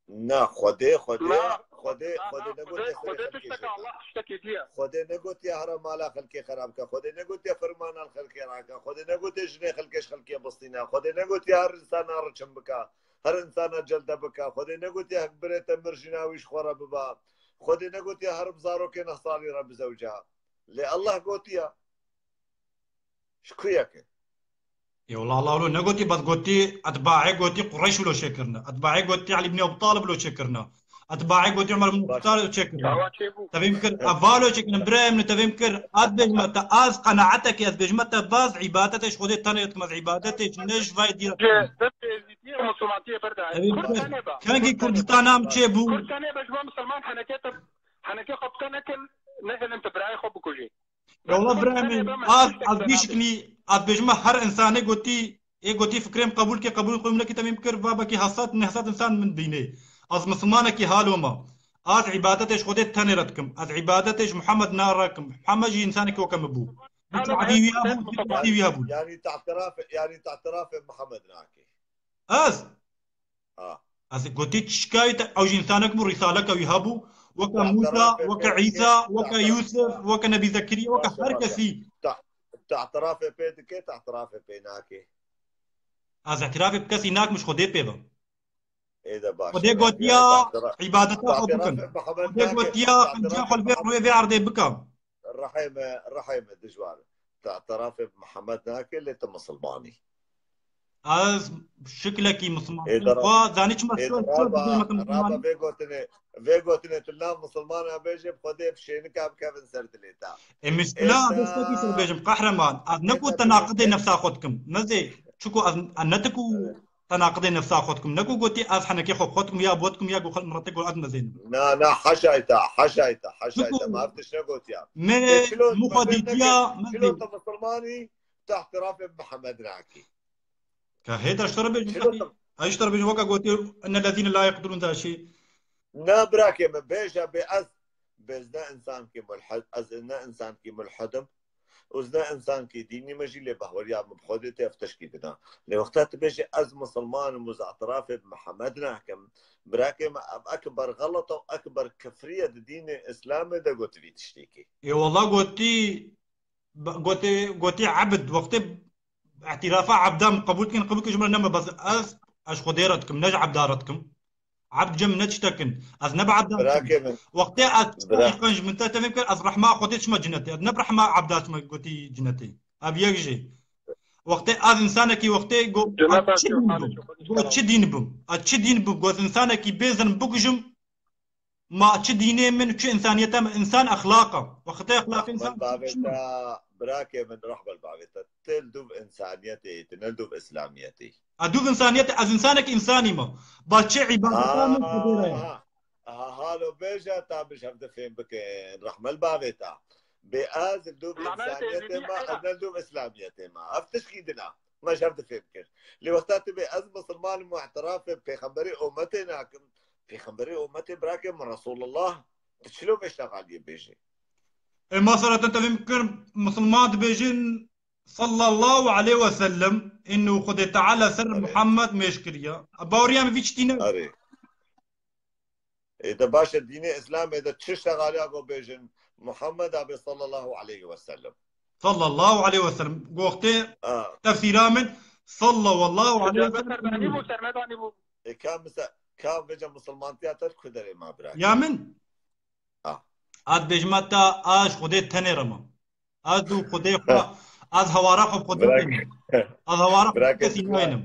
Na, Xwedê, Xwedê, Na, Xwedê, na, Xwedê na, negotiye Xwedê, serê Xwedê xelkê tişteka jê. Allah tiştekî diye. Xwedê negotiye here mala xelkê xerab ke. Xwedê negotiye fermana li xelkê rake. Xwedê negotiye jinê xelkê ji xelkê bistîne. Xwedê negotiye her insana riçim bike. Her insana celde bike. Xwedê negotiye hek birê te mir jina wî ji xwe re biba. Xwedê negotiye her bi zarokê neh salî re bizewca. Lê Allah gotiye. Ji ku yek e? Ê wela Allah wilo negotî, bes gotî etbaê gotî Qureyş wilo çêkirine. Etbaê gotî Elî ibn Ebî Talib wilo çêkirine. Etbaê gotî Umer ibn Baş. Xettab wilo çêkirine. Dawa çêbû. Tevîm kir, ev va wilo çêkirin, birayê min, tevîm kir, ez bêjime te, ez qenaatekê ez bêjime te, bes îbadetê ji Xwedê tenê dikim, ez îbadetê ji ne ji vay dî re Ji dikim. dest êzîdiyê û misilmantiyê berdayê. Tevîm Kurd kir. tenê be. Kengî Kurd Kurdistan tenê am be. çêbû. Kurd tenê be ji bo misilman henekê te, henekê xwe bike nekin, nehêlin tu birayê xwe bikujî. Ya wela birayê min, az, az bî şiklî, az bêjime her insanê gotî, ê gotî fikrê min qebûl ke, qebûl xwe min nekî, tevîm kir, va belkî hesed, neh sed insan min bînê. Az misilmanekî halo me. Az îbadetê ji Xwedê tenê re dikim. Ez îbadetê ji Muhammed na re kim. Muhammed jî insanekî weke min bû. Bî Halo çavî wî hebû, bî destî wî hebû. Yanî tehtirafê, yanî tehtirafê Muhammed nake. Ez? Ha. Ez gotî çi şikayet, ew jî însanek bû, rîsaleke wî hebû, weke Mûsa, Tehtirafê weke pê Îsa, dike, weke tehtiraf-, Yûsif, weke Nebî Zekirî, weke Baş e, her baş e. kesî. Te-, tehtirafê pê dike, tehtirafê pê nake. Ez îtirafê bi kesî nakim, ji Xwedê pê ve. Ê de baş Xwedê e. Gotiya Yani, îbadeta xwe bikin. Xwedê gotiya qenciya xwe li vê rûyê vê erdê bikin. Rehê me, rehê me dijwar. Te îtirafê bi Mihemed nake, lê tu misilmanî. Ez şiklekî misilman. Ê de xwe zanî çima Ê de şo-, şo raba, dibêjim te misilman. Raba vê gotinê, vê gotinê tu nav misilmana bêje, bi Xwedê bi şênika bikevin ser dilê te. Ê, mişkila Ê de ez ştekî şo bêjim, qehreman. Ez ne ku tenaqidê nefsa xwe dikim. Nezê, çiku ez, ez ne diku Evet. tenaqidê nefsa xwe dikim. Ne ku gotî ez henekê xwe bi xwe dikim, ya bi we dikim, ya ku xelk min re tê ku ez nizênim. Na, na, haşay te, haşay te, haşay te. Çiku Ma ev tişt negotiya. Me Ê, çilo, min xwe me dîtiya, neke, me çilo dî- te misilmanî, tu îtirafê bi Mihemed nakî. Ka hê de ji te re bêjim, Çilo te ez ji te re bêjim, weka gotî, "Innellezîne la yeqdurûn" da şî. Na, birakê min, bêje bê ez, bê ez ne insankî mulhid, ez ne insankî mulhid im. Û ez ne insankî dînî me jî lê bahweriya min bi Xwedê tê ev tişkî dina. Lê wexta tu bêjî ez misilman im û ez îtirafê bi Mihemed nakim, birakê min ev ekber xelet û ekber kifriye di dînê Îslamê de gotivî tiştîkî. Ê wela gotî, gotê, gotî ebd, wextê îtirafa ebda min qebûl dikin, qebûl dikin ji min re neme, bes ez, ez ji Xwedê re dikim, ne ji ebda re dikim. Ebd cem ne tiştekin. Ez ne bi ebda Birakê min. Wextê ez Bira- qenc min te tevim kir, ez rehma Xwedê çima cinetê. Ez ne bi rehma ebda çima gotî cinetê. Ev yek jî. Wextê ez insanekî wextê go-, Cineta ez çi dîn Kur'anê bim? Go çi dîn bim? Ez çi dîn bim? Go ez insanekî bêzin bikujim. Ma çi dînê min, çi insaniyete min? Însan exlaq e. Wextê exlaqê însan Rahmel bavê te, birakê min, rahmel bavê te. Te li dûv insaniyetê, te ne li dûv islamiyetê. A dûv insaniyetê, ez insanek insanî me. Ba çi îbadeta min Xwedê re ye. Ha, ha, halo bêje ta bi ji hev de fêm bikin. Rahmel bavê te. Bê ez li dûv Rahmel insaniyetê tevî me, ez ne li dûv islamiyetê me. Ev tişkî dina. Me ji hev de fêm kir. Lê wexta tu bê ez misilman im û îtirafê pêxemberê ometê nakim. Pêxemberê ometê birakê min Resulullah. Tu çilo vê ştegaliyê bêjê? Ê, mesela te tevî min kir, misilman dibêjin, "Sallallahu aleyhi ve sellem", inu Xwedê Teala ser Erê. Muhammed mêş kiriye. Baweriya min vî tiştî ne. Erê. Ê de baş e, dînê Îslamê de çi ştegaliya ku bêjin, "Muhammed abê sallallahu aleyhi ve sellem"? Sallallahu aleyhi ve sellem. Goxtê A. tefsîra min, "Sallallahu aleyhi ve sellem." Ser benî bû, ser me danî bû. Ê ka misa-, ka vêca misilmantiya te ku derê ma bira. Ya min? A. Ad bêjma ta a ji Xwedê tenê re ma. Ez dû Xwedê xwe, ez hewara xwe bi Xwedê Bira-, tênim. Ez hewara xwe bi birakê kesî dijwar, naynim.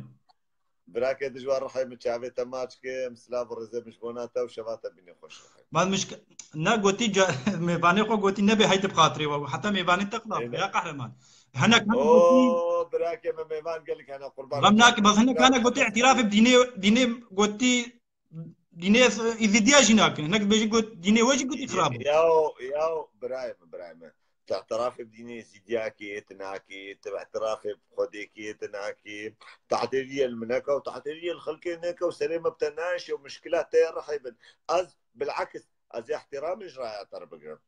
Birakê dijwar rihê min çavê te maç ke, em silav û rêzê min ji bona te û şeva te bîne xweş rihê. Bad min ji ke-, ne gotî ca-, mêvanê xwe gotî nebe heytê bi xatirê we. Heta mêvanê te xilaf Ê, be, ne. Ya qehreman. Hinek min gotî O, birakê min mêvan gelek hene qurban. Gam nake, bas hinek hene gotî îtirafê bi dînê, dînê gotî Dînê Êzîdiya jî nakin. Hinek dibêjin got, dînê we jî gotî xirab e. Yaw, yaw, birayê min, birayê min. Tu îtirafê bi dînê Êzîdiya kê, tu nakî, tu îtirafê bi Xwedê kê, tu nakî. Tehdêriyê li min neke û tehdêriyê li xelkê neke û serê me bi te nayêşe û mişkila te yê rihê bin. Ez, bil'eks, ez ê îhtîramê ji raya te re bigrim.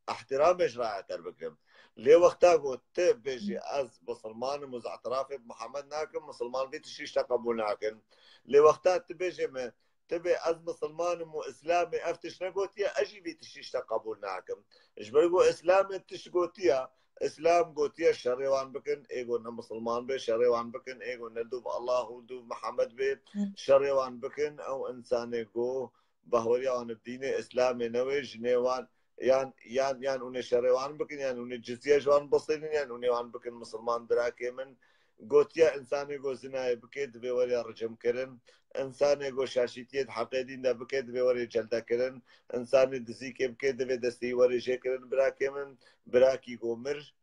Îhtîramê ji raya te re bigirim. Lê wexta ku tu bêjî, "Ez misilman im û ez îtirafê bi Mihemed nakim", misilman vî tiştî ji te qebûl nakin. Lê wexta tu bêjê min, tu bê, "Ez misilman im û Îslamê ev tişt negotiye", ez jî vî tiştî ji te qebûl nakim. Ji ber ku Îslamê tişt gotiye, Îslam gotiye, "Şerê wan bikin, ê ku ne misilman bê, şerê wan bikin, ê ku ne dûv Allah û dûv Mihemed bê, Hı. şerê wan bikin", ew însanê ku bahweriya wan bi dînê Îslamê newê, jinê wan yan, yan, yan hûn ê şerê wan bikin, yan hûn ê cizye ji wan bisînin, yan hûn ê wan bikin misilman, birakê min. Gotiye, însanê ku zinayê bike, divê were rijimkirin. Însanê ku şaşîtiyê di heqê dîn de bike, divê were celdekirin. Însanê dizîkê bike, divê destê wî were jêkirin, birakê min. Birakî ku mir,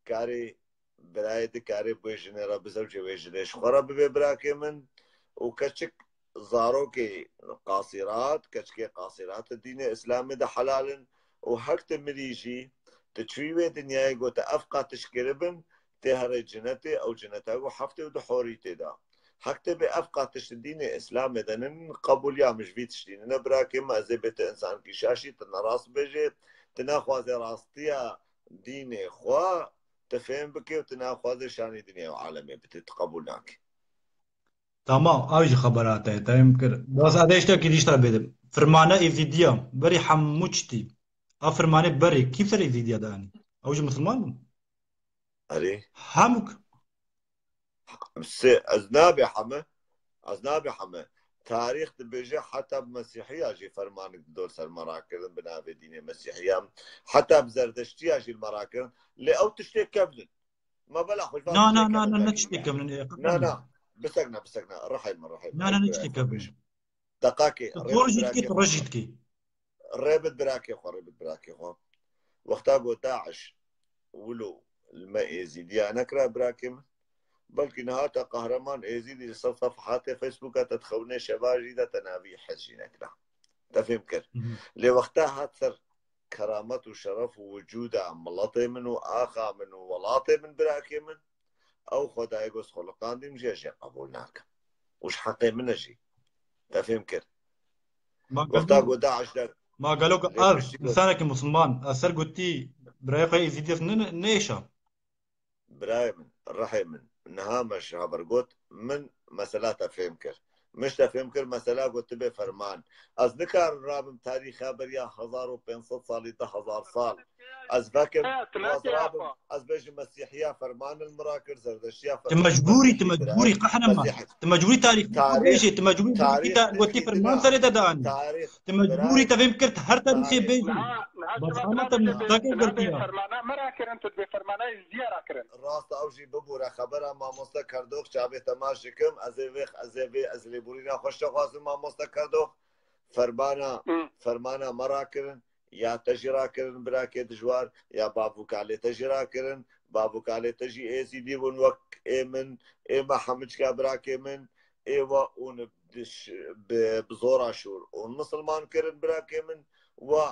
karê birayê dikare bi wê jinê re bizewce, wê jinê ji xwe re bibe birakê min. Û keçik, zarokê qasîrat, keçikê qasîrat di dînê Îslamê de helal in. Û hek tu mirî jî, tu çûyî wê dinyayê ku te ev qatiş kiribin, tê herê cinetê, ew cineta ku heftê û du horî tê de. Hek tu bê ev qatiş di dînê Îslamê de nin, qebûliya min ji vî tiştî nine birakê min, ez ê bê tu însankî şaşî, tu nerast bêjê, tu naxwazê rastiya dînê xwe tu fêm bikê û tu naxwaze şanî dinyê û alemê bidê, tu qebûl nakî. Tamam, ew jî xebera te ye, te em kir. Bas ez ê tiştekî dî ji te re bêdim. Firmane Êzîdiya, berî hemû tiştî. A firmane berê, kî ser Êzîdiya de anî? Ew jî misilman bûn? Erê. Hemû k-, Sê, ez nabê heme, ez nabê heme. Tarîx dibêje heta bi Mesîhiya jî fermanik dido ser me rakirin bi navê dînê Mesîhiya. Heta bi Zerdeştiya jî li me rakirin. Lê ew tiştê kevn in. Me bela xwe Na, na, na, na, ne tiştê kevn in. Na, na. Bisekne, bisekne. Rihê min, rihê min. Na, na, ne tiştê kevn in. Deqakê, Tu rê roj jî dikî, tu roj jî dikî. Rê bid birakê xwe, rê bid birakê xwe. Wexta got DAIŞ, wilo li me êzîdiya nekira birakê min. Belkî niha te qehreman êzîdî li ser sefhatê Facebooka te dixewinê şeva jî de te navî hez jî nekira. Te fêm kir. Hı hı. Lê wexta hat ser keramet û şeref û wicûda miletê min û axa min û welatê min birakê min, ew Xwedayê got xwe liqandî min jî ez jê qebûl nakim. Û ji heqê min e jî. Te fêm kir. Ma Wexta gelo, got DAIŞ de ma gelo ku rê ev piştî got, insanekî musulman, ez ser gotî birayê xwe êzîdî ne, ne, nêşa. Birayê min, rihê min, niha me ji haber got, min mesela te fêm kir. Min ji te fêm kir, mesela got tu bê ferman. Ez nikarim rabim tarîxa beriya hezar û pênc sed salî, du hezar sal. Ez vekim, Ha, tu ez nabê rabim, apa. Ez bêjim Mesîhiya ferman li min rakir, Zerdeştiya Tu ferman li mecbûrî, tu mecbûrî, qehreman. Mesîh-, Tu mecbûrî tarîx tarîx, bêjê, tu mecbûrî tarîx gotî, gotî ferman serê te danî. Tarîx, Tu mecbûrî birayê te vêm kir, her tarîxê bêjî. Niha, niha Bas şima ama te dinabê, nuqtakê dinabê girtiya. Fermana me rakirin, tu dibê fermana êzdiya rakirin. Rast ew jî bibûre xebera mamoste Kerdox çavê te maç dikim, ez ê vê, ez ê vê, ez lêborîna xwe ji te xwazim mamoste Kerdox. Fermana, Hı. Fermana me rakirin, ya te jî rakirin birakê dijwar, ya bavûkalê te jî rakirin, bavûkalê te jî êzîdî bûn wek ê min, ê me hemiçka birakê min, ê we ûn bi, bi, bi zora şûr ûn misilman kirin birakê min, we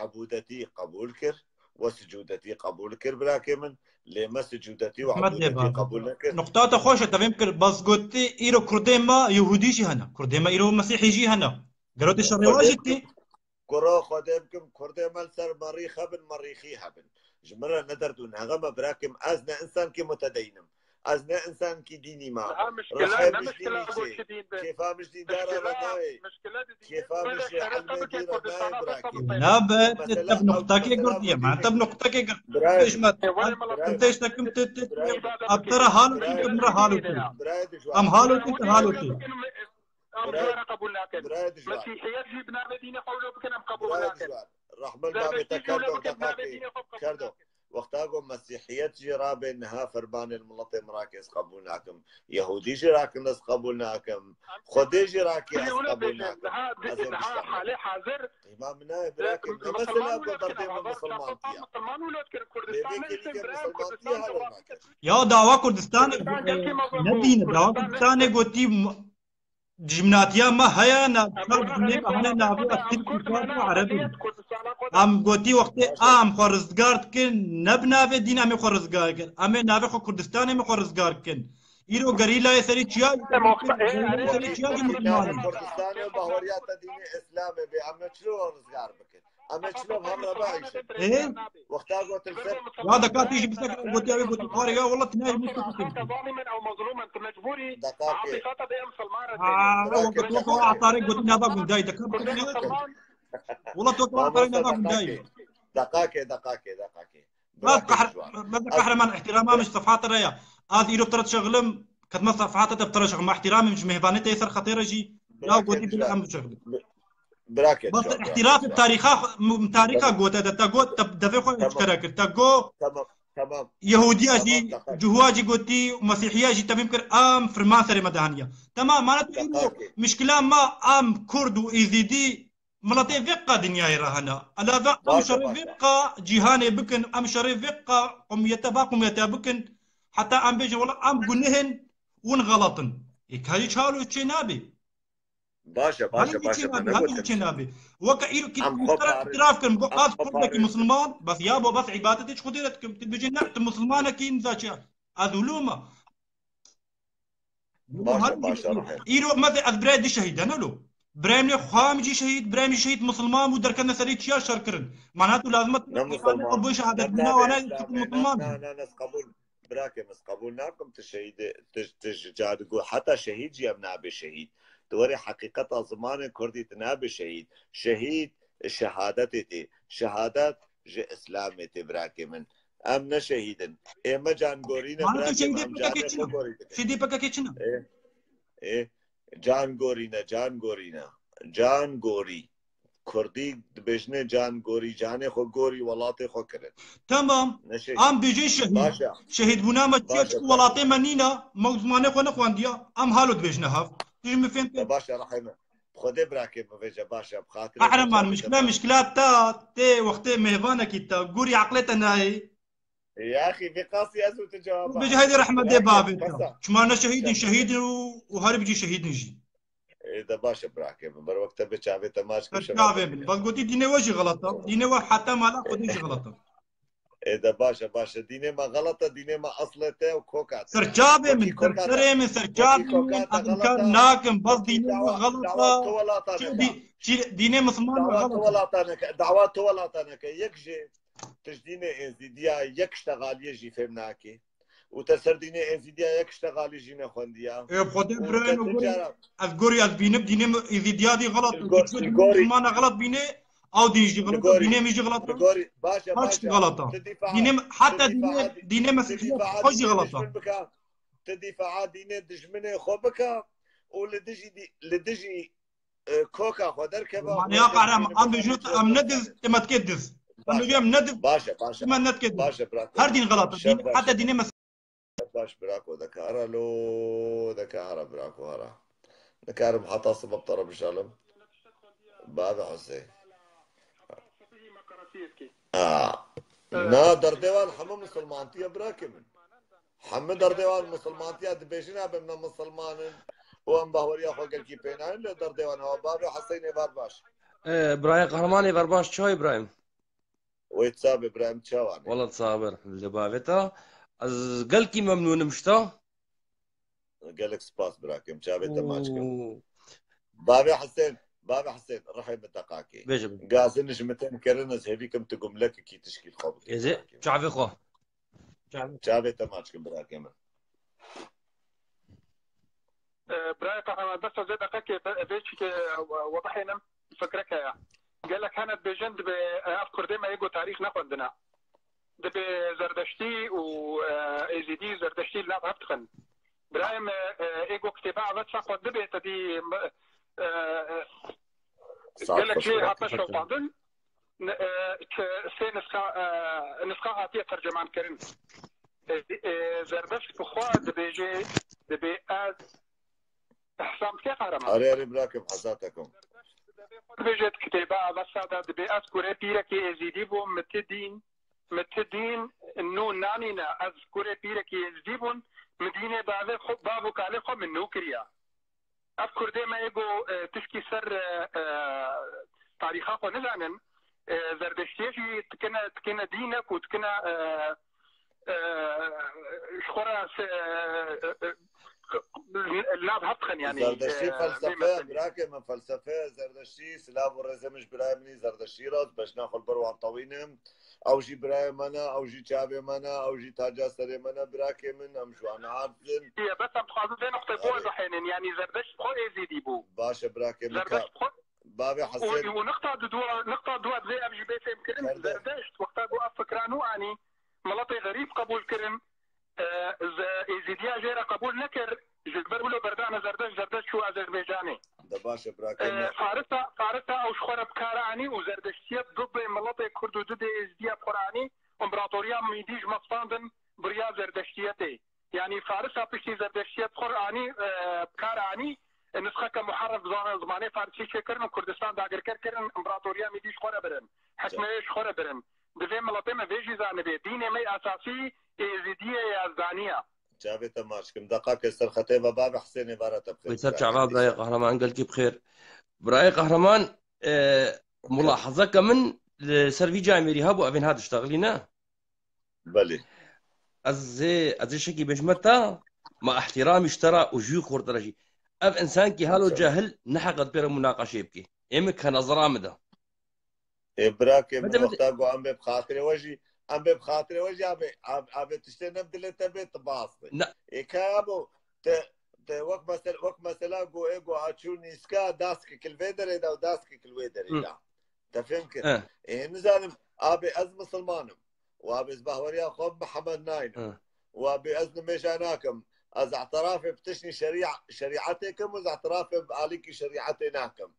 ebûdetî qebûl kir, we sicûdetî qebûl kir birakê min, lê me sicûdetî û Hikmet lê ebûdetî ba. Qebûl nekir. Nuqta te xweş e, te vêm kir, bas gotî, îro kurdê me Yehûdî jî hene, kurdê me îro Mesîhî jî hene. Gelo tê şerê wa jî tê. Kuro Xwedê bikim, kurdê me li ser merîx hebin, merîxî hebin. Ji min re ne derdûn, hexe me birakê min, ez ne insankî mutedeyîn im. Ez ne insankî dînî ma. Niha mişkile, Rihê ne min mişkile jî got çi dîn be. Kêfa min jî dîndar e, Mişkile, re nayê. Mişkile di dînê Kêfa min jî şerê elmê xwe bike dî re nayê Kurdistana birakê. Nabe, Mesela, te bi nuqtakê mesela girtiye, ma te bi nuqtakê girtiye. Birayê, Bêj me, birayê, birayê, tiştekim tu, tu, birayê, tu, abtara halo tu, birayê, tu, mira halo tu. Birayê dijwar. Em halo tu, tu halo tu. Em Birayê, jara qebûl nakin. Birayê dijwar. Mesîhiyet jî bi navê dînê xwe wilo bikin, em qebûl nakin. Birayê dijwar. Rahmel bavê te Kerdox, deqakê. Kerdox. Wexta ku Mesîhiyet jî rabê niha fermanên miletê min rake ez qebûl nakim. Yehûdî jî rakin ez qebûl nakim. Xwedê jî rake ez qebûl nakim. Ez ê biştexim. Qîma min nayê birakê min. Ne mesela ku derdê min misilmantiye. Lê vê kêlîkê misilmantiye halo nake. Ya dawa Kurdistan, e, ne dîn, dawa Kurdistanê gotî Dijminatiya me heye, na çar cumleyê me hene navê Tirk û Fars û Ereb in. Em gotî wextê em xwe rizgar dikin, ne bi navê dîn em ê xwe rizgar dikin. Em ê navê xwe Kurdistanê me xwe rizgar dikin. Îro gerîlayê serê çiya jî, gerîlayê serê çiya jî Musulman in. Kurdistanê û bahweriya te dînê Îslamê bê, em ê çilo rizgar bikin? Em ê çilo bi hev re biayîşin? Ê? Wexta gotin ser Ya deka tê jî bisekine, gotî ew ê gotî xwarê ya, wela tu nayê min tu bikin. Deqakê. Ha, wela weke tu weke wa atarê gotî nava gundayî, deka bisekine. Wela tu weke wa atarê nava gundayî. Deqakê, deqakê, deqakê. Bas Birakê qehr-, dijwar. Bas qehreman, îhtîrama min ji sefhata re ya. Az îro bi te re dişexilim, ketme sefhata te bi te re şexil. Ma îhtîramê min ji mêvanê te yê ser xetê re jî ya gotî bila em bişexilin. Birakê Bas dijwar, îhtîrafê birakê dijwar. Tarîxa, m-, tarîxa gote de, te got, te devê xwe Tamam. Çi kere kir. Te got, Tamam, tamam. Yehûdiya Tamam, jî, tamam. Cihûa jî gotî, Mesîhiya jî tevîm kir, em firman serê me de heniya. Tamam, mana tu îro Deqakê. Mişkila me, em Kurd û Êzîdî, Miletê vê qa dinyayê re hene. Elave em Baş e, şerê baş vê e. Qa cîhanê bikin, em şerê vê qa qomiyete, va qomiyete bikin. Heta em bêjin, wela em guneh in, hûn xelet in. Ê, ka hiç halo çê nabê. Baş e, baş e, Halo baş çê e, nabê, me halo negotin. Çê nabê. Weke îro kî Em xwe îtiraf kirim, got, Em ez xwe Kurdekî parêz. Musulman, bas ya bo, bas îbadetê ji Xwedê re dikim. Tu bêjin, ne, tu Musulmanekî, imza çi? Ez wilo me. Baş e, baş e, rahat. Îro meze ez birayê di şehîd hene lo. Birayê min ê xwe min jî şehîd, birayê min jî şehîd Musulman bû, derketine serê çiya şer kirin. Mana tu lazim e Ne Qur'anê Musulman, xwe bû şehadet ne bûna nabê wana Îslamê, Musulman ne, bû. Ne, ne, ne, ez qebûl, birakê min, ez qebûl nakim tu şehîdê, tu, tu ji ca digo, heta şehîd jî ev nabê şehîd. Tu werê heqîqeta zimanê Kurdî tu nabê şehîd. Şehîd şehadetê tê. Şehadet ji Îslamê tê birakê min. Em ne şehîd in. Ê me can gorî ne, Mano, tu birakê şehîdê me, em P K K canê çi xwe ne? Gorî dikin. Şehîdê P K K çi ne? Ê, ê, can gorî ne, can gorî ne. Can gorî. Kurdî dibêjine can gorî, canê xwe gorî, welatê xwe kirin. Tamam. Ne şehîd. Em bêjin şehîd. Baş e. Şehîdbûna me çi ye? Baş e, çi baş e. Welatê me nîne, me zimanê xwe nexwendiya. Em halo dibêjine hev. Tu ji min fêm kir. Baş e, rehê min. Xwedê birakê bivêje, baş e, bi xatirê Qehreman, mişkila, mişkila te, tê wextê mêvanekî te, gorî eqlê te nayê. Yaxî, vê qasî ez û tu cewab Bêje heydi rehmet dê bavê te. Çima ne şehîdin, şehîdin û, û herî bicî şehîdin jî. Ê, de baş e, birakê min. Ber wek te bê çavê te maç Ser çavê min. Bas gotî dînê we jî xelet e. Dînê we heta mala Xwedê jî xelet e. Ê, de baş e, baş e. Dînê me xelet e, dînê me eslê te û koka te. Ser çavê min, ser serê min, ser çavê min, ez inkar nakim. Bas dînê we xelet e. Dînê Misliman we xelet e. Dawa tu welata neke. Dawa tu welata neke. Yek jê Tişt dînê Êzîdiya yek ştexaliyê jî fêm nake. Û te ser dînê Êzîdiya yek ştexalî jî nexwendiya. Ê, Xwedê Û birayê te min, tu gorî, cara ez gorî, ez bînim dînê mi-, Êzîdiya dî xelet e. Li gor-, Dînê li gorî, Mislimana xelet bînê, ew dîn jî li xelet e, gorî, dînê min jî xelet e. Li gorî, baş e, Her baş tişt e. Xelet e. Tu dîfaa, Dînê min, heta tu dînê, dîfaa, dînê tu Mesîhiya dîfaa xwe jî dînê xelet e. Dijmin bika. Tu dîfaa dînê dijminê xwe bika û li dijî dî-, li dijî e, koka xwe derkeva. Mane ya qehreman, em bêjin em ne diz, te me dike diz. Em bêjin em ne diz, Baş e, baş e. Te me ne dike diz. Baş e, bira. Her dîn xelat e. Şev Dîn, baş. Heta dînê mes- Baş, bira ko deke hera lo, deke hera, bira ko hera. Nikarim heta sibe bi te re bijalim. Bavê Husê. Aa. Na, derdê wan hemû misilmantî ye, birakê min. Hemû derdê wan misilmantî ye, dibêjin em ne misilman in û em bahweriya xwe gelkî pê nayên, lê derdê wan hewa. Bavê Hesên, êvar baş. E, birayê Qehreman, êvar baş, çawa Îbrahîm? Wê çav, Îbrahîm, çawa ne? Wela çav, elhamdulillah, bavê te. Ez gelkî memnûn im ji te. Gelek spas, birakim. Çavê te maç kim. Oo. Bavê Hesên, bavê Hesên, rihê min deqakê. Bêje, bêje. Gazin ji min tên kirin, ez hêvî kim tu gumlekekî tişkî li xwe bikî, Ez ê birakê min. Çavê xwe. Çavê. Çavê te maç kim, birakê min. E, birayê Qehreman, bes ez ê deqekê be-, vê çîkê, e, we-, we bihênim, fikrek heye. Gelek hene dibêjin, dibê, e, ev Kurdê me yê ku tarîx nexwendine. Dibê Zerdeştî û, e, Êzîdî, Zerdeştî li nav hev dixin. Birayê me, e, ê ku kitêba Avesta xwendibê, te dî, e, e, Saet gelek xweş jê bira, hate kifir şewitandin. N-, e, ç-, sê nisxa, e, nisxa hatiye terceman kirin. E, e, Zerdeşt bi xwe dibêje, dibê ez Ehsan dike, Qehreman? Erê, erê, birakim, heza te kim. Dibêje di kitêba Avesta de, dibê ez kurê pîrekê Êzîdî bûm, min ti dîn, min ti dîn nû nanîne, ez kurê pîrekê Êzîdî bûm, min dînê bavê xwe, bav û kalê xwe min nû kiriya. Ev Kurdê me yê ku, e, tişkî ser, e, e, tarîxa xwe nizanin, e, Zerdeştiyê jî dikine, dikine dînek û dikine, e, e, ji xwe re se-, e, e, e, li nav hev dixin, yanî, Zerdeştî e, felsefe, vê meselê. Birakê min, felsefe, Zerdeştî, silav û rêzê min ji birayê min î Zerdeştî re, bejna xwe li ber wan tewînim. Ew jî birayê me ne, ew jî çavê me ne, ew jî taca serê me ne, birakê min, em ji wan nearzin. Ye, bes em dixwazin vê nuqtê bo Erê. Bihênin, yanî Zerdeşt bi xwe Êzîdî bû. Baş e, birakê min, Zerdeşt ka-, bi xwe bavê û, Hesên. Û nuqta du, nuqta du divê ev jî bê fêmkirin. Zerdeşt. Zerdeşt, wexta ku ev fikra nû anî, miletê xerîb qebûl kirin, e, ze-, Êzîdiya jê re qebûl nekir, ji ber wilo berdane Zerdeşt, Zerdeşt çû Azerbaycanê. De baş e, birakê E, min. Farisa, Farisa ew ji xwe re bi kar anî û Zerdeştiye didê miletê Kurd û didê Êzdiya bi xwe re anî, împeratoriya Mîdî ji me standin, biriya Zerdeştiye tê. Yanî Farisa piştî Zerdeştiye bi xwe re anî, e, bi kar anî, e, nisxeke muherref zan-, zimanê Farisî çêkirin û Kurdistan dagirker kirin, împeratoriya Mîdî ji xwe re birin. Hekmeyê ji xwe re birin. Divê miletê me vê jî zanibê. Dînê me yê esasî Êzîdiyê Yezdaniya. Çavê te maç kim. Deqakê ser xetê ve bavê Hesênê vara te bixêr. Wê ser çava birayê Qehreman gelkî bixêr. Birayê Qehreman, e, mulahezeke min li ser vî camêrî hebû, evên ha diştexilî ne? Belê. Ez ê, ez ê şekî bêjme te, ma ihtiramî ji te re û jû xortire jî. Ev însankî halo cahil neheqe di pê re munaqeşê bike. Ê min ke nezera min de. Ê birakê min, wexta ku em bê bi xatirê we jî, em bê bi xatirê we jî, em bê, em, em bê tiştê ne bi dilê te bê, tu bas bê. Ne. Ê kaya bo, te, te wek mesel-, wek mesela ku ê ku a çû nîska, daskek li vê derê de û daskek li wê derê de. Te fêm kir? Eh. Ê nizanim, abê ez misilman im. Wa bi ez bahweriya xwe bi Mihemed naynim. Hı. Wa bi ez nimêja nakim. Ez ihtirafê bi tiştî şerî-, şerîetê kim û ez ihtirafê bi alîkî şerîetê nakim.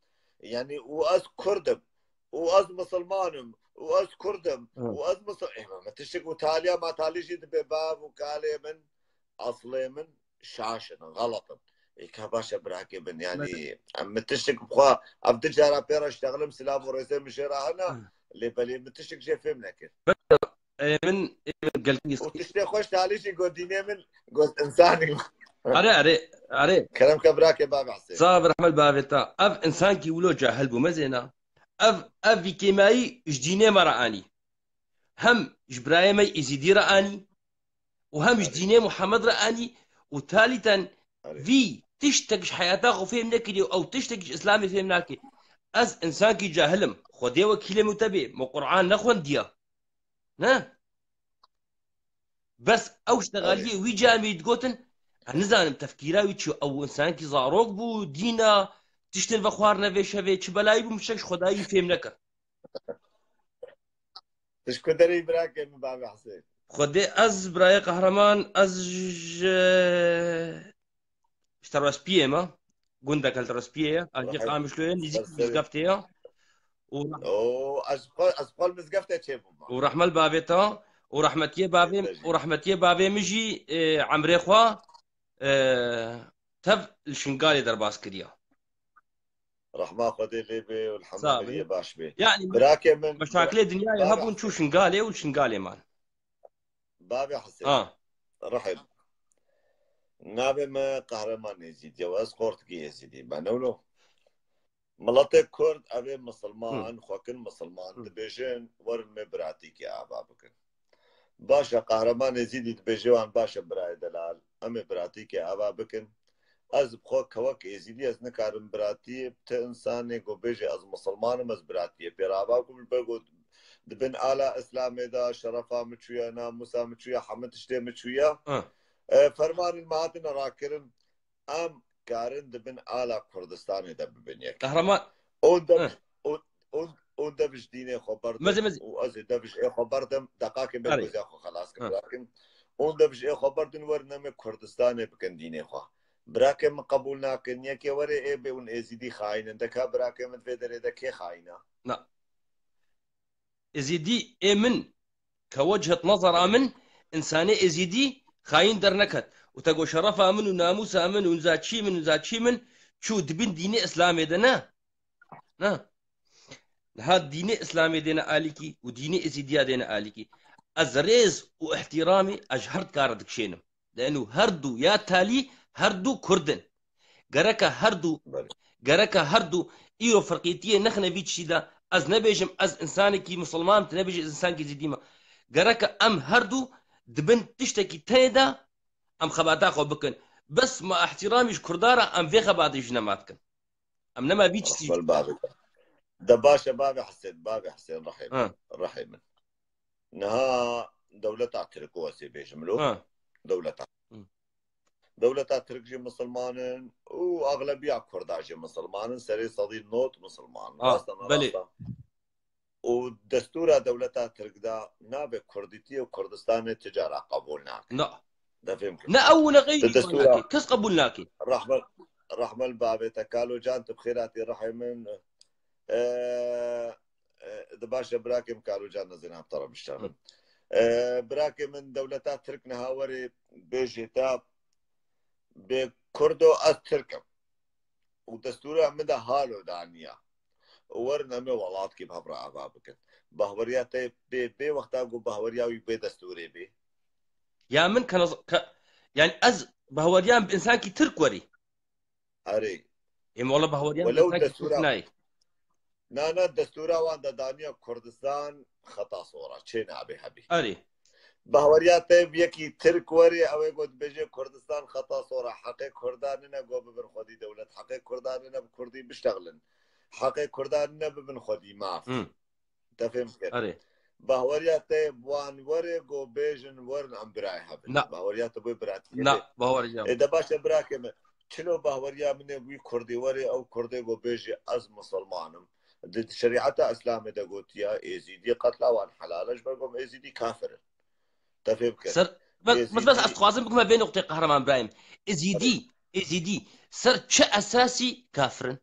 Yanî û ez Kurd im. Û ez misilman im. Û ez Kurd im. Hı. Û ez misil-, Ê, me tiştek û taliya ma talî jî dibe bav û kalê min, eslê min şaş in, xelet in. Ê, ka baş e birakê min, yanî, em min tiştek bi xwe, ev di cara pê re ştexlim, silav û rêzê min jê re hene, Hı. lê belê min tiştek jê fêm nekir. Ê, min, ê, min gelkî Û tiştê xweş talî jî got dînê min, got insanî. Are, are, are. Kerem ke birakê bavê Hesê. Sax be, rehmet bavê te. Ev insankî wilo cahil bû, mezêna. Ev, ev vî kêmayî ji dînê me re anî. Hem ji birayê me Êzîdî re anî û hem ji Erê. dînê Muhammed re anî û talîten Erê. vî tiştek ji heyata xwe fêm nekiriye û ew tiştek ji Îslamê fêm nake. Ez insankî cahil im. Xwedê wekîlê min te bê. Me Qur'an nexwendiye. Ne? Bes ew ştegaliyê Erê. wî camî digotin, ez nizanim tefkîra wî çi, ew insankî zarok bû, dîna, tiştên vexwarine vê şevê, çi belayî bû, min tiştek ji Xwedayî fêm nekir. Tu ji ku derê yî birakê min bavê Hesê? Xwedê ez birayê Qehreman, ez ji, ji Terwespiyê me. Gundek li Terwespiyê ye. Aliyê Qamişloyê, nêzîk Mizgeftê ye. Û O, ez xwe, ez xwe li Mizgeftê çêbûme. Û rehme li bavê te, û rehmetiyê bavê, Bêhtir jî. û rehmetiyê bavê min jî, e, emrê xwe, e, tev li Şingalê derbas kiriye. Rehma Xwedê lê bê û Sağ ol. elhamdülillah baş bê. Yani, Birakê min, meşakilê dinyayê bavê hebûn, çû Hesê. Şingalê û Şingalê man. Bavê Hesê. Ha. Rehim. Navê me Qehreman Êzîdî ye û ez Qortikî Êzîdî me, ne wilo? Miletê Kurd, ev ê misilman, Hı. xwekin misilman, Hı. dibêjin, werin me biratîkê ava bikin. Baş e, Qehreman Êzîdî dibêje wan, baş e, birayê delal, em ê biratîkê ava bikin. Ez bi xwe kewek Êzîdî, ez nikarim biratiyê bi ti insanê ku bêje ez misilman im, ez biratiyê pê re ava bikim, ji ber ku di bin ala Îslamê de şerefa min çûye, namûsa min çûye, hemû tiştê min çûye. Hı. E, fermanên me hatine rakirin, em karin di bin ala Kurdistanê de bibin yek. Qehreman. Hûn dev, Hı. hûn, hûn, hûn dev ji dînê xwe berdin Mezin, mezin. û ez ê dev ji ê xwe berdim, deqakê me Erê. goziya xwe xelas Hı. birakin. Hûn dev ji ê xwe berdin, werin em ê Kurdistanê bikin dînê xwe. Birakê min qebûl nakin, yekê were ê bê hûn Êzîdî xayin in. De ka birakê min vê derê de kê xayin e? Na. Êzîdî ê min, ke wechet nezera min, însanê Êzîdî xayîn derneket. Û te got şerefa min û namûsa min û niza çî min û niza çî min çû di bin dînê Îslamê de ne. Ne. Niha dînê Îslamê dêne alîkî û dînê Êzîdiya dêne alîkî. Ez rêz û îhtîramê ez ji her dikare dikişênim. Leno her du ya talî, her du Kurd in. Gereke her du, Belê. gereke her du îro ferqîtiyê nexine vî tiştî de. Ez nebêjim ez însanekî misilman, tu nebêjî ez însankî zîdî me. Gereke em her du di bin tiştekî tenê de em xebata xwe bikin. Bes me îhtîramî ji Kurda re em vê xebatê ji nema dikin. Em nema vî tiştî Rehmel bavê te. De baş e bavê Hesên, bavê Hesên rehê Ha. min, rehê min. Niha dewleta Tirk û ez ê bêjim lo. Ha. Dewleta. Hı. Dewleta Tirk jî misilman in û axlebiya Kurda jî misilman in. Serê sedî not misilman in. Ha, Rast e, ne belê. rast e? Û destûra dewleta Tirk de navê Kurdîtiyê û Kurdistanê ti cara qebûl nake. Na. De fêm kir. Ne ew û ne xeyrî Di qebûl destûra nake. Kes qebûl nake. Rehmel, rehmel bavê te Kalo Can, tu bi xêr hatî rehê min. E, e, di baş e birakê min Kalo Can, nizînim te re biştenim. Hı. E, birakê min dewleta Tirk niha werê bêjê te bê Kurdo ez Tirk im. Û destûra min de halo daniya. Werin em ê welatkî bi hev re ava bikin. Bahweriya te bê, bê wexta ku bahweriya wî bê destûrê bê. Ya min ke naz-, ke, yani ez bahweriya min bi însankî Tirk werî. Erê. Ê, wele bahweriya min bi Welew însankî Tirk destûra nayê. Na, na, destûra wan de daniya Kurdistan xeta sor e. Çê nabe hebî. Erê. Bahweriya te bi yekî Tirk werê, ew ê ku dibêje Kurdistan xeta sor e. Heqê Kurdan nine ku bibin xwedî dewlet. Heqê Kurdan nine bi Kurdî biştexlin. Heqê Kurdan nine bibin xwedî maf. Hı. Te fêm kir. Erê. Bahweriya te bi wan werê ku bêjin werin em birayê hebin. Na. Bahweriya te bû biratiyê Na, bê. bahweriya. Ê, de baş e birakê min. Çilo bahweriya min ê wî Kurdî werê, ew Kurdê ku bêjî ez misilman im. Di şerîeta Îslamê de gotiya Êzîdî qetla wan helal e, ji ber ku Êzîdî kafir in. Te fêm kir. Ser, bes, bes, bes, ez dixwazim bikime vê noqtê Qehreman Birahîm. Êzîdî, Êzîdî, ser çi esasî kafir in?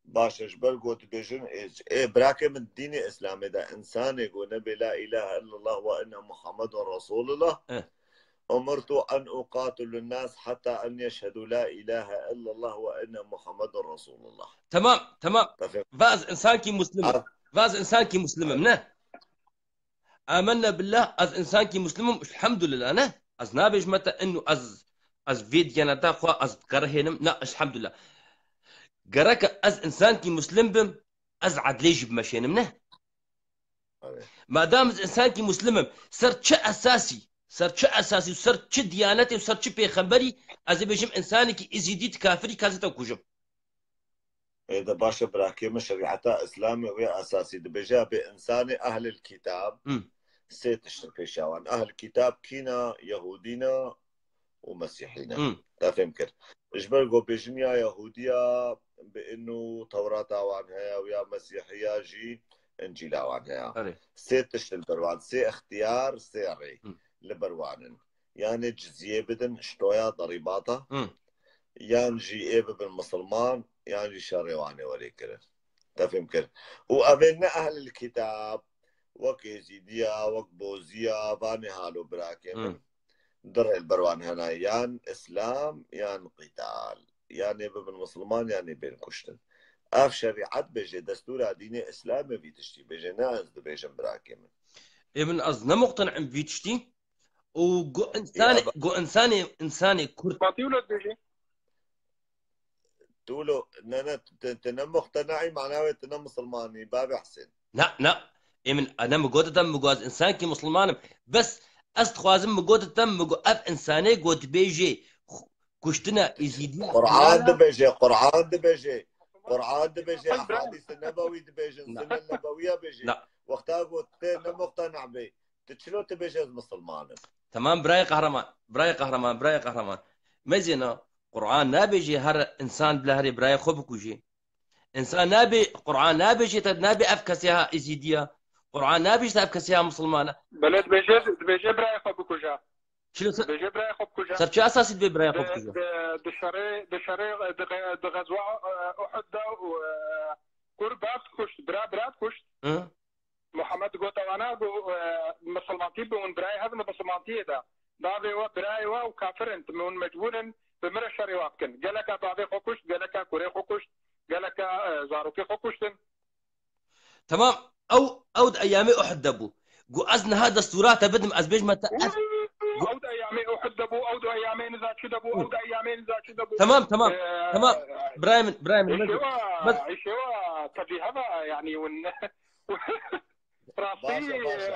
Baş e, ji ber ku dibêjin, ê, ê, birakê min, dînê Îslamê de însanê ku nebê la ilahe illallah ve inne Muhammedun Resulullah, Eh. umirtu en uqatila nas hatta en yeşhedû la ilahe illallah ve inne Muhammedun Resulullah. Tamam, tamam. Te fêm? Va ez însankî muslim im. Ah. Va ez însankî muslim im, ne? Amenne billah, ez însankî muslim im, elhamdulillah, ne? Ez nabêjime te inu ez, ez vê diyaneta xwe ez dikerihênim, ne, elhamdulillah. Gereke ez însankî muslim bim, ez edlê jî bimeşênim, ne? Evet. Madam ez însankî muslim im, ser çi esasî, ser çi esasî û ser çi diyanetê û ser çi pêxemberî ez ê bêjim însanekî Êzîdî tu kafirî, ez ê te kujim? Ê de baş e, birakê min, şerîeta Îslamê wê esasî dibêje, bê însanê ehlil kitab Hmm. sê tişt pêşiya wan. Ehl kitab kî ne? Yehûdî ne û Mesîhî ne. Hmm. Te fêm kir. Ji ber ku bêjin ya Yehûdiya bi inu Tewrata wan heye û ya Mesîhiya jî Încîla wan heye. Erê. Sê tişt li ber wan, sê extiyar, sê rê Hmm. li ber wan in. Yanê cizyê bidin, ştoya derîbata, Hmm. yan jî ê bibin misilman, yan jî şerê wan ê werê kirin. Te fêm kir. Û ev ê ne ehlil kitab, wek Êzîdiya, wek Boziya, vanê halo birakê min. Hmm. Di rê li ber wan hene, yan Îslam, yan qîtal. Yan ê bibin misilman, yan ê bên kuştin. Ev şerîet bêje, destûra dînê Îslamê vî tiştî bêje, ne ez dibêjim birakê min. Ê min ez ne muqtene'im vî tiştî. Û gu însanê, Ya, ba- gu însanê, însanê Kurd. Fatî wilo dibêjî? Tu lo, ne, ne, tu, tu ne muqtene'î, mana wê tu ne misilmanî, bavê Hesên. Na, na. Ê min, ne min got te, min got ez însankî misilman im. Bes ez dixwazim, min got te, min got ev însanê got dibêjê xu-, kuştina Êzîdiya Quran helal e. dibêje, Quran dibêje. Quran dibêje, Qey bira- ehadîs nebewi dibêjin, Na. sunen nebewiya bêje. Na. Wexta got tê ne muqtene' bê. Tu çilo tu bêje ez misilman im? Tamam, birayê Qehreman, birayê Qehreman, birayê Qehreman. Mezêna, Quran nabêje her însan bila herê birayê xwe bikujê. Însan nabê, Quran nabêje te nabê ev kesê ha Êzîdiya. Quran nabêje te ev kesê ha misilmana. Belê dibêje, dibêje birayê xwe bikuja. Çilo ser, Dibêje birayê xwe bikuja. ser çi esasî dibê birayê xwe Di, bikuja? di, di şerê, di şerê, di, di, di xezwa, e, Uhud de û, e, kur bav dikuşt, bira, bira dikuşt. Hı? Muhammed got ewana, got, e, misilmantî bi hûn birayê hezin misilmantiyê de. Bavê we, birayê we û kafir in, hûn mecbûr in bi min re şerê we bikin. Geleka bavê xwe kuşt, geleka kurê xwe kuşt, geleka, e, zarokê xwe kuştin. Tamam, ew, ew di eyamê Uhud de bû. Gu ez niha destûra te bidim, ez bêjme te ez. Ew di eyamê Uhud de bû, ew di eyamê niza çi de bû, ew di eyamê niza çi de bû. Tamam, tamam, Ee, tamam. Birayê min, birayê min. Îşewa, Bes. Îşewa, tevî heva, yani, hûn rastî, Başe, başe.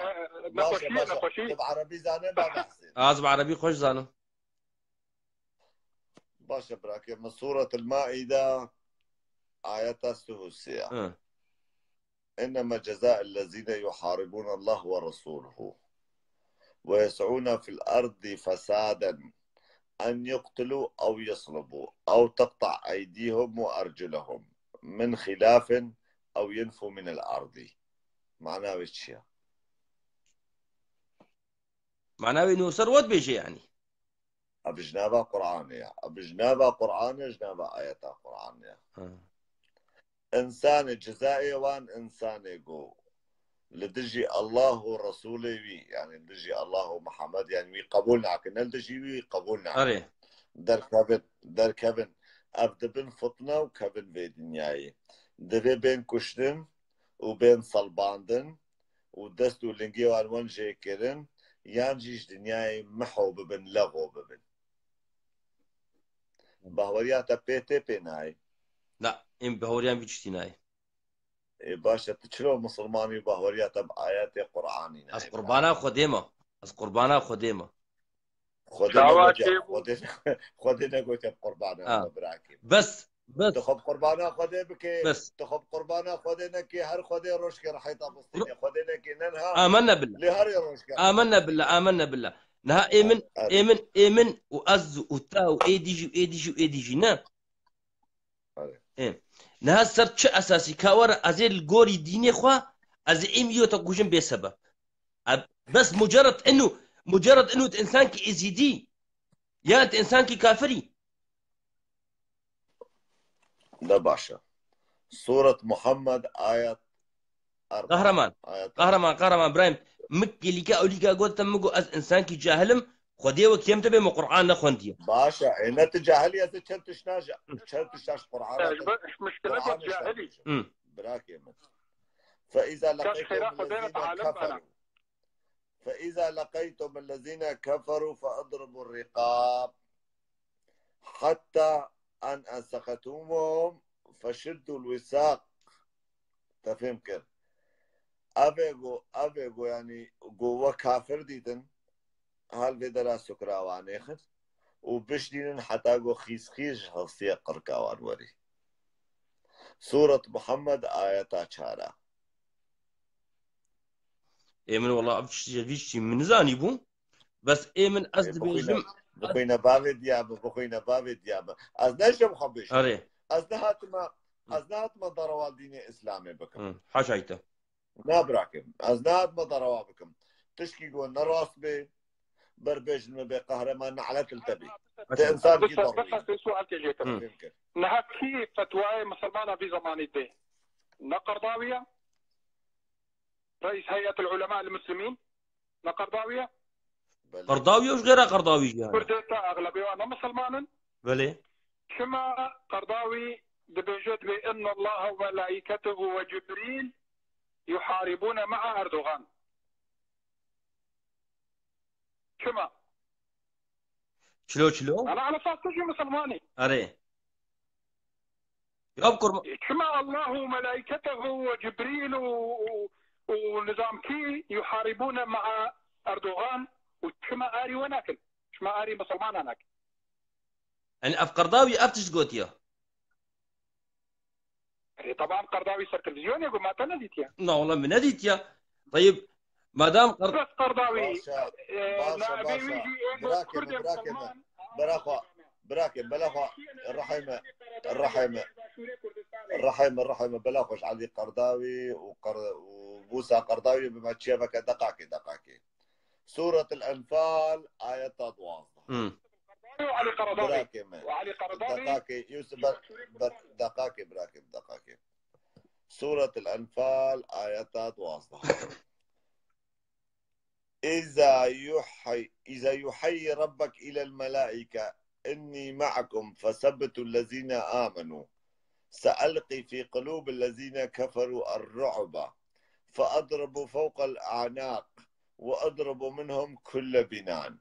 e, Başe, nexweşî, başe. nexweşî. Tu bi erebî zanî, ba behsî. Az bi erebî xweş zanim. Baş e, birakê min. Sûretul Maîde, ayeta sih û sê. Hı. إنما جزاء الذين يحاربون الله ورسوله ويسعون في الأرض فسادا أن يقتلوا أو يصلبوا أو تقطع أيديهم وأرجلهم من خلاف أو ينفوا من الأرض. Mana wê çi ye? Mana wê nû ser we dibêje, yani. Ev ji nava Qur'anê ye. Ev ji nava Qur'anê, ji nava ayeta Qur'anê ye. Ha. Însanê, cezayê wan însanê ku li dijî Allah û Resûlê wî, yani li dijî Allah û Muhammed, yani wî qebûl nakin, ne li dijî wî qebûl nakin. Erê. Derkevin, derkevin. Ev dibin fitne û kevin vê dinyayê. Divê bên kuştin û bên selbandin û dest û lingê wan wan jê kirin, yan jî ji dinyayê miho bibin, lexo bibin. Bahweriya te pê tê pê nayê? Na, em bahweriyan vî tiştî nayê. Ê, baş e, tu çilo misilmanî û bahweriya te bi ayetê Qur'anî nayê? Ez qurbana Xwedê me. Ez qurbana Xwedê me. Xwedê Dawa negotiye, çêbû. Xwedê, Xwedê negotiye bi qurbana Ha. me, birakê. Bes, bes, Tu xwe bi qurbana Xwedê bikê, bes. Tu xwe bi qurbana Xwedê nekê, her Xwedê rojkê rehîta bistînê. Xwedê nekê, ne niha. Amenna billah. Lê her ê rojkê. Amenna billah, amenna billah. Niha ê min, Erê. ê min, ê min û ez û te û êdî jî û êdî jî û êdî jî ne. Erê. Ê. Niha ser çi esasî ka were ez ê li gorî dînê xwe ez ê êmî yo te kujim bê sebeb? Eb-, bes mucerred inu, mucerred inu tu insankî êzîdî yan tu insankî kafirî? Ne baş e. Suret Muhammed ayet erba. Qehreman, ayet qehreman, qehreman Brahim, min kêlîka ewlîka got te, min got ez insankî cahil im, Xwedê wekî em te bê, min Qur'an nexwendiye. Baş e, ê ne tu cahil î, ez ê çend tişt naja-, çend tişt naş Qur'ana. Muşkile got cahilî. Birakê min. فإذا لقيتم الذين كفروا فإذا لقيتم الذين كفروا فاضربوا الرقاب حتى إن أثخنتموهم فشدوا الوثاق. Te fêm kir? Ev ê go, ev ê go, yanî go we kafir dîtin, hal vê dera sukra wan êxin û biştînin heta go xîz xîz ji hestiyê qirka wan werî. Suret Muhammed ayeta çara. Ê min wela ev tiştî, vî tiştî min nizanîbû. Bes ê min ez dibêjim. Bixwîne bavê diya min, bixwîne bavê diya min. Ez ne ji xwe bêjim. Erê. Ez nehatime, ez nehatime derewa dînê Îslamê bikim. Hı, haşa te. Na birakim. Ez nehatime derewa bikim. Tişkî go ne rast bê, ber bêjin min bê qehreman, ne'let li te bî. Te însan kî darwî. Bes ez sualkê jê kirim. Niha kî fetwayê misilmana vî zemanî dê? Ne Qerdawî ye? Reîs Heyetul Ulema el Muslimîn? Ne Qerdawî ye? Belê. Qerdawî û ji xêra Qerdawî jî heye. Kurdê te exlebê wan ne misilman in? Belê. Çima Qerdawî dibêje, dibê, "Inna Allaha ve melaiketehu ve Cibrîl yuharibûne ma'a Erdogan"? Çima? Çilo çilo? Ana, ana esas tu jî misilmanî. Erê. Ya kurma. Çima Allahu melaiketehu ve Cibrîl û, û, û nizamkî yuharibûne ma'a Erdogan û çima arî we nakin? Çima arî misilmana nakin? Yani ev Qerdawî ev tişt gotiye. Erê, teban Qerdawî ser televîzyonê got, ma te nedîtiye? Na, wala min nedîtiye. Tayib, madam Qerd- Bes Qerdawî, Baş e, e, baş e, naibê baş wî e. Jî ê got Birakê Kurdê min, birakê min. Misilman. Bela xwe, birakê, bela xwe. Rehime, rehime. Rehime, rehime. Bela xwe ji Elî Qerdawî û Qer-, û Mûsa Qerdawî bi me çiyeveke deqakê, deqakê. Suret el-Enfal, ayeta duwazdeh. Hmm. Elî Qerdawî. Birakê me. Elî Qerdawî. Deqakê, Yusuf, ber, ber, deqakê, birakê, deqakê. Suret el-Enfal, ayeta duwazdeh. إذا يوحي، إذا يوحي ربك إلى الملائكة إني معكم فثبتوا الذين آمنوا سألقي في قلوب الذين كفروا الرعب فاضربوا فوق الأعناق واضربوا منهم كل بنان.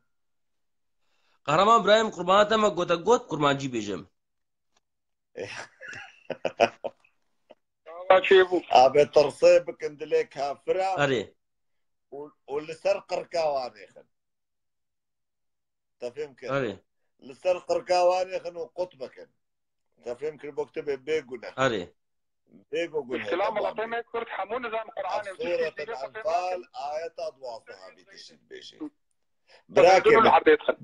Qehreman Birahîm, qurbana te me gote got, kurmancî bêjim. Çêbû. Abi tirsê bikin dilê kafira. Erê. Û, û li ser qirka wan êxin. Te fêm kir? Erê. Li ser qirka wan êxin û qut bikin. Te fêm kir, bo kitêbê bê guneh. Erê. Bê guneh. Îslam welatê me Kurd hemû nizam Qur'anê. Suret el-Enfal, ayeta duwazdeh bî tişt bêjî. Birakê min,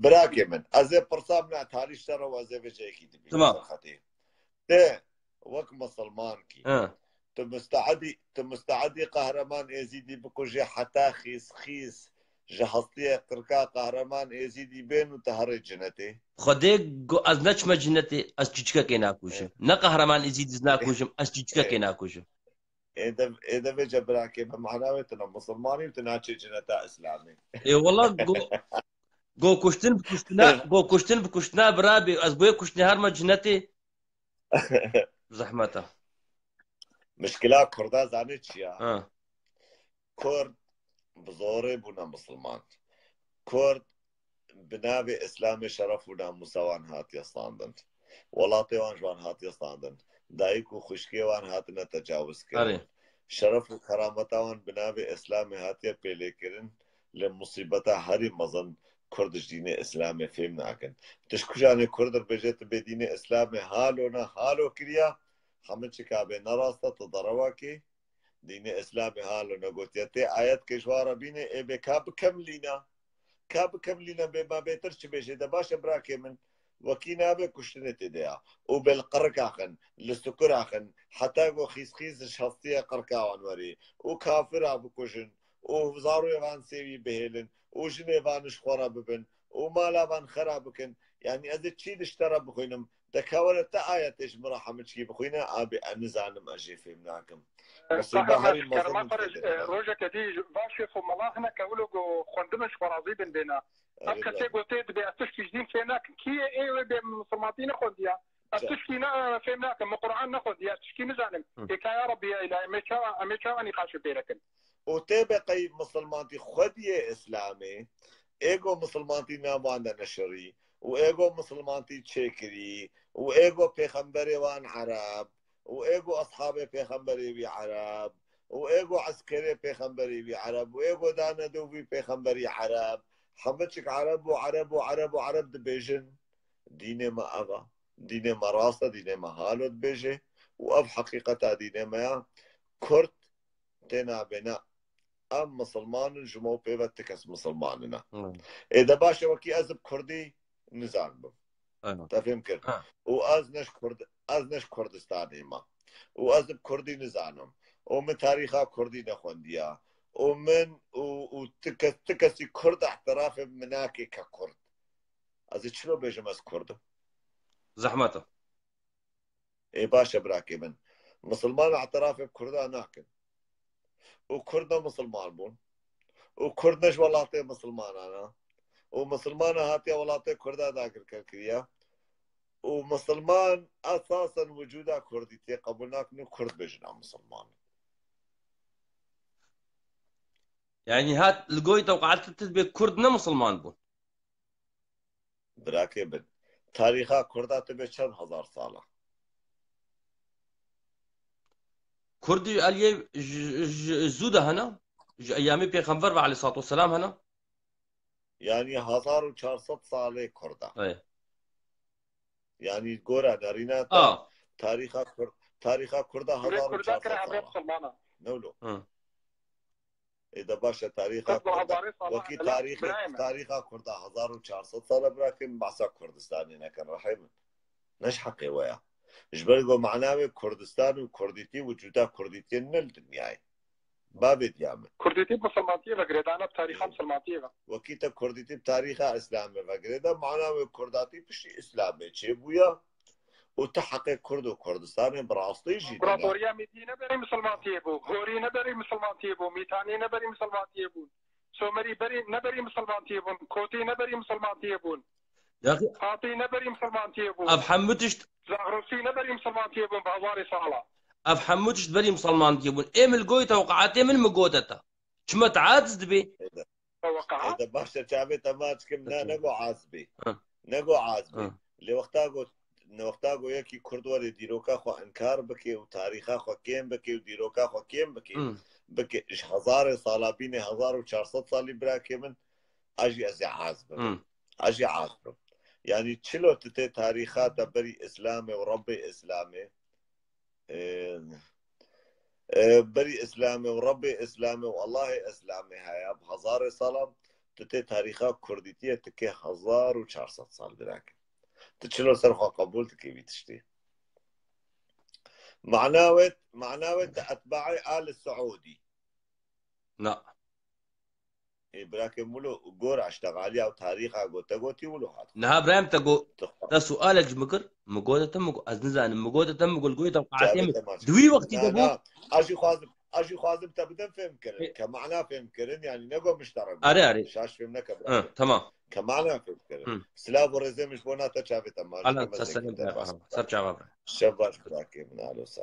birakê min, ez ê pirsa min a tarî şer û ez ê vê cihekî dibînim. Tamam. Serxetê. Te wek misilmankî. Ha. Tu musteedî, tu musteedî Qehreman Êzîdî bikujê heta xîz xîz ji hestiyê qirka Qehreman Êzîdî bên û tu herê cinetê? Xwedê go ez neçime cinetê, ez çîçikekê nakujim. Evet. Ne Qehreman Êzîdî nakujim, ez çîçikekê nakujim. Ê de, ê de vêce birakê, bi mana wê tu ne misilmanî û tu naçê cineta Îslamê. Ê wela go, go kuştin bi kuştina, go kuştin bi kuştina birabê, ez goyê kuştinê herme cinetê. Zehmet e. Mişkila Kurda zanê çi ya? Ha. Kurd bi zorê bûne misilman. Kurd bi navê Îslamê şeref û namûsa wan hatiye standin. Welatê wan ji wan hatiye standin. Dayik û xwişkê wan hatine tecawiz kirin. Erê. Şeref û kerameta wan bi navê Îslamê hatiye pêlêkirin. Lê musîbeta herî mezin Kurd ji dînê Îslamê fêm nakin. Tu ji kujanê Kurd dibêje tu bê dînê Îslamê halo ne halo kiriya, hemû çika bê ne rast e, tu derewa kê. Dînê Îslamê halo negotiye. Tê ayet ke ji wan re bîne, ê bê ka bikem lîna. Ka bikem lîna bê, ma bêtir çi bêjê de. Baş e birakê min. Wekî nabe kuştinê tê de ya. Û bê li qirika xin, li sukura xin, heta ku xîzxîz ji hestiya qirika wan werê. Û kafira bikujin. Û zarokê van sêwî bihêlin. Û jinê van ji xwe re bibin. Û mala van xera bikin. Yanî ez ê çî li ji te re bixwînim. De ka were te ayetê ji min re hemiçkî bixwîne, abê ez nizanim, ez jê fêm nakim. Musîba herî mezin kerema min xwe re, tê de. Rojeke dî va şêx û mela hene ke wilo ku xwendimin ji xwe razî bin bêna. Ev kesê gotê dibê ez tişkî ji dîn fêm nakim. Kî ye ê wê bê misilmantî nexwendiya? Ez tişkî ne fêm nakim. Min Quran nexwendiya. Ez tişkî nizanim. Hı. Ê ka ya Rebbi ya îlahî, em ê çawa, em ê çawa nîqaşê pê re kin? Û tê be qey misilmantî xwediyê Îslamê, ê go misilmantî nav wan de neşirî, û ê go misilmantî çêkirî, û ê go pêxemberê wan Ereb, û ê go eshabê pêxemberê wî Ereb, û ê go eskerê pêxemberê wî Ereb, û ê go dane do vî pêxemberî Ereb, hemiçik Ereb û Ereb û Ereb û Ereb dibêjin. Dînê me ev e. Dînê me rast e, dînê me halo dibêje û ev heqîqeta dînê me ya. Kurd tê nabê ne. Em misilman in, ji me û pê ve ti kes misilman in e. Hmm. Ê de baş e, wekî ez bi kurdî nizanibim. Aynen. Te fêm kir? Ha. Û ez ne ji Kurd-, ez ne ji Kurdistanê me. Û ez bi kurdî nizanim. Û min tarîxa kurdî nexwendiya. Û min û, û ti kes, ti kesî kurd îtirafê min nake ke kurd. Ez ê çilo bêjim ez kurd im? Zehmet e. Ê baş e birakê min. Misilman îtirafê bi kurda nakin. Û kurd ne misilman bûn. Û kurd ne ji welatê misilmanan e. Û misilmana hatiye welatê kurda dagirker kiriye. Û misilman esasen wicûda kurdîtiyê qebûl nakin û kurd bêjin em misilman in. Yani hat li goy tewqat tu dibê kurd ne misilman bûn. Birakê min. Tarîxa kurda tu bê çend hezar sal e? Kurd ji aliyê ji, ji, ji zû de hene. Ji eyamê pêxember ve aleyhissalatu vesselam hene. Yani hezar û çar sed salê kurda. Ey. Yani gora nerîna te, a, tarîxa Kur-, tarîxa kurda hezar û çar sed sal e. Ne wilo? Hı. Ê de baş e, tarîxa kurda. Wekî tarîxê, tarîxa kurda hezar û çar sed sal e, birakê min, behsa Kurdistanê nekin, rehê min. Ne ji heqê we ya. Ji ber ku mana wê Kurdistan û kurdîtî, wicûda kurdîtiyê ne li dinyayê. Bavê diya min. Kurdîtî bi misilmantiyê ve girêdane, bi tarîxa misilmantiyê ve. Wekî te kurdîtî bi tarîxa Îslamê ve girêda, mana wê kurdatî piştî Îslamê çêbûya. Û tu heqê Kurd û Kurdistanê bi rastî jî dide. Împaratoriya Mîdî ne berî misilmantiyê bû. Gorî ne berî misilmantiyê bû. Mîtanî ne berî misilmantiyê bûn. Somerî berî, ne berî misilmantiyê bûn. Kotî ne berî misilmantiyê bûn. Ya xi- Hatî ne berî misilmantiyê bûn. Ev hemû tişt- Zagrosî ne berî misilmantiyê bûn bi hezarê sala. Ev hemû tişt berî misilmantiyê bûn. Ê min li goy tewqatê min mi gote te. Çima te aciz dibê? Ê de baş e, çavê te maç kim, na, ne go az bê. Ha. Ne go az bê. Ha. Lê wexta go, ne wexta go yekî Kurd were dîroka xwe inkar bike û tarîxa xwe kêm bike û dîroka xwe kêm bike, hmm, bike, ji hezarê sala bîne hezar û çar sed salî birakê min, a jî ez ê az bim. Hmm. A jî az bim. Yani çilo tu tê tarîxa te berî Îslamê û Rebbê Îslamê, e, e, berî Îslamê û Rebbê Îslamê û Allahê Îslamê heye, bi hezarê salan tu tê tarîxa kurdîtiyê dikê hezar û çar sed sal dirake. Tu çilo ser xwe qebûl dikê vî tiştî? Mana wê, mana wê tu etbaê Al Saûdî. Na. Ê, birakê Mulo, gora eşteğaliya û tarîxa go te gotî wilo hat. Niha birayem te go-, te sualek ji min kir, min gote te min go-, ez nizanim, min gote te min go, li goyê te qatê min. Di wî wextî de bû. Na, na, ez jî xwazim, ez jî xwazim te bidim fêm kirin, ke mana fêm kirin, yani ne go miştere go. Are, are. Şaş fêm neke birakê. Hı, tamam. Ke mana fêm kirin. Hı. Silav û rêzê min ji bo na te çavê te mal. Ala, te selam, ser çava bira. Şev baş birakê min, alo, sağ.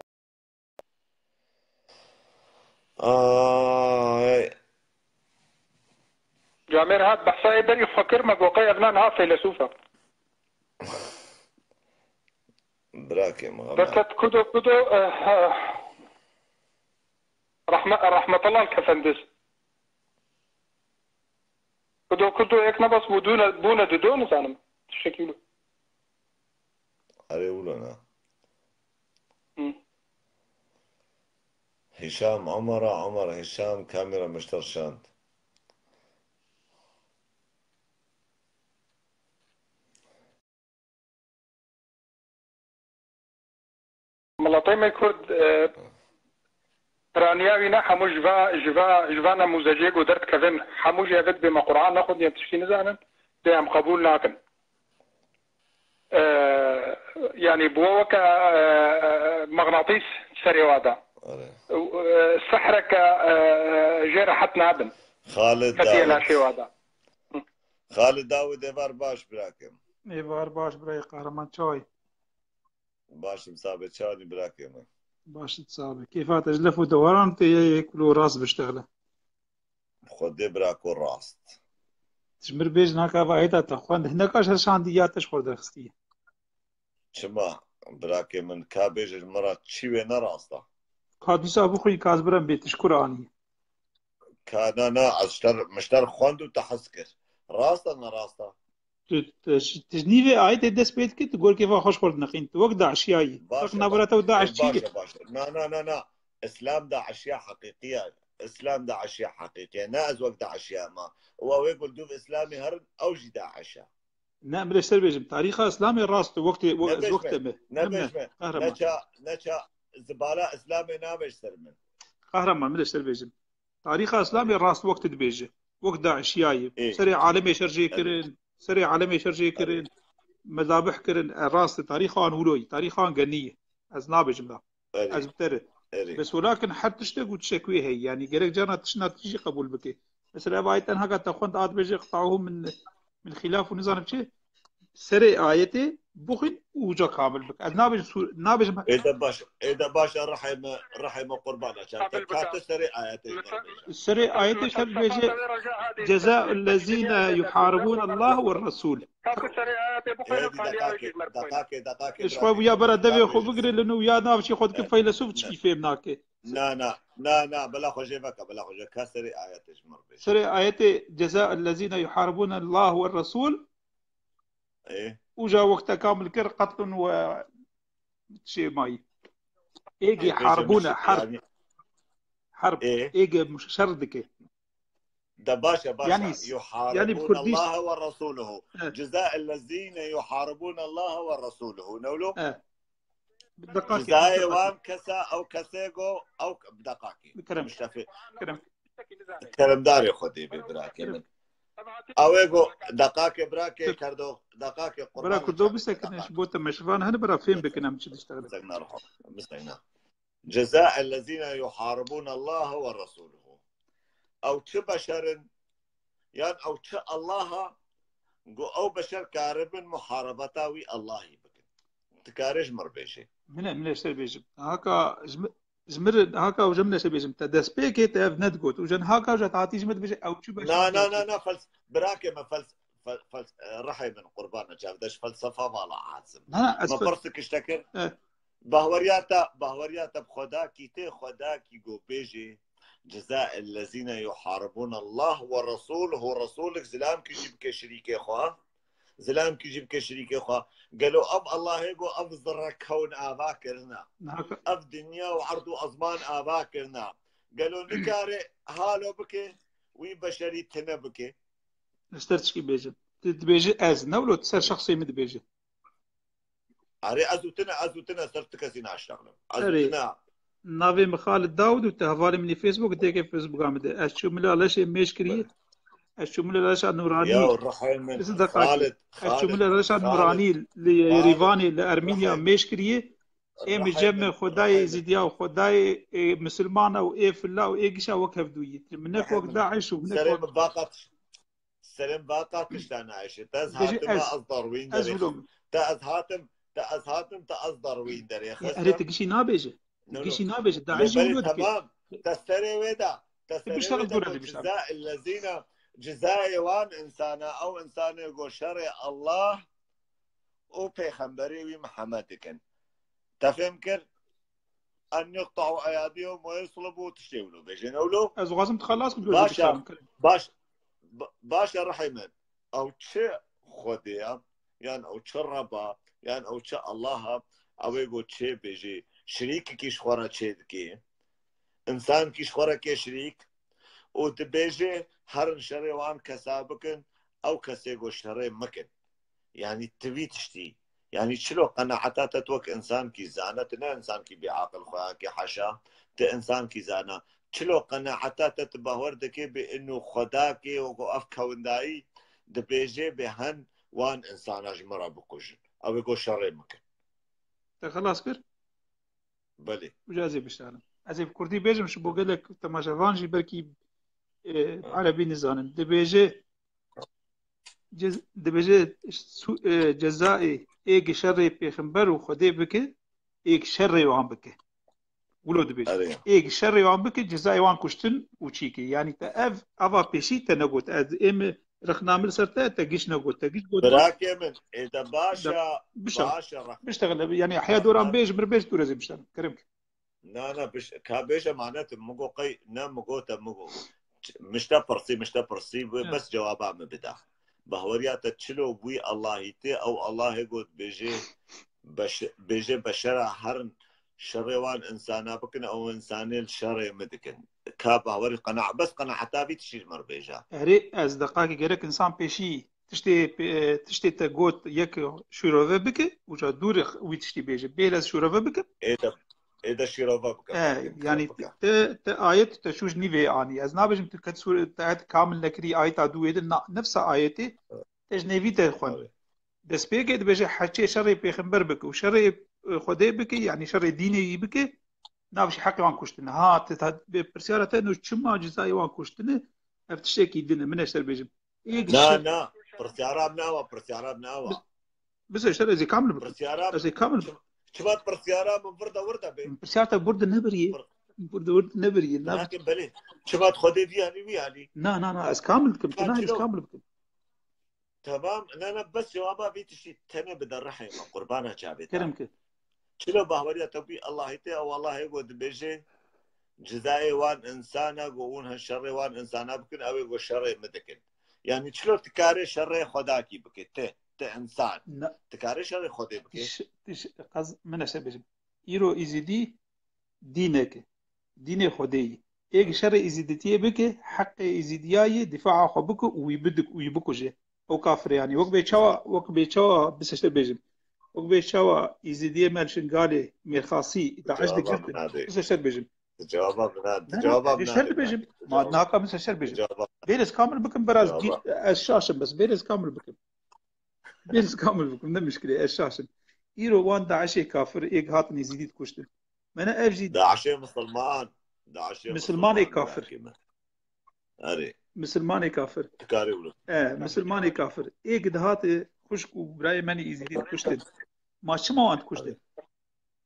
Ay. Camêr hat behsa ê berî xwe kir, me got qey ev na niha feylesûf e. Birakê min, Berket kudo kudo, eh, eh, rahme-, rahmetullah kefendiz. Kudo kudo yek nebas bû, dûne, bûne dido, nizanim. Tiştekî wilo. Erê wilo ne. Hı. Hişam Omara, Omar Hişam, kamera mişter şand. Welatê me Kurd, e, piraniya wî ne hemû ji va, ji va, ji va nemûzecê ku derdikevin, hemû jî ev dibê me Quran nexwendin, em tiştî nizanin, dê em qebûl nakin. E, yanî bû weke, e, mexnatîs serê wa da. Erê. E, sehreke, e, jê rehet nabin. Xalid Fethiye Dawud. Laşê wa da. Xalid Dawud, êvar baş birakim. Êvar baş birayê Qehreman, çawa yî? Baş im, sabe, çawa yî birakê min? Baş it sabe. Kêfa te ji lef û dewaran tê yê yek lo rast biştexile. Xwedê birako rast. Ji mir bêjin haka va hêta te xwend. Hineka ji her şandî ya te ji xwe derxistiye. Çima? Birakê min ka bêje ji min re çi wê ne rast e. Ka dîsa bixwî ka ez birem bê tişkur anî. Ka na, na, ez ji te, min ji te re xwend û te hez kir. Rast e, ne rast e? Tu, tu, tu ji nîvê ayetê dest pê dikî, tu gorkê va xweş xwe dineqîn. Tu wek daişiyayî. Baş e, Wek navbera te û baş, daiş çi baş ye? E, baş e. Na, na, na, na. Îslam daişiya heqîqî ye. Îslam daişiya heqîqî ye. Ne ez wek daişiya ma. Û ew ê ku li dûv Îslamê herin, ew jî daiş e. Ne, min ê ser bêjim. Tarîxa Îslamê rast e. Wextê, we-, ez Nebêjme, wextê me. Ne, ne, nebêjme. Qehreman. Neça, neça zibala Îslamê nabêj ser min. Qehreman, min ê ser bêjim. Tarîxa Îslamê rast wek tu dibêje. Wek daişiyayê. Ê. Serê alemê şer jê Erê. kirin, serê alemê şer jê Erê. kirin, mezabih kirin. E, rast e. Tarîxa an wilo yî, tarîxa an genî yî. Ez nabêjim da. Erê. Ez bi te re. Erê. Bes welakin her tiştek û tiştek wê heye. Yanî gerek carna tiştna tiştî qebûl bike. Mesela ev ayet tenha ka te xwend a dibêje, "Qita'uhu min, min xilaf" û nizanim çi. Serê ayetê bixwîn û uca kamil bike. Ez nabêjim sûr, nabêjim. Ê de baş, ê de baş, rihê me, rihê me qurban e. Çar te Kamil bike. kate serê ayetê Lütfen. nabêje. Serê ayetê ser dibêje, "Ceza lezîne yuharibûne Allah ve Resûl." Kate serê ayetê bixwîne Ê, dî faliya dekakê, jî mer bixwîne. dekakê, dekakê, Ji xwe bira ya bira devê xwe bêjin. bigire li nû ya navçî xwe dike Ne, feylesûf ne. çikî fêm nake. Na, na, na, na, bila xwe jê veke, bila xwe jê. Ka serê ayetê ji mir bêje. Serê ayetê, "Ceza ellezîne yuharibûne Allah ve Resûl." Ê. Uca wexte kamil kir, qetlun ve çê mayî. Êgê Ê, bêje harbûne, min, herb. yanî Herb. Ê. Êgê şer dike. De baş e, baş e. Yanî, yanî bi Yuharibûn kurdî Allah ve Resûluhu. Evet. Ceza ellezîne yuharibûn Allah ve Resûluhu. Ne wilo? Evet. Bir dakika, Cezayê bir dakika. wan kesa, ew kesê go, ew, bir dakika. Bir kerem. Muştefi. Kerem. Keremdarê Xwedê bê, birakê min. Ew ê go, dakakê, birakê, Dur. kerdo, dakakê, Bira qurban kurdo çavê bisekine, dakakê. Ji bo te meşvan hene, bira fêm bikin em çi diştexile. Bisekine ruh. Bisekine. Ceza ellezîne yuharibûne Allah ve Resûluhu. Ew çi beşer in, yan ew çi Allaha, ku ew beşer karibin muharebeta wî Allahî bikin. Dikare ji mir bêjê. Min e, min ê ser bêjim. Haka ji mi-, ji mir, haka û ji min ê ser bêjim. Te destpêkê te ev nedigot. Û ji haka ji hatî ji min dibêje ew çi beşer Na, na, na, na, fels-, birakê me fels-, fel-, fels-, e, rihê min qurban e, çavde ji felsefa vala azim. Na, na, ez Me fe- pirsik işte kir. Eh. Bahweriya te, bahweriya te bi Xwedakî tê, Xwedakî go bêjê, "Ceza ellezîne yuharibûn Allah ve Resûluhu." Resûlik zilamkî jî bike şirîkê xwe. Zilamkî jî bike şirîkê xwe. Gelo ev Allahê go ev zirre kewn ava kirine. Naka- Ev dinya û erd û ezman ava kirine. Gelo nikare halo bike, wî beşerî tine bike. Ez ter çikî bêjim. Tu dibêjî ez, ne wilo tu ser şexsê min dibêjî. Erê, ez û tine, ez û tine ser tu kesî naştexlim. Ez û Erê, tine. Navê min Xalid Dawud û tu hevalê min ê Facebook, têkê Facebooka min de. Ez çûmile leşê mêj kiriye. Ez çûmile leşa Nûranî. Ya rihê min. Bizi de Xalid, Xalid, Ez çûmile leşa Xalid, Nûranî li Xalid, Yerîvanê, li Ermînya rihê min. mêj kiriye. Ê min Rihê cem min, Xwedayê rihê min. Zîdiya û Xwedayê, ê, Misilmana û ê fila û ê gişa wek hevdû yî. Minek Rihê wek min. Daîş û minek Serê wek min vaqa tiş-, serê min vaqa tişta naişê. Te ez Dibêjî hatim ez, ez Darwin ez derê wilo xist. min. Te ez hatim, te ez hatim, te ez Darwin derê Ê, xist. Erê, tu gişî nabêje. Tu No, no. gişî nabêje. No, Daîş jî belê wilo dike. Temam. Te serê wê da. Te Tu serê biştexil wê da dûre go dibiştexil. Ciza ellezîne, cizayê wan insana, ew insanê go şerê Allah û pêxemberê wî Mihemed dikin. Te fêm kir? En yuqta'u eyadihum ve yuslubû tiştê wilo bêjin ewlo. Ez dixwazim tu xelas bibî Baş e, bişerim kirin. baş, ba-, baş e rihê min. Ew çi Xwedê ye? Yan ew çi Reb e? Yan ew çi Allah e? Ew ê go çê bêjê. Şirîkekî ji xwe re çê dikê. Însankî ji xwe re kê şirîk. Û dibêjê herin şerê wan kesa bikin, ew kesê go şerê mikin. Yanî tu vî tiştî, Yani çilo qenaeta te, tu wek insankî zana, tu ne insankî bêaqil xweyakî, haşa, tu insankî zana. Çilo qenaeta te, tu bawer dikê bi inu xwedakê û ku ev kewindayî dibêjê bi hen wan insana ji min re bikujin. Ew ê ku şerê min kin. Te xelas kir? Belê. Uca ez ê bişarim. Ez ê bi kurdî bêjim, ji bo gelek temaşevan jî belkî, e, Ha. erebî nizanin. Dibêje, cez-, dibêje su-, e, cezayê êk şerê pêxember û Xwedê bike, êk şerê wan bike. Wilo dibêje. Erê. Êk şerê wan bike, cezayê wan kuştin û çîkê. Yani te ev, ava pêşî te negot. Ez ê min rexnamil ser te, te giş negot. Te giş got. Birakê min, ê de baş e, Bişa. Baş e, rex- Biştexile, yani heya doran bêj, mir bêj, tu rezê bişterim. Kerem ke. Na, na, biş-, ka bêje manetim, min go qey, ne min go te, min go. Mişte pirsî, mişte pirsî, wê Hı. bes cewaba min bida. Bahweriya te çilo wî Allahî tê, ew Allahê got bêjê, beş-, bêjê beşera herin şerê wan insana bikin, ew insanê li şerê min dikin. Ka bahwerî qena-, bes qenaeta vî tişî ji min re bêje. Erê, ez deqakê gerek insan pêşî tiştê, pê-, tiştê te got yek şûrove bike, uca dûrê wî tiştî bêje. Bêle ez şûrove bikim. Ê de, ê de şîrove bikim. E, yani te, te ayet te şû ji nîvê anî. Ez nabêjim tu ket sûre, te ayet kamil nekirî, ayeta dû ê de na-, nefsa ayetê te ji nêvî te xwend. Evet. Destpêkê dibêje heçê şerê pêxember bike û şerê, e, Xwedê bike, yani şerê dînê yî bike, nav jî heqê wan kuştine. Ha, te, te, bê pirsyara te no çima cizayê wan kuştine, ev tiştekî din e, min e ser bêjim. Ê Na, gişe- na, pirsyara min awa, pirsyara min awa. Biz, biz e şer ez ê kamil bikim. Pirsyara Ez ê kamil bikim. Çima pirsyara min virde wirde bê? Pirsiyar te burada nebiriye. Pir- Burada, burada nebiriye. Na- Lakin belê, çima Xwedê vî alî, vî alî? Na, na, na, ez kamil bikim. Tu Ha, na, ez çilo. kamil bikim. Tamam, na, na, bes cewaba vî tiştî tenê bide rihê me, qurbana çavê te. Kerem ke. Çilo bahweriya te bî Allahî tê, ew Allahê go dibêje, cizayê wan insana go hûn hin şerê wan insana bikin, ew ê go şerê min dikin. Yani çilo tu karê şerê Xwedakî bike, te, te insan. Na. Tu karê şerê Xwedê bike. Tiş, tiş, qaz, min e ser bêjim. Îro Îzîdî dînek e. Dînê Xwedê yî. Êk şerê Îzîdîtiyê bike, heqê Îzîdiya yê dîfaa xwe bike û wî bidik û wî bikuje. Ew kafir e yani. Wek bê çawa, wek bê çawa, bise şer bêjim. Wek bê çawa Îzîdiyê me li Şingalê mêrxasî, DAIŞ Cevaba digirt. min nade. Bise şer bêjim. Cevaba min nade. Ne, ne, Cevaba bê min şer nade. dibêjim. Ma Cevaba- naka bise şer bêjim. Cevaba- Bêrê ez kamil bikim, biraz Cevaba- gî-, ez şaşim bes. Bêrê ez kamil bikim. Bêrê ez kamil bikim, ne mişkile, ez şaşim. Îro wan DAIŞê kafir êk hatin Êzîdî dikuştin. Mene ev jî DAIŞê misilman. DAIŞê Misilmanê misilman, kafir. Belkî me. Erê. Misilmanê kafir. Dikarê wilo. E, misilmanê kafir. Êk dihate xwişk û birayê menî Êzîdî dikuştin. Ma çima wan dikuştin?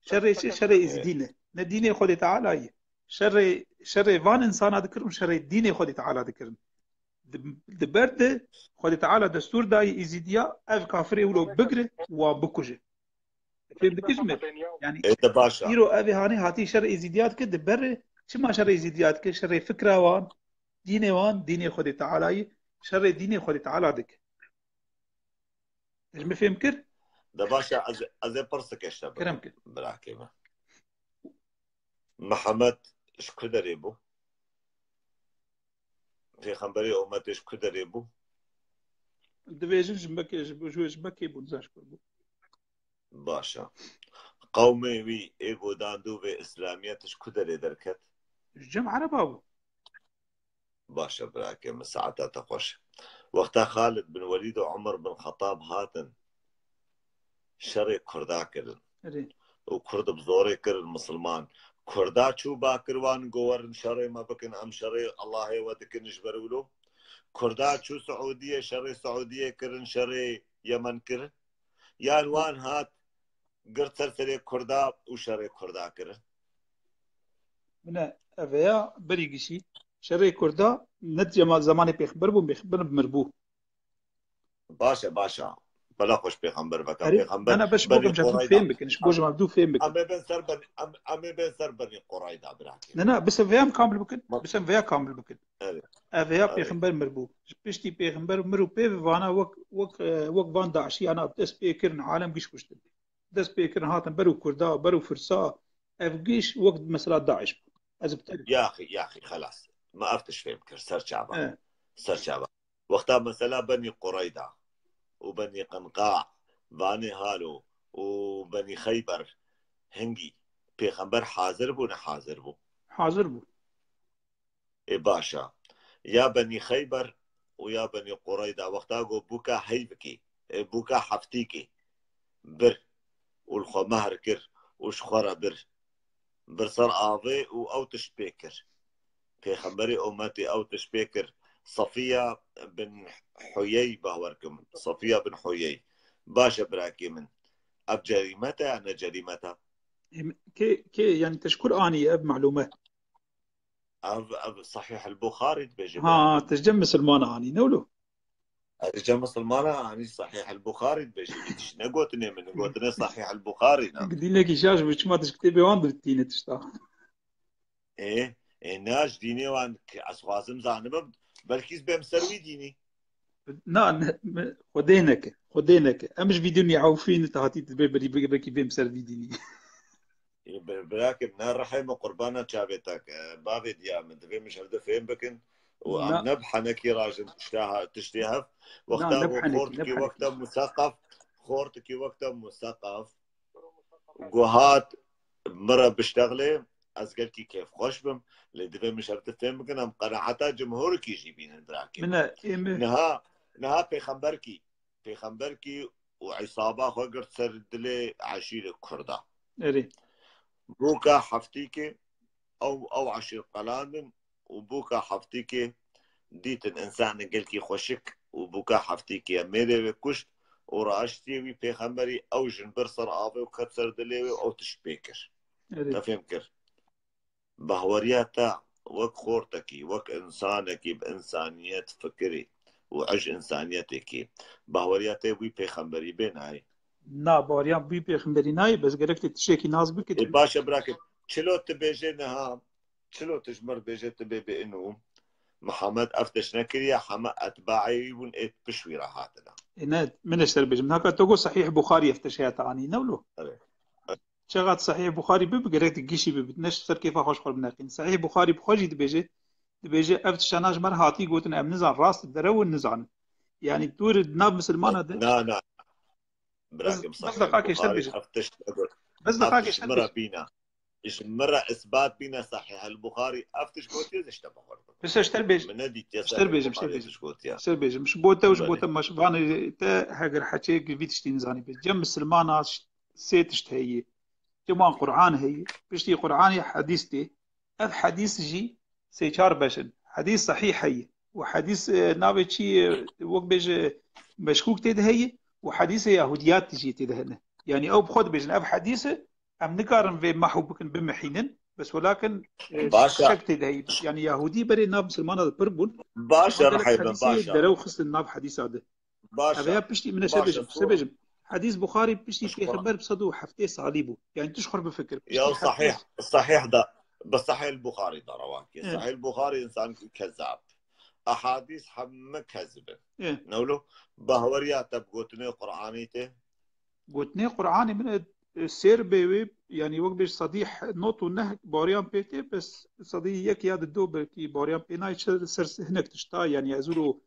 Şerê çi? Şerê Êzîdî ne. Ne dînê Xwedê Teala ye. Şerê, şerê van insana dikirin û şerê dînê Xwedê Teala dikirin. Di, di ber de Xwedê Teala destûr dayî Êzîdiya ev kafirê wilo bigire û wan bikuje. Fêm dikij mi? Yani Ê, te baş e. îro ev ê hanê hatî şerê Êzîdiya dike, di ber de çima şerê Êzîdiya dike? Şerê fikra wan, dînê wan, dînê Xwedê Teala ye, şerê dînê Xwedê Teala dike. Ji min fêm kir? De baş e, ez, ez ê pirsik eşte bikim. Kerem kir. Birakê me. Mihemed ji ku derê bû? Pêxemberê umetê ji ku derê bû? Dibêjin ji Mekê, ji, ji, ji Mekê bû, nizan ji ku bû. Baş e. Qewmê wî ê godandû vê îslamiyet ji ku derê derket? Ji cem Ereba bû. Baş e, birakê min, saeta te xweş. Wexta Xalid bin Welîd û Umer bin Xetab hatin şerê Kurda kirin. Erê. Û Kurd bi zorê kirin misilman. Kurda çû ba kir wan, go werin şerê me bikin, em şerê Allahê we dikin ji ber wilo. Kurda çû Siûdiyê, şerê Siûdiyê kirin, şerê Yemen kirin. Yan wan hat girt ser serê Kurda û şerê Kurda kirin. Mine eveya berî gişî şerê Kurda ne cema-, zemanê pêxember bû, pêxember mirbû. Baş e, baş e. Bela xweş pêxember veka. Erê, Pêxember ne, ne, ji bo benî gem jatî Qurayda. Fêm bikin, ji bo Em, jema dû fêm bikin. Em ê bên ser ben, em, em ê bên ser benî Qurayda, birakê. Ne, ne, bise veya em kamil bikin. Ma- Bise veya kamil bikin. Erê. Ev veya Erê. Pêxember mirbû. Ji piştî pêxember mir û pê vana wek, wek, e, wek van daşiyana dest pê kirin, alem giş kuştin. Dest pê kirin hatin ber û Kurda, ber û Firsa. Ev giş wek mesela DAIŞ bû. Ez bi te Yaxî, yaxî, xelas. Me ev tişt fêm kir, ser çava. E. Ser çava. Wexta mesela Benî Qureyda û Benî Qenqa, vanê halo, û Benî Xeyber, hingî pêxember hazir bû, ne hazir bû? Hazir bû. Ê baş e. Ya Benî Xeyber û ya Benî Qureyda wexta got bûka heyvikî, ê, bûka heftîkî bir û li xwe mehr kir û ji xwe re bir. Bir ser avê û ew tişt pê kir. Pêxemberê ummetê ew tişt pê kir. Safiya bin Huyey, bawer kim. Safiya bin Huyey. Baş e birakê min. Ev cerîmet e ya ne cerîmet e? Em, Kê, kê, yani te ji kur anî ev malûme? Ev, ev Sahih el-Buxarî dibêje. Ha, te ji cem misilmana anî, ne wilo? Ez ji cem misilmana anî, Sahih el-Buxarî dibêje. Vî tişt ne gotinê min, gotinê Sahih el-Buxarî ne. Dînekî şaş bû, çima tu ji kitêbê wan dibitîne tişta? Ê, ê, na ji dînê wan ki ez xwazim zanibim, belkî ez bêm ser wî dînî. Na, ne, me- Xwedê neke, Xwedê neke. Em ji vî dinyê ewfîn, tu hatî dibê berî, belkî bêm ser vî dînî. Ê, bi-, birakim, ne rihê min qurbana çavê te ke, bavê diya min, divê min ji hevde fêm bikin û Na. Em ne bi henekî rajin tişta ha-, tiştê hev. Na, Wexta ne bi ku henekî, ne xortikî bi wexta henekî. museqef, xortikî wexta museqef, guhat min re biştexlê, ez gelkî kêfxweş bim. Lê divê min ji hevde fêm bikin, em qenaeta cumhurkî jî bînin, birakim. Min e, ê min. Niha, niha pêxemberkî, pêxemberkî û îsaba xwe girt ser dilê eşîrê Kurda. Erê. Bûka heftîkê ew, ew eşîr qelandin û bûka heftîkê dîtin însanê gelkî xweşik û bûka heftîkê mêrê wê kuşt û raştiyê wî pêxemberî ew jin bir ser avê û ket ser dilê wê û ew tişt pê kir. Erê. Te fêm kir. Bahweriya te wek xortekî, wek însanekî bi însaniyet fikirî û ez ji însaniyetêkî, bahweriya te wî pêxemberî bê nayê? Na, baweriya wî pêxemberî nayê, bes gerek tu tiştekî nas bikî. Ê baş e birakim, çilo tu bêjê niha, çilo tu ji mir bêjê tu bê bi inu Mihemed ev tişt nekiriye, heme etbaê wî bûn ê pişt wî re hatine. Ê ne, min ji te re bêjim. Naka tu got Sahih Buxarî ev tişt heye te anî, ne wilo? Evet. Çeqat Sahih Buxarî bibe, gerek tu gişî bibe. Ne ji ser kêfa xwe ji xwe bineqîn. Sahih Buxarî bi xwe jî dibêje, dibêje, ev tiştana ji me re hatî gotin, em nizan, rast derew in nizanin. Yani tu di nav misilmana de. Na, na. Bes, Birakim, bes Sahih deqakê ji te Buxarî bêjim. ev tişt negot. Bes Ev deqakê tişt ji te mi re bêjim. bîne. Ji mi re isbat bîne Sahih el Buxarî ev tişt gotiye, ez ji te bixwe re dibim. Bes ji te re bêjim. Min nedîtiye Ji te re Sahih bêjim, ji te re Buxarî bêjim. tişt gotiye. Ji te re bêjim. Ji bo te û ji bo Belê. te maşvanê te heger heçê vî tiştî nizanî bê. Cem misilmana sê tişt heye. Cem wan Qur'an heye. Piştî Qur'anê hedîs tê. Ev hedîs jî sê çar beş in. Hedîs sahîh heye. Û hedîs, e, navê çi, e, wek bêje meşkûk tê de heye û hedîsê yahudiyat jî tê de hene. Yani ew bi xwe dibêjin, ev hedîs e, em nikarin vê mahw bikin, bimihînin. Bes welakin, e, Baş e. şek tê de heye. Yani yahudî berê nav misilmana de pir bûn. Baş e, Wan gelek rihê bin, hedîsê baş e. derew xistin nav hedîsa de. Baş Ev e. ya piştî min e şer Baş e, bêjim, şer sor. bêjim. Hedîs Buxarî piştî Baş e. pêxember bi sed û heftê salî bû. Yani tu ji xwe bifikir. Piştî Ya heftê sahih, sahih de. Bi Sahih Buxarî de rewakî. Evet. Sahih Buxarî însan kezab. Ehadîs hemme kezib in. Evet. Newlo, bahweriya te bi gotinê Qur'anî tê? Gotinê Qur'anê min e, e, sêr bê wê, yani wek bêj sedî not û neh bariyan pê tê, bes sedî yek ya di do belkî bariyan pê nayê çi ser hinek tişta, yani ez û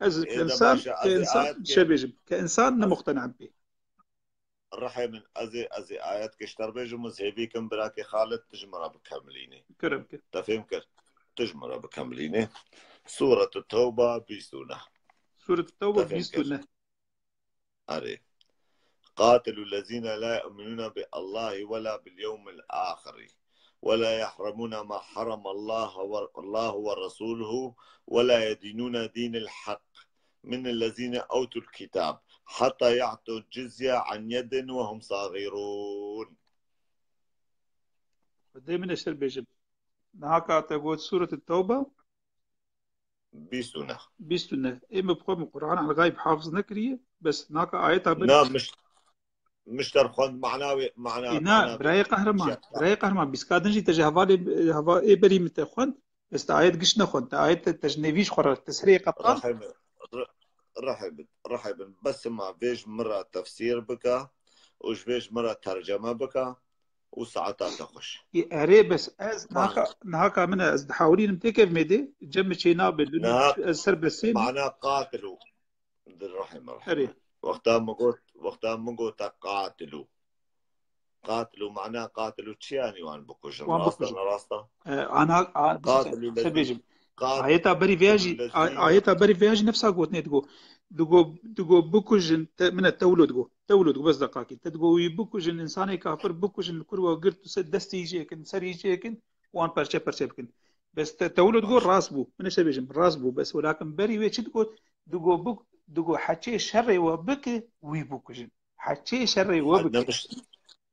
ez Ê de insan, baş e, ke ez ê insan ayet şer ke- bêjim. Ke insan ne ez- muqtena pê. Rihê min, ez ê, ez ê ayet ke ji te re bêjim û zêvî kim, birakê Xalid, tu ji min re bikemilînî. Kerem ke. Te fêm kir? Tu ji min re bikemilînî. Sûret Tewba bîst û neh. Sûret Tewba Te fêm bîst û neh. Erê. قاتلوا الذين لا يؤمنون بالله ولا باليوم الآخر ولا يحرمون ما حرم الله و-، الله ورسوله ولا يدينون دين الحق من الذين أوتوا الكتاب حتى يعطوا الجزية عن يد وهم صاغرون. Dê min eşter bêjim. Nahaka te got Sûret Tewba? Bîst û neh. Bîst û neh. Ê min bi xwe min Qur'an el-Gayb hafiz nekiriye. Bes naka ayeta bin. Na, miş-, mişter xwend mana wê, mana, Ê, na, mana wê. birayê qehreman. Şey. Birayê qehreman. Bîska din jî te ji hevalê, hevalê berî min te xwend. Bes te ayet giş nexwend. Te ayet te ji nêvî ji xwe re, te serê qetan. Rehê min, re-, rehê min, rehê min. Bes ma vê ji min re tefsîr bike û ji vê ji min re terceme bike û saeta te xweş. Ê, erê bes ez Tamam. nahaka, nahaka min e, ez dihawirînim têkevmê dê, cem mi çê nabe, dû Niha ez ser besê bû. Mana qatilu. Di rehê min, rehê Erê. min. Wexta min got, wexta min got te qatilu. Qatil û mana qatil û çi yanî wan bikujin? Wan Rast e, bikujin. Ne rast e? E, ana, a, Qatil û se lezî. Bêjim. Qatil Ayeta berî vê jî, û lezî. A-, ayeta berî vê jî nefsa gotinê digo. Digo, digo bikujin, te, mine tewlo digo. Tewlo digo, bes deqakî. Te digo wî bikujin, insanê kafir bikujin, li kur we girt û se destê jê kin, serê jê kin, wan perçe perçe bikin. Bes te, tewlo digo Baş. Rast bû. Mine se bêjim, rast bû. Bes welakin berî wê çi digo? Digo bik-, digo heçê şerê we bike, wî bikujin. Heçê şerê we bike. Demiş-,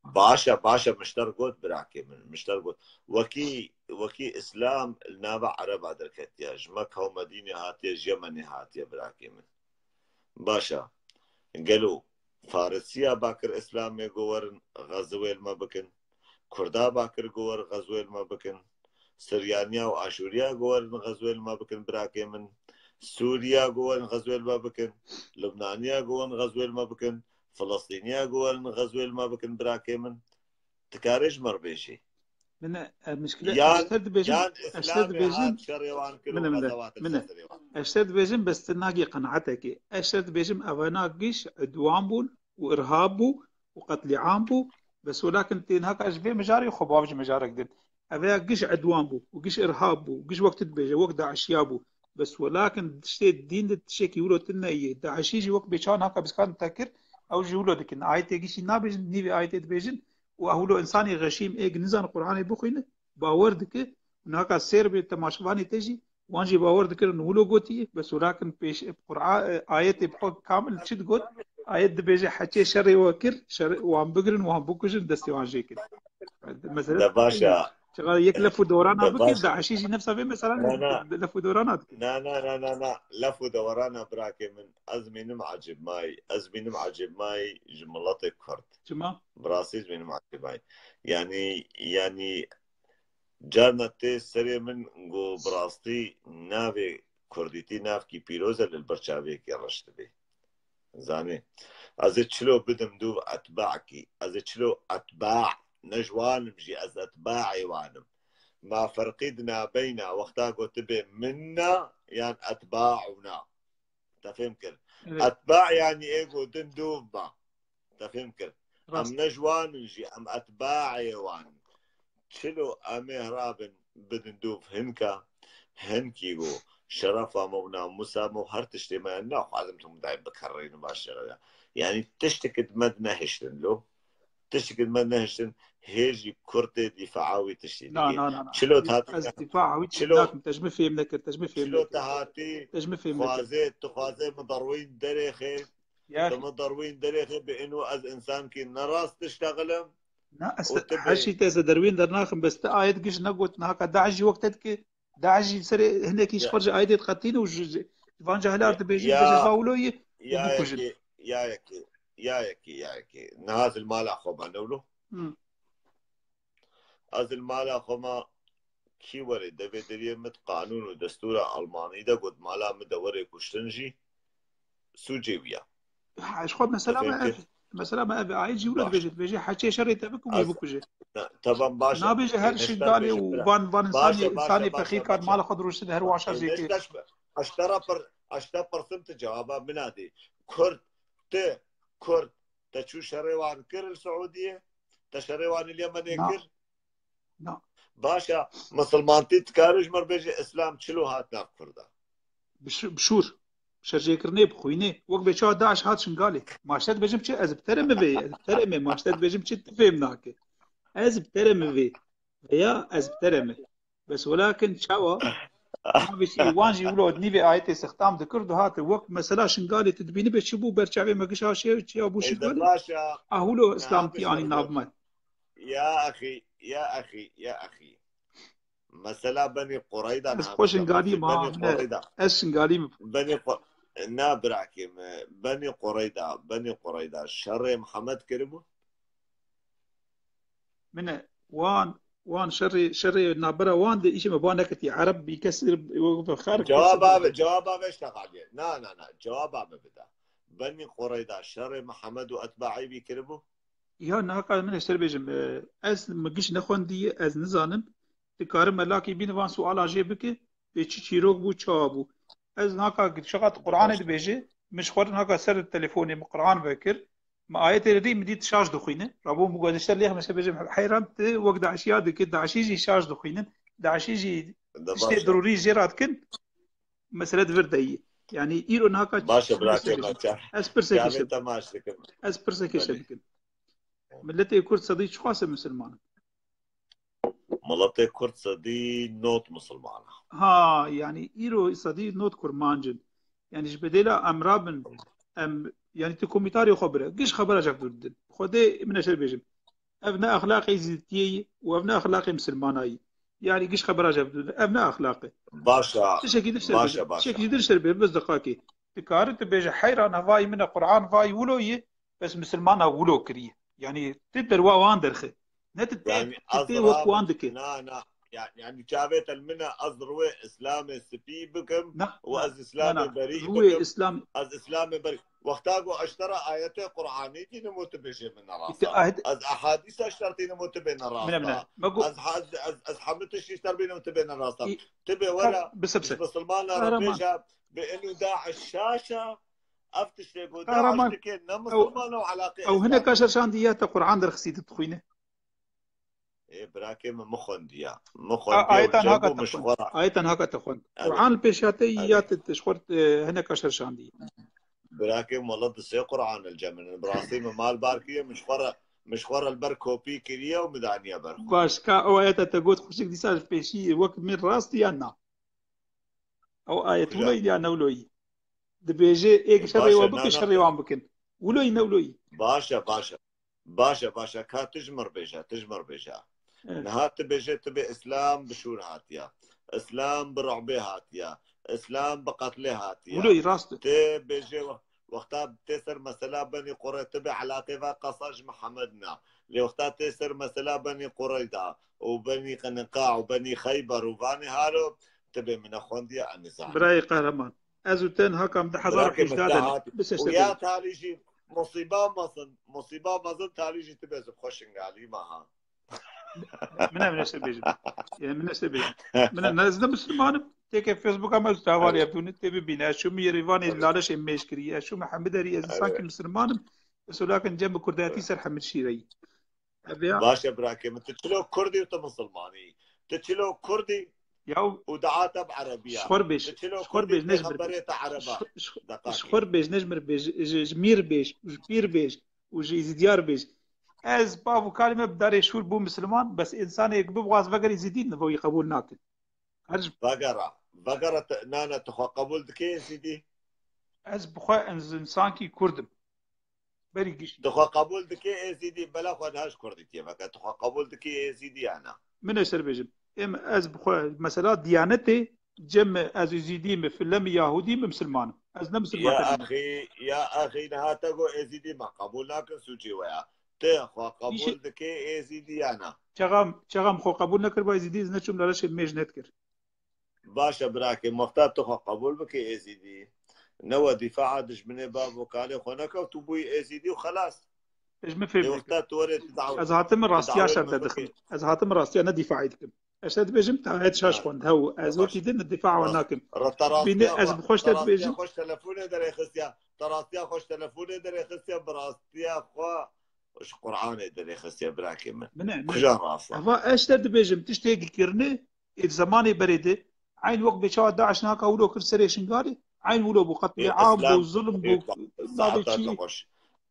Baş e, baş e, mişter got, birakê min, mişter got. Wekî, wekî Îslam li nava Ereba derketiye, ji Mekka û Medînê hatiye, ji Yemenê hatiye, birakê min. Baş e. Gelo Farisiya bakir Îslamê got werin xeziwê li me bikin? Kurda bakir got werin xeziwê li me bikin? Siryaniya û Aşûriya got werin xeziwê li me bikin, birakê min? Sûriya got werin xeziwê li me bikin? Lubnaniya got werin xeziwê li me bikin? Filistîniya got werin xeziwê li me bikin, birakê min? Dikarê ji me re bêjî. Min e, e, mişkile, Yan, ez te dibêjim, yan ez te Îslamê dibêjim, hat şerê wan kir û min e, min e, xezewatin min e. Ser serê wan. Ez te dibêjim, bes tu nagî qenaetekê. Ez te dibêjim, evena giş idwan bûn û irhab bû û qetlîam bû. Bes welakin tê naka ji vê mijarê xwe bav ji mijarek din. Ev ya giş idwan bû û giş irhab bû. Giş wek tu dibêje, wek DAIŞiya bû. Bes welakin tiştê dîn de tiştekî wilo tune ye. DAIŞî jî wek bêçawan haka biskarin te kir, ew jî wilo dikin. Ayetê gişî nabêjin, nîvê ayetê dibêjin. Û ew wilo insanê xeşîm ê nizan Qur'anê bixwîne, bawer dike. Û naka sêr bê temaşevanê te jî, wan jî bawer dikirin wilo gotiye. Bes welakin pêş Qur'a-, ayetê bi xwe kamil çi digot? Ayet dibêje heçê şerê we kir, şer-, wan bigirin, wan bikujin, destê wan jê kin. Mesela De baş e. Çiqa yek lef û dorana De bikir, baş e. DAIŞî jî nefsa vê mesela Na, na. lef û dorana dikir. Na, na, na, na, na. Lef û dorana birakê min. Ez mînim ecêbmayî. Ez mînim ecêbmayî ji miletê Kurd. Çima? Bi rastî ez mînim ecêbmayî. Yanî, yanî carna tê serê min ku bi rastî navê Kurdîtî navkî pîroz e li ber çavê yekî reş dibe. Zanî. Ez ê çilo bidim dûv etba'kî. Ez ê çilo etba', ne ji wan im jî, ez etba'ê wan im. Ma ferqî di nabeyna wexta ku tu bê minna yan etba'una. Te fêm kir? Evet. Etba' yanî ê ku din dûv ba. Te fêm kir? Rast. Em ne ji wan in jî, em etba'ê wan in. Çilo em ê herabin bidin dûv hinka, hinkî ku şerefa me û namûsa me û her tiştê me, naxwazim tu min dayê bikerrînin baş şerefa. Yanî tiştekî di me di nehiştin lo. Tiştekî di me di nehiştin, hê jî kurtê dîfaa wî tiştî Na, dike. na, na, na. Çilo Ez, tat-, ez dîfaa wî çilo nakim, te ji min fêm nekir, te ji min fêm Çilo nekir. Te hatî Te ji min fêm nekir. Xwazê, tu xwazê min derwîn derêxê, Ya tu min derwîn derêxê bi ino ez insankî nerast diştexilim. Na, ez û te, tu her bê- şey te ez derwîn dernaxim, bes te ayet giş negot, naka DAIŞ jî wek te dike, DAIŞ jî serê hinekî ji Ya. xwe ji ayetê diqetîne û ji, ji, ji van cahila dibêjin, Ya. dibêjin, "Va wilo ye, û Ya bikujin." yekê, ya yekê, ya yekê, ya yekê. Niha ez li mala xwe me, ne wilo? Hı. Ez li mala xwe me, kî were devê deriyê min di qanûn û destûra Almanî de got mala min de were kuştin jî sûcê wî ye. Ha, ji xwe mesela Te fêm me ev, kir? Mesela me ev ayet jî wilo Baş. dibêje, dibêje, "Heçê şerê te bike, wî Ez, bikuje." ne, tamam, baş e. Nabêje her Ê, şingalê û bira. van, van Baş e, insanê, baş e, insanê baş e, pexî kat baş e. mala xwe dirûştin her wan şer Ê, jê kê. neş-, neş be. Ez te re pir-, ez te pirsim tu cewaba min nadî. Kurd, tu, Kurd, te çû şerê wan kir li Siûdiyê? Te şerê wan li Yemenê Na. kir? Na. Baş e, misilmantî dikare ji me re bêje Îslam çilo hat nav Kurda? Bi şû-, bi şûr. Şerjêkirinê bi xwînê. Wek bê çawa DAIŞ hat Şingalê. Ma ji te dibêjim çi? Ez bi terê min vê. Ez bi terê min. Ma ji te dibêjim çi? Tu fêm nake. Ez bi terê min vê. Veya ez bi terê min. Bes welakin çawa? Navê jî wan jî wilo nîvê ayetê sextam dikir, dihate wek mesela Şingalê tu dibînî bê çi bû ber çavê me giş haşiye çiya bû Ê, de Şingalê? baş e. Ah wilo Niha Îslamtî anî bişerî nav me. Ya axî, ya axî, ya axî. Mesela Benî Qureyda Ez niha xwe bişerî. Şingalî ma Benî ne. Qureyda. Ez Şingalî me. Benî Qu-, na birakê me. Benî Qureyda, Benî Qureyda. Şerê Mihemed kiribû? Min e, wan, wan şerê, şerê nabera wan de îşê me ba neketiye. Ereb bî kesir, xer Cevaba kesir be, cevaba be ştexaliye. Na, na, na. Cevaba me bida. Benî Qureyda şerê Mihemed û etbaî bî kiribû? Ya, naka min e ser bêjim. E, ez mi giş nexwendiye, ez nizanim. Dikarim melakî bîne van suala jê bike. Bê çi çîrok bû, çawa bû? Ez naka çiqat Qur'anê Baş. dibêje, min ji xwe re naka ser telefonê min Qur'an vekir. Me ayetê re dî, min dît şaş dixwîne. Rabû min got, ji te lêx me, se bêjim, heyran, tu wek daişiya dike, daişî jî şaş dixwînin. Daişî jî tiştê dirûrî jê re dikin. Mesele di vir de ye. Yanî îro naka Baş e, bira, kêma çar. Ez pirsekê Çavê şev. Temaş dikim. Ez pirsekê şev Belê. Dikim. Miletê Kurd sedî çiqas e misilman in? Miletê Kurd sedî nod misilman e. Ha, yanî îro sedî nod kurmanc in. Yanî ji bedêla em rabin, em, yanî tu komîtarê xwe bire. Giş xebera ji hev dûr didin. Xwedê min e şer bêjim. Ev ne exlaqê zîditiyê ye û ev ne exlaqê misilmana ye. Yanî giş xebera ji hev dûr didin. Ev ne exlaq e. Baş e. Tişekî din şer Baş bêjim. e, baş e. Tişekî din şer bêjim. Bes deqakê. Dikare tu bêje heyran, vayî min e, Quran vayî wilo ye, bes misilmana wilo kiriye. Yanî tu derwa wan derxe. Ne tu tê, Yanî tu ez tê wek rabim, wan dike. Na, na. Ya-, yanî çavê te li min e, ez rûyê Îslamê spî bikim Na, û na, ez na, Îslamê na. berî Rûyê bikim. Îslam Ez Îslamê berî. Wexta ku ez ji te re ayetê Qur'anî tînim û tu bêjê min ne rast Îte e. ayet Ez ehadîsa ji te re tînim û tu bê ne rast Mine, mine. e. Me got Ez ha-, ez, ez, ez hemû tiştî ji te re bînim û tu bê ne rast e. Î- Tu bê were, Ka-, bise, bise. ji misilmana re Kahraman. bêje, bi inu DAIŞ şaş e. Ev tiştê ku Kahraman. DAIŞ dike, ne Ew, misilman e û elaqê ew Îslamê. hineka şer şandî ya te Qur'an derxistî tu dixwîne. Ê, birakê min, min xwendiya. Min A-, xwendiya û ayetan cem haka bû te min ji xwe xwend. re. Ayetan haka te xwend. Evet. Qur'an li pêşa te yî Evet. ya te, te ji xwe re, e, hineka şer şandî. Birakê min, wela di sê Qur'an li cem min in. Bi rastî min mal bar kiriye, min ji xwe re, min ji xwe re li ber kopî kiriye û min daniye ber xwe. Baş, ka ew ayeta te got xweşik dîsa ji pêşî wek min rast ya na? Ew ayet Kuca? wilo yî ya ne wilo yî? Dibêje êk E, şerê baş e, wan na, bikin, na, şerê te- wan bikin. Wilo yî ne wilo yî? Baş e, baş e. Baş e, baş e. Ka tu ji min re bêje, tu ji min re bêje. Evet. Niha tu bêje, tu bê Îslam bi şûr hatiye. Îslam bi ru'bê hatiye. Îslam bi qetlê hatiye. Wilo yî rast e. Tu bêje we-, wexta tê ser mesela Benî Qurê, tu bê elaqê ve qesa ji Mihemed ne. Lê wexta tê ser mesela Benî Qureyda û Benî Qeneqa û Benî Xeyber û vanê halo, tu bê min nexwendiye, em nizanin. Birayê Qehreman, ez û te niha kam di hezar Birakê min, hejda te de ne. hat. Bise Û şer ya bêjim. talî jî musîba mezin, musîba mezin talî jî tu bê zim xwe Şingalî me ha. Min e, min e şer bêjim. E, min e şer bêjim. Min e, ne, ez ne misilman im. Têke Facebooka me, ez davarê Evet. ev dûne tê bibîne. Ez çûme Yerîvanê Evet. Laleşê mêj kiriye. Ez çûme Hemiderî, ez Evet. insankî misilman im. Ez welakin cem bi kurdayetî Evet. ser Hemid Şîreyî. Ev ya. Baş e, birakê min. Tu çilo Kurdî û tu misilmanî. Tu çilo Kurdî Ya û û dua te bi Erebiya. Ji xwe re bêj, Tu çilo ji xwe re Kurdî, bêj, ne ji min re bêj. pêxemberê te Ereba. Ji, ji, Deqakê. ji xwe re bêj, ne ji min re bêj. Ji, ji Mîr bêj, ji Pîr bêj û ji Îzîdiyar bêj. Ez bav û kalê me bi darê şûr bûm misilman, bes însanê ku bixwaz vegere Îzîdî, nivo wî qebûl nakin. Her ji Vegera, vegera te, nane, tu xwe qebûl dikê Êzîdî? Ez bi xwe ins-, însankî Kurd im. Berî giştî. Tu xwe qebûl dikê Êzîdî, bela xwe diha ji Kurdîtiyê veke. Tu xwe qebûl dikê Êzîdî ya na? Min ê ser bêjim. Êm ez bi xwe, mesela diyanetê, cem me, ez Êzîdî me, file me, Yahûdî me, misilman im. Ez ne misilman Ya te bînim. axî, ya axî, niha te got Êzîdî me qebûl nakin, sûcê we ya. Tu xwe Îşe- qebûl dikê Êzîdî ya na? Çaxam, çaxam xwe qebûl nekir, ba Êzîdî, ez neçûm laleşê mêj nedikir. Baş e, birakê, wexta tu xwe qebûl bikî Êzîdî. Ne we dîfaa dijminê bav û kalê xwe neke, tu bûyî Êzîdî û xelas. Ez min fêm Lê dikim. wexta tu werê tu daw-, Ez hatim tu rastiya dawê şer min te bikî. dikim. Ez hatim rastiya ne dîfaî dikim. Ez te dibêjim, te ayet şaş Ha, xwend, hew. Ez baş. wekî din dîfa wan Rast. nakim. Re te rastiya Bîne, ez xwe, bi xwe ji te te rastiya dibêjim. xwe ji telefonê derêxistiya. Te rastiya xwe ji telefonê derêxistiya, bi rastiya xwe ji Qur'anê derêxistiya, birakê min. Min e, min e. Kuja rast e? Eva ez ji te dibêjim, tiştê kirine, ê di zemanê berê de, eyn wek bê çawa DAIŞ naka wilo kir serê Şingalê, eyn wilo bû, qetlê Ê, am bû, Îslam, zulm ê, bû, sa-, navê saeta çi, te xweş.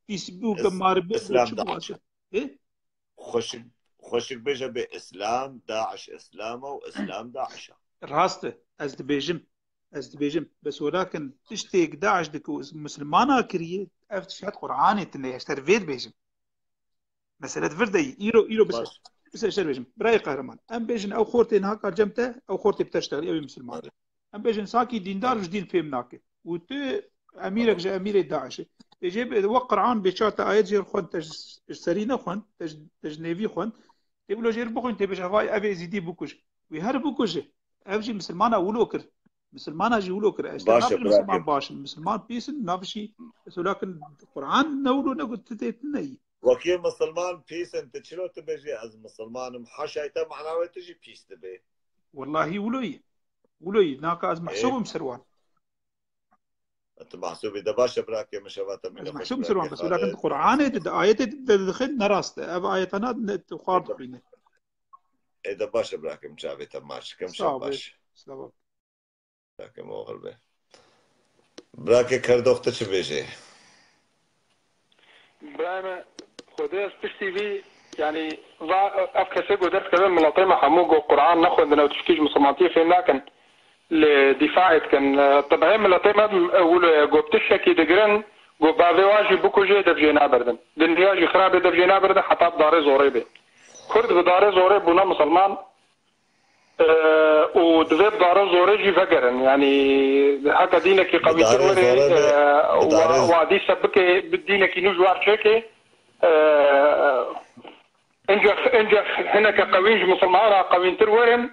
pîs bû, Is-, gemar bû, Îslam çi bû DAIŞ. Ê? Xweşik, xweşik bêje bê Îslam, DAIŞ Îslam e û Îslam DAIŞ e. Rast e, ez dibêjim, ez dibêjim. Bes welakin tiştê DAIŞ dike û misilmana kiriye, ev tişt Qur'anê tune ye, ez ji te re vê dibêjim. Mesele di vir de yî. Îro, îro bise. Baş. Bise şer bêjim. Birayê Qehreman. Em bêjin ew xortê niha ka cem te, ew xortê bi te ştexlî, ew ê misilman. Evet. Em bêjin sakî dîndar ji dîn fêm nake. Û tu emîrek Tamam. ji emîrê DAIŞê. Bêjê bê, wek Qur'an bê çar te ayet jêr xwend, te ji, ji serî nexwend, te ji, te ji nêvî xwend. Tê wilo jêr bixwîn, tê bêje, vay, ev ê Êzîdî bikuje. Wî her bikuje. Ev jî misilmana wilo kir. Misilmana jî wilo kir. Ez te Baş e, nakim misilman birakê. baş in. Misilman pîs in, navşî, ez welakin Qur'an ne wilo ne got, tu tê tu neyî. Wekî misilman pîs in, tu çilo tu bêjî ez misilman im? Haşa te mana wê tu jî pîs dibe. Wellahî wilo yî. Wilo yî. Naka ez Ê. mehsûb im ser wan. Tu mahsûbî de baş e, birakê min, şeva te mîne xweş, Mahsûb birakê Sirwan, bes Xalid. Lakin di Qur'anê de, di ayetê de dixê ne rast e. Ev ayetana ne tu xwar dixwîne. Ê de baş e, birakê min, çavê te maç kim, Sağ ol, şabaş. Sağ ol. Birakê min oxir be. Birakê Kerdox, tu çi bêjê? Birayê me, Xwedê ez piştî vî, yanî, va ev kesê ku dest keve miletê me hemû ku Qur'an nexwendine û tişkî ji misilmantiyê fêm nakin, lê dîfaê dikin. Tebihê miletê me wilo ye, ku bi tiştekî digirin, ku bavê wa jî bikujê, dev jê nabirdin. Dinya jî xirabê, dev jê nabirdin, heta bi darê zorê bê. Kurd bi darê zorê bûne misilman, e, û divê bi dare zorê jî vegerin. Yanî heke dînekî qewîtir were, e, wa, wa dîse bike bi dînekî nû ji war çêke, e, ince, ince hineke qewîn ji misilmana qewîntir werin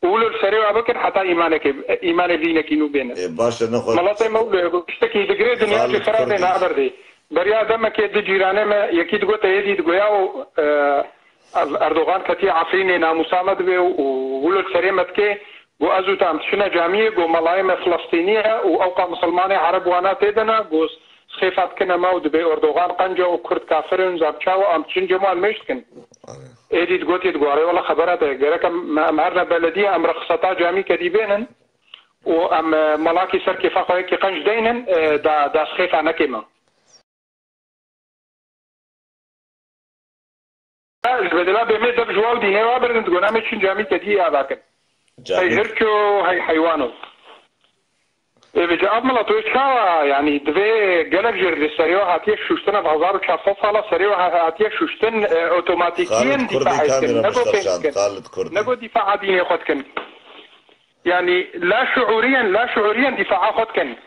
û wilo li serê wa bikin heta îmanekê, îmanê dînekî nû bênin. Ê, baş e, nexwe. Miletê me wilo ye, tiştekî digirê dinya jî xirabê naberdê. Beriya demekê di cîranê me yekî digote, êdî digoya û, e, Ev Erdogan ketiye Efrînê, namûsa me dibe û wilo li serê me dike, got ez û te em diçine camiyê, got melayê me Filistînî ye û ewqa misilmanê Ereb wana tê de ne, got sixêfa dikine me û dibê Erdogan qenc e û Kurd kafir in, zam çawa em diçin cem wan mêj dikin. Êdî digotiye, digot arê wela xebera te, gerek em, em herine belediye, em rexseta camî kedî bênin û em, e, melakî ser kêfa xwe yekî qenc deynin, e, da, da sixêfa nekê me. Ji bedela bê me dev ji wa û dînê wa birin, digon em ê çin camî kediyê ava kin. Hey hirço, hey heywano. Ê vêca ev milet wê çawa, yanî divê gelek jêr li serê wa hatiye şuştin, ev hezar û çar sed sala serê wa ha-, hatiye şuştin, e, otomatîkiyen dîfahê dikin, ne got fêm dikin, ne got dîfaha dînê xwe dikin. Yanî la şuûriyen, la şuûriyen dîfaa xwe dikin.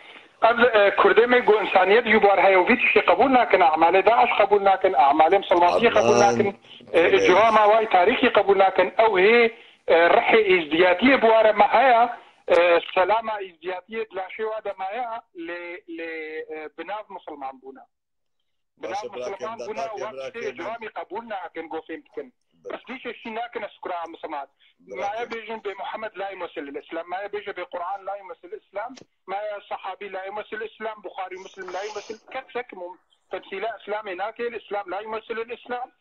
Ev, e, Kurdê me ku însaniyet jî bi war heye û vî tiştê qebûl nakin, emalê DAIŞ qebûl nakin, emalê misilmantiyê qebûl nakin, e, icrama wayî tarîxî qebûl nakin. Ew hê, e, rihê êzdiyatiyê bi war me heye, e, selama êzdiyatiyê di laşê wa de maye, lê, lê, e, bi nav misilman bûne. Bi nav misilman bûne û wan tiştê icramî qebûl nakin, ku fêm dikin. Bes dî çeştî nakin ez kura misilman. Maye bêjin bê Muhammed la yumesil Îslam. Maye bêje bê Quran la yumesil Îslam. Maye sahabî la yumesil Îslam. Buxarî Muslim la yumesil. Kesek mum-, temsîla Îslamê nake. Îslam la yumesil Îslam.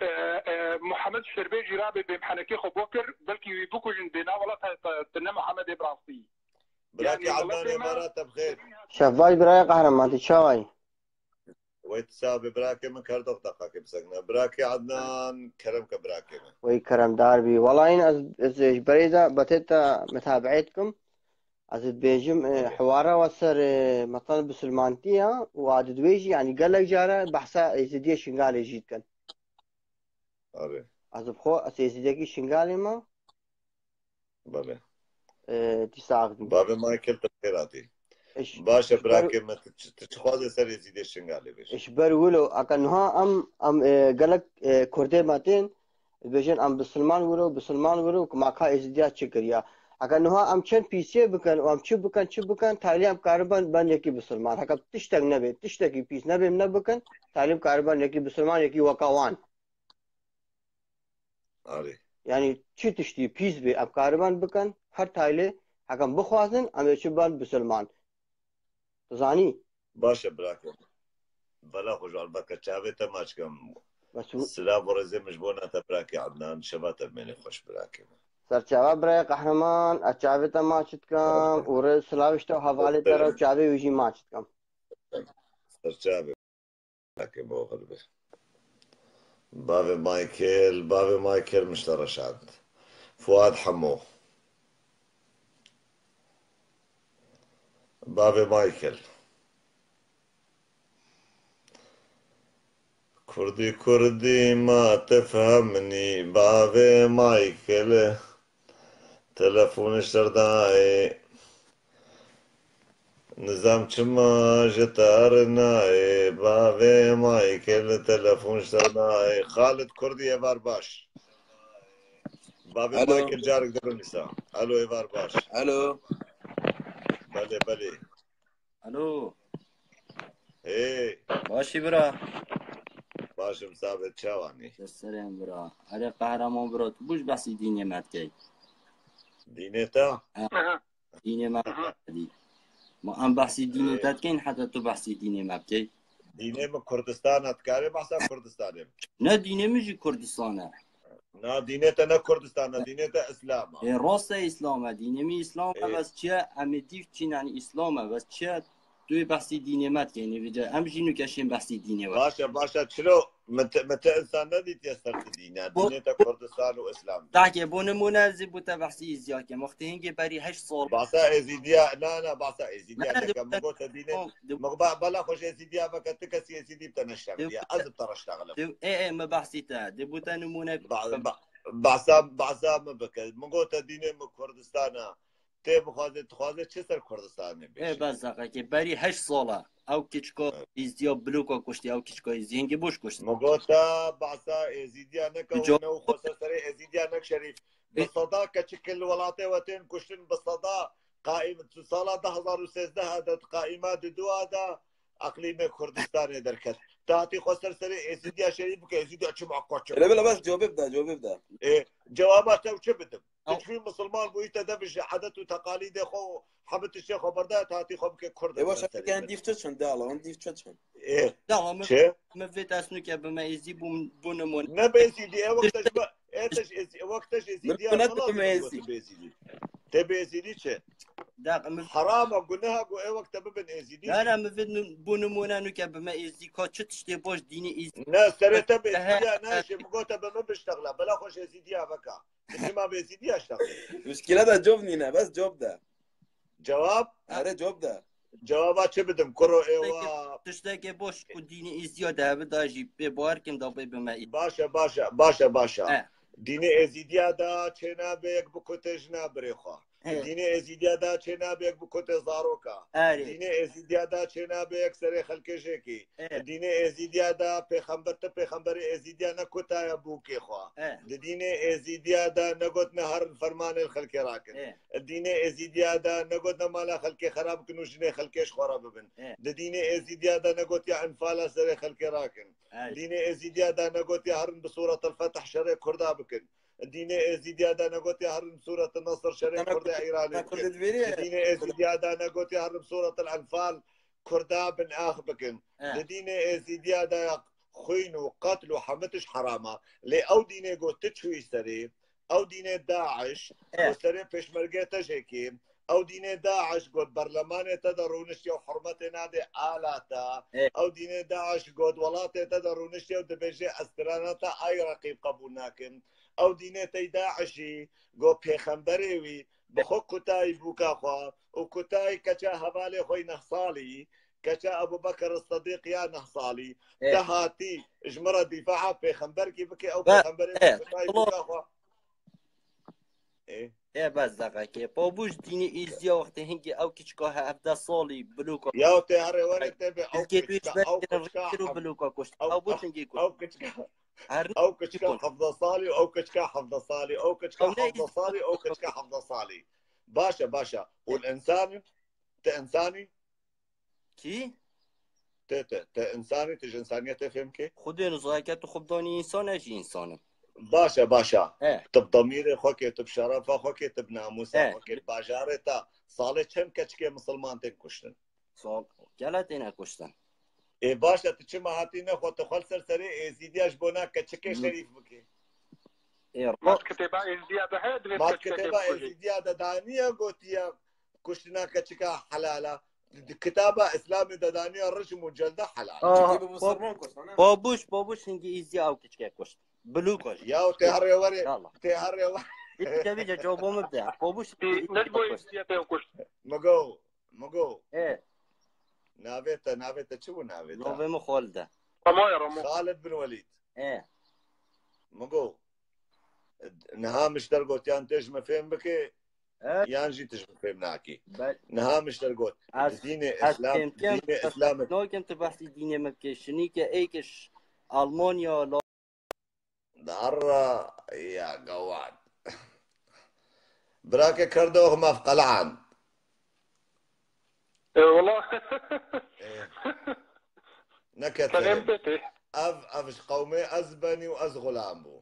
E, e, Muhammed Şerbê jî rabe bê mihenekê xwe bo kir. Belkî wî bikujin bê na wela te, te, te ne Muhammedê bi rastî. Birakê Ednanê me re te bi xêr. Şevval birayê qehreman, tu çawa yî? Wey tu sax bî, birakê min, Kerdox deqakê bisekine. Birakê Ednan, kerem ke birakê min. Wey keremdar bî. Wela hîn ez, ez ji berê de betê te metabiet dikim. Ez dibêjim, e, hiwara we ser, e, mesela bisilmantî ya û a di wê jî, yanî gelek care behsa Êzidiyê Şingalê jî dikin. Erê. Ez bi xwe, ez Êzidiyekî Şingalê me. Belê. E, dîsa axivî. Bavê Michael, tu xêr hatî. Baş e, birakê me, tu çi, tu çi xwazê ser Êzîdê Şingalê bêje? Ji ber wilo, eke niha em, em, e, gelek, e, Kurdê me tên, dibêjin em bisilman wilo, bisilman wilo, ku ma ka Êzîdiya çi kiriya? Eke niha em çend pîsiyê bikin û em çi bikin, çi bikin, talî em karibin ben yekî bisilman. Heke tiştek nebe, tiştekî pîs nebe, em nebikin, talî em karibin yekî bisilman, yekî weka wan. Arê. Yanî çi tiştî pîs bê, em kariban bikin, her taylê hekem bixwazin, em ê çi ban bisilman. Tu zanî? Baş e, birakê. Bela xwe ji albeke çavê te maç kim. Bes û- Silav û rêzê min ji bona te, birakê Ednan, şeva te bimêne xweş, birakê min. Serçava birayê qehreman, ez çavê te maç dikim û rê silav ji te û hevalê te re û çavê wî jî maç dikim. Serçavê. Birakê min oxir be. Bavê Michael, bavê Michael Mişte Reşad. Fuad Hemo. Bavê Michael. Kurdî kurdî ma tifhemnî, bavê Michael. Telefon ji te re dayê. Nizam çima ji te re nayê? Bavê Michael telefon ji te re dayê. Xalid Kurdî, êvar baş. Bavê Michael carek dibin dîsa. Alo, êvar baş. Alo. Belê, belê. Alo. Hey. Başî bira. Baş im, sabit, çawanî? Ser serê em bira. Erê qehreman bira, tu bû ji behsî dînê me dikey. Dînê te? He. Dînê me dî. Ma em behsî dînê te dikin, heta tu behsî dînê me bikey. Dînê min Kurdistan e, dikarê behsa Kurdistanê bike. Ne, dînê min jî Kurdistan e. Na, dînê te ne Kurdistan e, dînê te Îslam e. Ê, rast e, Îslam e. Dînê min Îslam e, bes çi ye? Em ê dîv çîn, yanî Îslam e, bes çi ye? Tu yê behsî dînê me dikey, nî vêca. Em jî nûke şên behsî dînê we. Baş e, baş e, çilo, min te, min te insan nedîtiye ser tu dîne. Dînê te Kurdistan û Îslam. Dahkê, bo nimûne, ez ê bo te behsî Êzîdiya kem. Wextê hingê berî heşt sal. Behsa Êzîdiya, na, na, behsa Êzîdiya dike. Min got te dînê, min ba-, bela xwe ji Êzîdiya veke, tu kesî Êzîdî bi te neştexiliye. Ez bi te reştexilim. Ê, ê, min behsî te. Dê bo te nimûne. Ba-, ba-, behsa, behsa min bike. Min got te dînê min Kurdistan e. Tê bixwaze, dixwaze çi ser Kurdistanê bêje? Ê, bes deqekê. Berî heşt sala ew kiçka Êzdiya bloka kuştî, ew kiçka Êzdiya hingê boş kuştin. Min got te behsa Êzîdiya neke û ne û xwe ser serê Êzîdiya nek Şerîf. Bi seda keçik li welatê we tên kuştin, bi seda qaîm, tu sala du hazar û sêzdeh de qaîma di dua de eqlîmê Kurdistanê derket. Te hatî xwe ser serê Êzîdiya Şerîf bike, Êzîdiya çima koçe. Hele bila bes cewabê bide, cewabê bide. Ê, cewaba te çi bidim? Ew. Tu çi misilman bûyî, te dev ji edet û teqalîdê xwe û hemî tiştê xwe berdayê, te hatî xwe bike Kurd. Ê, baş e, em dîv çi çin, de ala, em dîv çi çin. Ê, çi? Min vê tesnûke bime Êzî bû, bû nimûne. Ne bêzîdî, ê wexte ji me, ê te ji Êzî, wexte ji Êzîdiya ne lazim bime Êzî. Bêzîdî. Te bêzîdî çi? Heram e, guneh e, gu ê wexte bibin Êzîdî. Ne, ne, min vê bû nimûne nûke bime Êzî, ka çi tiştê boş dînî Êzî. Ne, serê te bêzîdiya, ne, ji min gote bi min biştexla, bela xwe ji Êzîdiya veka. Tu çima bêzîdiya şaxê? Muşkile de cop nîne, bes cop de. Cewab? Erê, cop de. Cewaba çi bidim? Kuro êwa. Tiştekê boş ku dînî Êzdiya de hebe da jî pê bawer kim da pê bime. Baş e, baş e, baş e, baş e. Dînê Êzîdiya de çênabe yek bikute jina birê xwe. Dînê Êzîdiya de çênabe yek bikute zaroka. Dînê Êzîdiya de çênabe yek serê xelkê jêkî. Dînê Êzîdiya de pêxember, ti pêxemberê Êzîdiya nekutaye bûkê xwe. Di dînê Êzîdiya de negotine herin fermanên xelkê rakin. Dînê Êzîdiya de negotine mala xelkê xerab bikin û jinê xelkê ji xwe re bibin. Di dînê Êzîdiya de negotiye enfala serê xelkê rakin. Dînê Êzîdiya de negotiye herin bi Sûretel Fetih şerê Kurda bikin. Dînê Êzîdiya de negotiye herin Sûretel Nesr şerê Kurda Îranê bikin. Di dînê Êzîdiya de negotiye herin Sûretel Enfal Kurda bin ax bikin. Di dînê Êzîdiya de xwîn û qetl û hemî tişt heram e. Lê ew dînê got tu çûyî serê, ew dînê DAIŞ, got serê pêşmergê te jêkî, ew dînê DAIŞ got berlemanê te de rûniştiye û hurmetê nade ala te, ew dînê DAIŞ got welatê te de rûniştiye û dibêje ez tirana te ay reqîb qebûl nakim. Ew dînê tey DAIŞî got pêxemberê wî bi xwe kutayî bûka xwe û kutayî keça hevalê xwe yî neh salî, keça Ebû Bekir Sidîq ya neh salî, te hatî ji min re dîfaa pêxemberkî bike, ew pêxemberê min kutayî bûka xwe. Ê, bes deqekê. Pabûş dînî Êzîdiya wextê hingê ew kiçka hevdeh salî bloka. Ya tê herê were tê bê ew kiçka, ew kiçka, ew kiçka biloka kuşt. Ew bû hingê kuşt. Ew kiçka. Ew kiçka hevdeh salî, ew kiçka hevdeh salî, ew kiçka hevdeh salî, ew kiçka hevdeh salî. Baş e, baş e. Hûn însan in? Ti însan î? Kî? Ti, ti, ti însan î, ti ji însaniyetê fêm kê? Xwedê nizayeke tu xwe bidanî însan, ez jî însan im. Baş e, baş e. He. Tu bi demîrê xwe kê, tu bi şerefa xwe kê, tu bi namûsa xwe kê, bajarê te salê çend keçikê misilman tên kuştin? Sal, gele têne kuştin. Ê, baş e, tu çima hatî ne xwe, tu xwe li ser serê Êzîdiya ji bona keçikê şerîf bikê. Ê, ma kitêba Êzîdiya de heye, divê ma kitêba Êzîdiya de daniye gotiye kuştina keçika helal e. Di kitaba Îslamê de daniye rijm û celde helal e. Aha, Pabûş, Pabûş hingî Êzîdiya ew keçike kuşt. Bilûko jî. Ya tê herê were, tê herê were. Ê, te bêje cewabo min bide. Pabûş hingî Êzîdiya ew kuşt. Migo. Migo. Ê. Navê te, navê te çi bû navê te? Navê min Xalid e. Ramo ye, Ramo. Xalid bin Welîd. Ê. Migo. Niha min ji te re gotiyan tê ji min fêm bike, yan jî tu ji min fêm nakî. Niha min ji te re got. Di dînê Îslam, dînê Îslam. Nakim tu behsî dînê min bike. Şinîke êk ji Almanya. Dara ya gawad. Birake kerdox maf qelan. E, wala. E. Neke te. Ev, ev ji qewmê ez benî û ez xulam bû.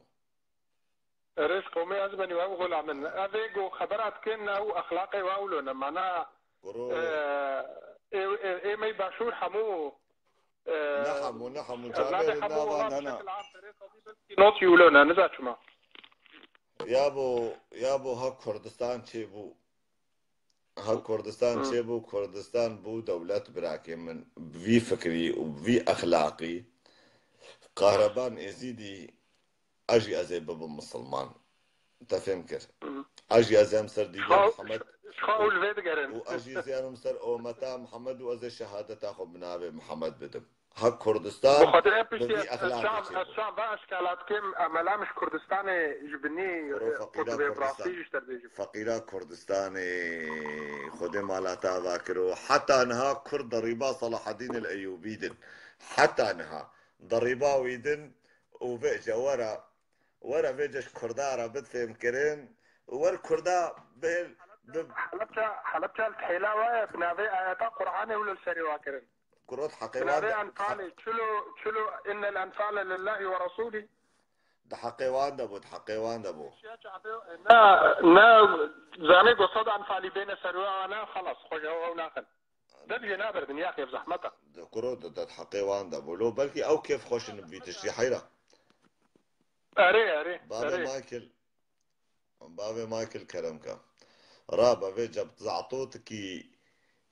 Erê, ji qewmê ez benî û ev xulam in. Ev ê ku xebera dikin, ew exlaqê we ewlo ne. Mana Kuro. Ê, ê, ê me başûr hemû, e, Ne hemû, ne hemû. ez nabê Caverê hemû navan olan hena. şekil am serê xwedî belkî not yûlo ne, niza çima. Ya bo, ya bo ha Kurdistan çêbû. Ha Kurdistan Hı. çêbû, Kurdistan bû dewlet, birakê min. Vî fikrî û vî exlaqî. Kahraman Êzîdî, ez jî ez ê bibim misilman. Te fêm kir. Hı. Ez jî ez em ser dîvê Xaw-, Mihemed xaw li vê digerin. û ez jî ez ê em ser ometa Mihemed û ez ê şehadeta xwe bi navê Mihemed bidim. Ha Kurdistan Bi Xwedê bi piştî vî ez exlaqê çav, çêbû. ez çav va eşkala dikim, em melam ji Kurdistanê ji binî, Kuro e, feqîra qutbê Kurdistan. rastî ji te dibêjim. Feqîra Kurdistanê Xwedê mala te ava kiro. Heta niha Kurd derîba Selahedîn el Eyûbî din. Heta niha derîba wî din û vê ce were, were vê ce ji Kurda re bid fêm kirin. Wer Kurda bihêl, bi Helebca, Helebca li tihêla we ye, bi navê ayeta Qur'anê wilo li serê wa kirin. Kurot heqê Bi wan navê de, Enfalê, çilo, çilo, innel enfale lillahi ve rasulî. di heqê wan de bû, di heqê wan de bû. Ne, ne, zanê go sed Enfalî bêne ser we, ne, xelas, xwe ji ew naxin. Dev jê naber dinya xêr zehmeta. Di kuro de, de di heqê wan de bû. Lo belkî ew kêf xweş in bi vî tiştî heyra. Erê, erê, Bavê erê. Michael, bavê Michael kerem ke. Rabe vê cep zatotiki,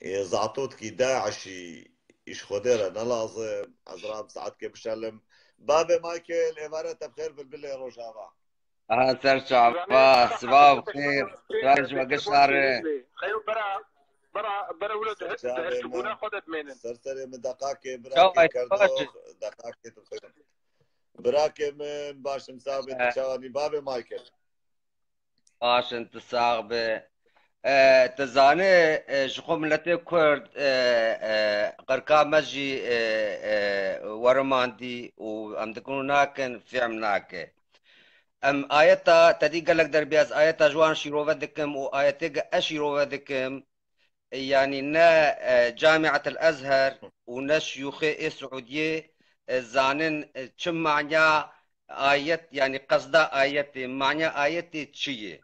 e, zatotiki DAIŞî îş Xwedê re nelazim. Ez rab saetkê bişelim. Bavê Michael, êvare te bi xêr bilbilê Rojava. Aha, ser çava, sibav xêr, raj ve gişa re. Xeyo bera, bera, bera wilo Ser çavê dihişibûna me. xwe de dimênin. Ser serê min deqakê Çawa birakê ye, Kerdox, çawa ye? Deqakê tu xêr. Birakê min, başim sabê tu çawanî, bavê Michael. Baş in, tu sax be. E, tu zanî, e, ji xwe miletê Kurd, e, e, qirka me jî, e, e, werimandî û em dikin û nakin, fêm nake. Em ayeta, te dî gelek derbî ez ayeta ji wan şîrove dikim û ayetê ge ez şîrove dikim, yanî ne, e, Camiat el Ezher û ne şiyûxê ê Siûdiyê, e, zanin, e, çi manya ayet, yanî qesda ayetê, manya ayetê çi ye?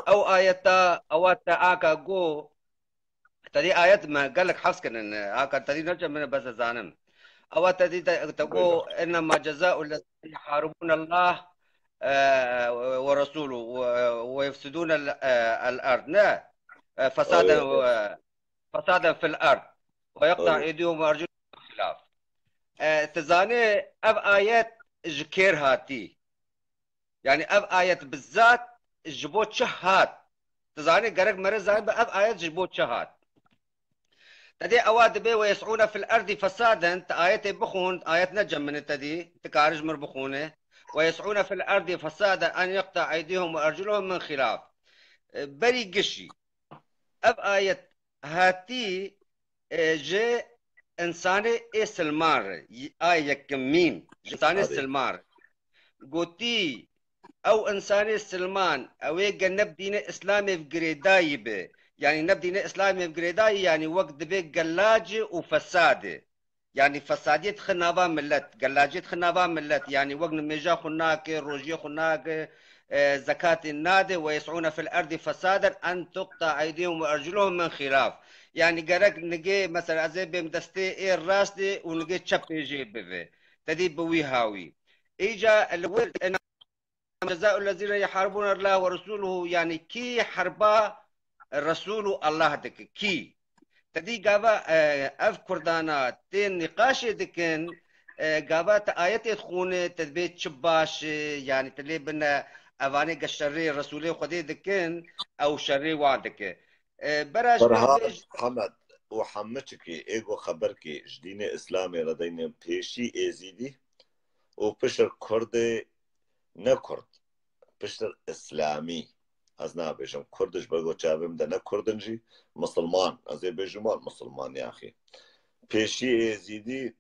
Ew ayeta, ewa te aka go, te dî ayet me gelek hevs kirin, e, aka te dî neçe min bes zanim. Ewa te dî te, te go, "Innema ceza'u lezîne yuharibûne Allah, e, ve resûlû ve, ve yufsidûne el, e, el erd." Ne? E, fesaden, Evet. e, fesaden fil erd. Ve yeqta Evet. eydîhum ve ercûlehum min xilaf. E, tu zanî ev ayet ji kêr hatî? Yanî ev ayet bi zat ji bo çi hat? Tu zanî gerek mere zanî bi ev ayet ji bo çi hat? Te dê ewa dibê "ve yes'ûne fil erdî fesaden", tu ayetê bixûn, ayet ne cem min e te dî, tu karî ji mir bixûne. "Ve yes'ûne fil erdî fesaden en yeqta eydîhum ve ercûlehum min xilaf." E, berî gişî. Ev ayet hatî, e, ji insanê ê silman re, y-, a yekemîn, ji insanê Erê. silman re. Gotî, ew insanê silman, ew ê ge ne bi dînê Îslamê ve girêdayî be, yanî ne bi dînê Îslamê ve girêdayî, yanî wek dibê gelacê û fesadê. Yanî fesadiyê dixin nava milet, gelaciyê dixin nava milet, yanî wek nimêja xwe nake, rojiyê xwe nake, e, zekatê nade, "ve yes'ûne fil erdî fesaden en tuqta eydîhum ve ercûlehum min xilaf." Yanî gerek nigê, mesela ez ê bêm destê ê rastê û nigê çepê jê bive. Te dî bi wî hawî. Îca li wir, "Innema ceza'u lezîne yuharibûne Allah ve resûlehu", yanî kî herba Resûl û Allah dike. Kî? Te dî gava, e, ev Kurdana tên nîqaşê dikin, e, gava te ayetê dixûne, te dibê çi baş e, yanî te lê bine evanê ge şerê Resûlê Xwedê dikin, ew şerê wan dike. E, bera ji ber Ferhad, vê jî Hemed û hemiçikî ê go xeberkî ji dînê Îslamê re deyne pêşî Êzîdî û pişir Kurdê ne Kurd, piştir Îslamî. Ez nabêjim Kurd, ji ber ku çavê min de ne Kurd in jî, misilman. Ez ê bêjim wan misilman yaxî. Pêşî Êzîdî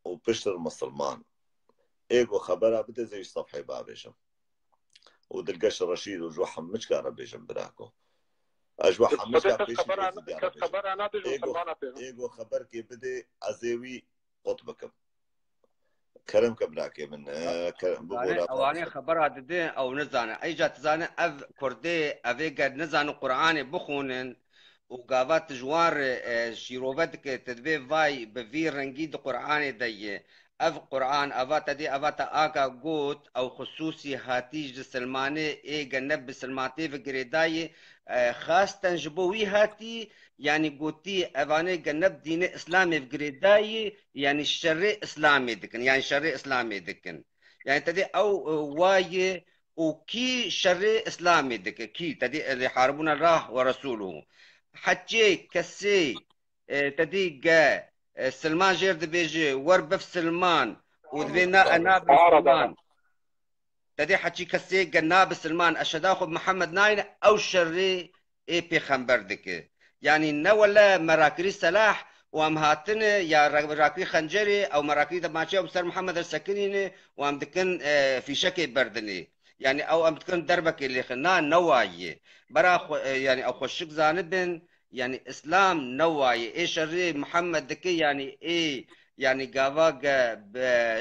û piştir misilman. Ê ku xebera bide, ez ê ji sefhê bavêjim. Û Dilgeş Reşîd û ji we hemiçka re bêjim, birako. Ez ji we hemiçka pêşî Êzîdî re bêjim. Ê ku, ê ku xeberkê bide, ez ê wî qut bikim. Kerem ke birakê min, e, ke-, bibû Zanî, rafa ewanê bikim. Xebera didin, ew nizane. Îca tu zanî ev Kurdê, ev ê ger nizanin Qur'anê bixûnin, û gava tu ji wan re, e, şîrove dike, tu dibê vay bi vî rengî di Qur'anê de ye. Ev Qur'an, eva te dê, eva te anka got, ew xisûsî hatî ji silmanê ê gene bi silmantê ve girêdayê, e, xasten ji bo wî hatî, yanî gotî, evanê gene bi dînê Îslamê ve girêdayê, yanî şerê Îslamê dikin, yanî şerê Îslamê dikin. Yanî te dê ew, e, wayê û kî şerê Îslamê dike, kî te dê, e, yuharibûne Allah ve Resûluhu. Heçê kesê, e, te dê ge, e, silman jêr dibêje, wer biv silman û dibê na, e, nabe silman. Te dê heçî kesê ge nabe silman, eşheda xwe Mihemed nayne, ew şerê ê pêxember dike. Yanî ne wele me rakirî selah û em hatine ya ra-, rakirî xencerê ew me rakirî demaçe ew ser Mihemed re sekinîne û em dikin, e, fîşekê berdinê. Yanî ew em dikin derbekê lêxin. Na, ne wayî ye. Bera xwe, e, yanî ew xweşik zanibin, yanî Îslam ne wayî ye. Ê şerê Mihemed dike, yanî ê, yanî gava ge bi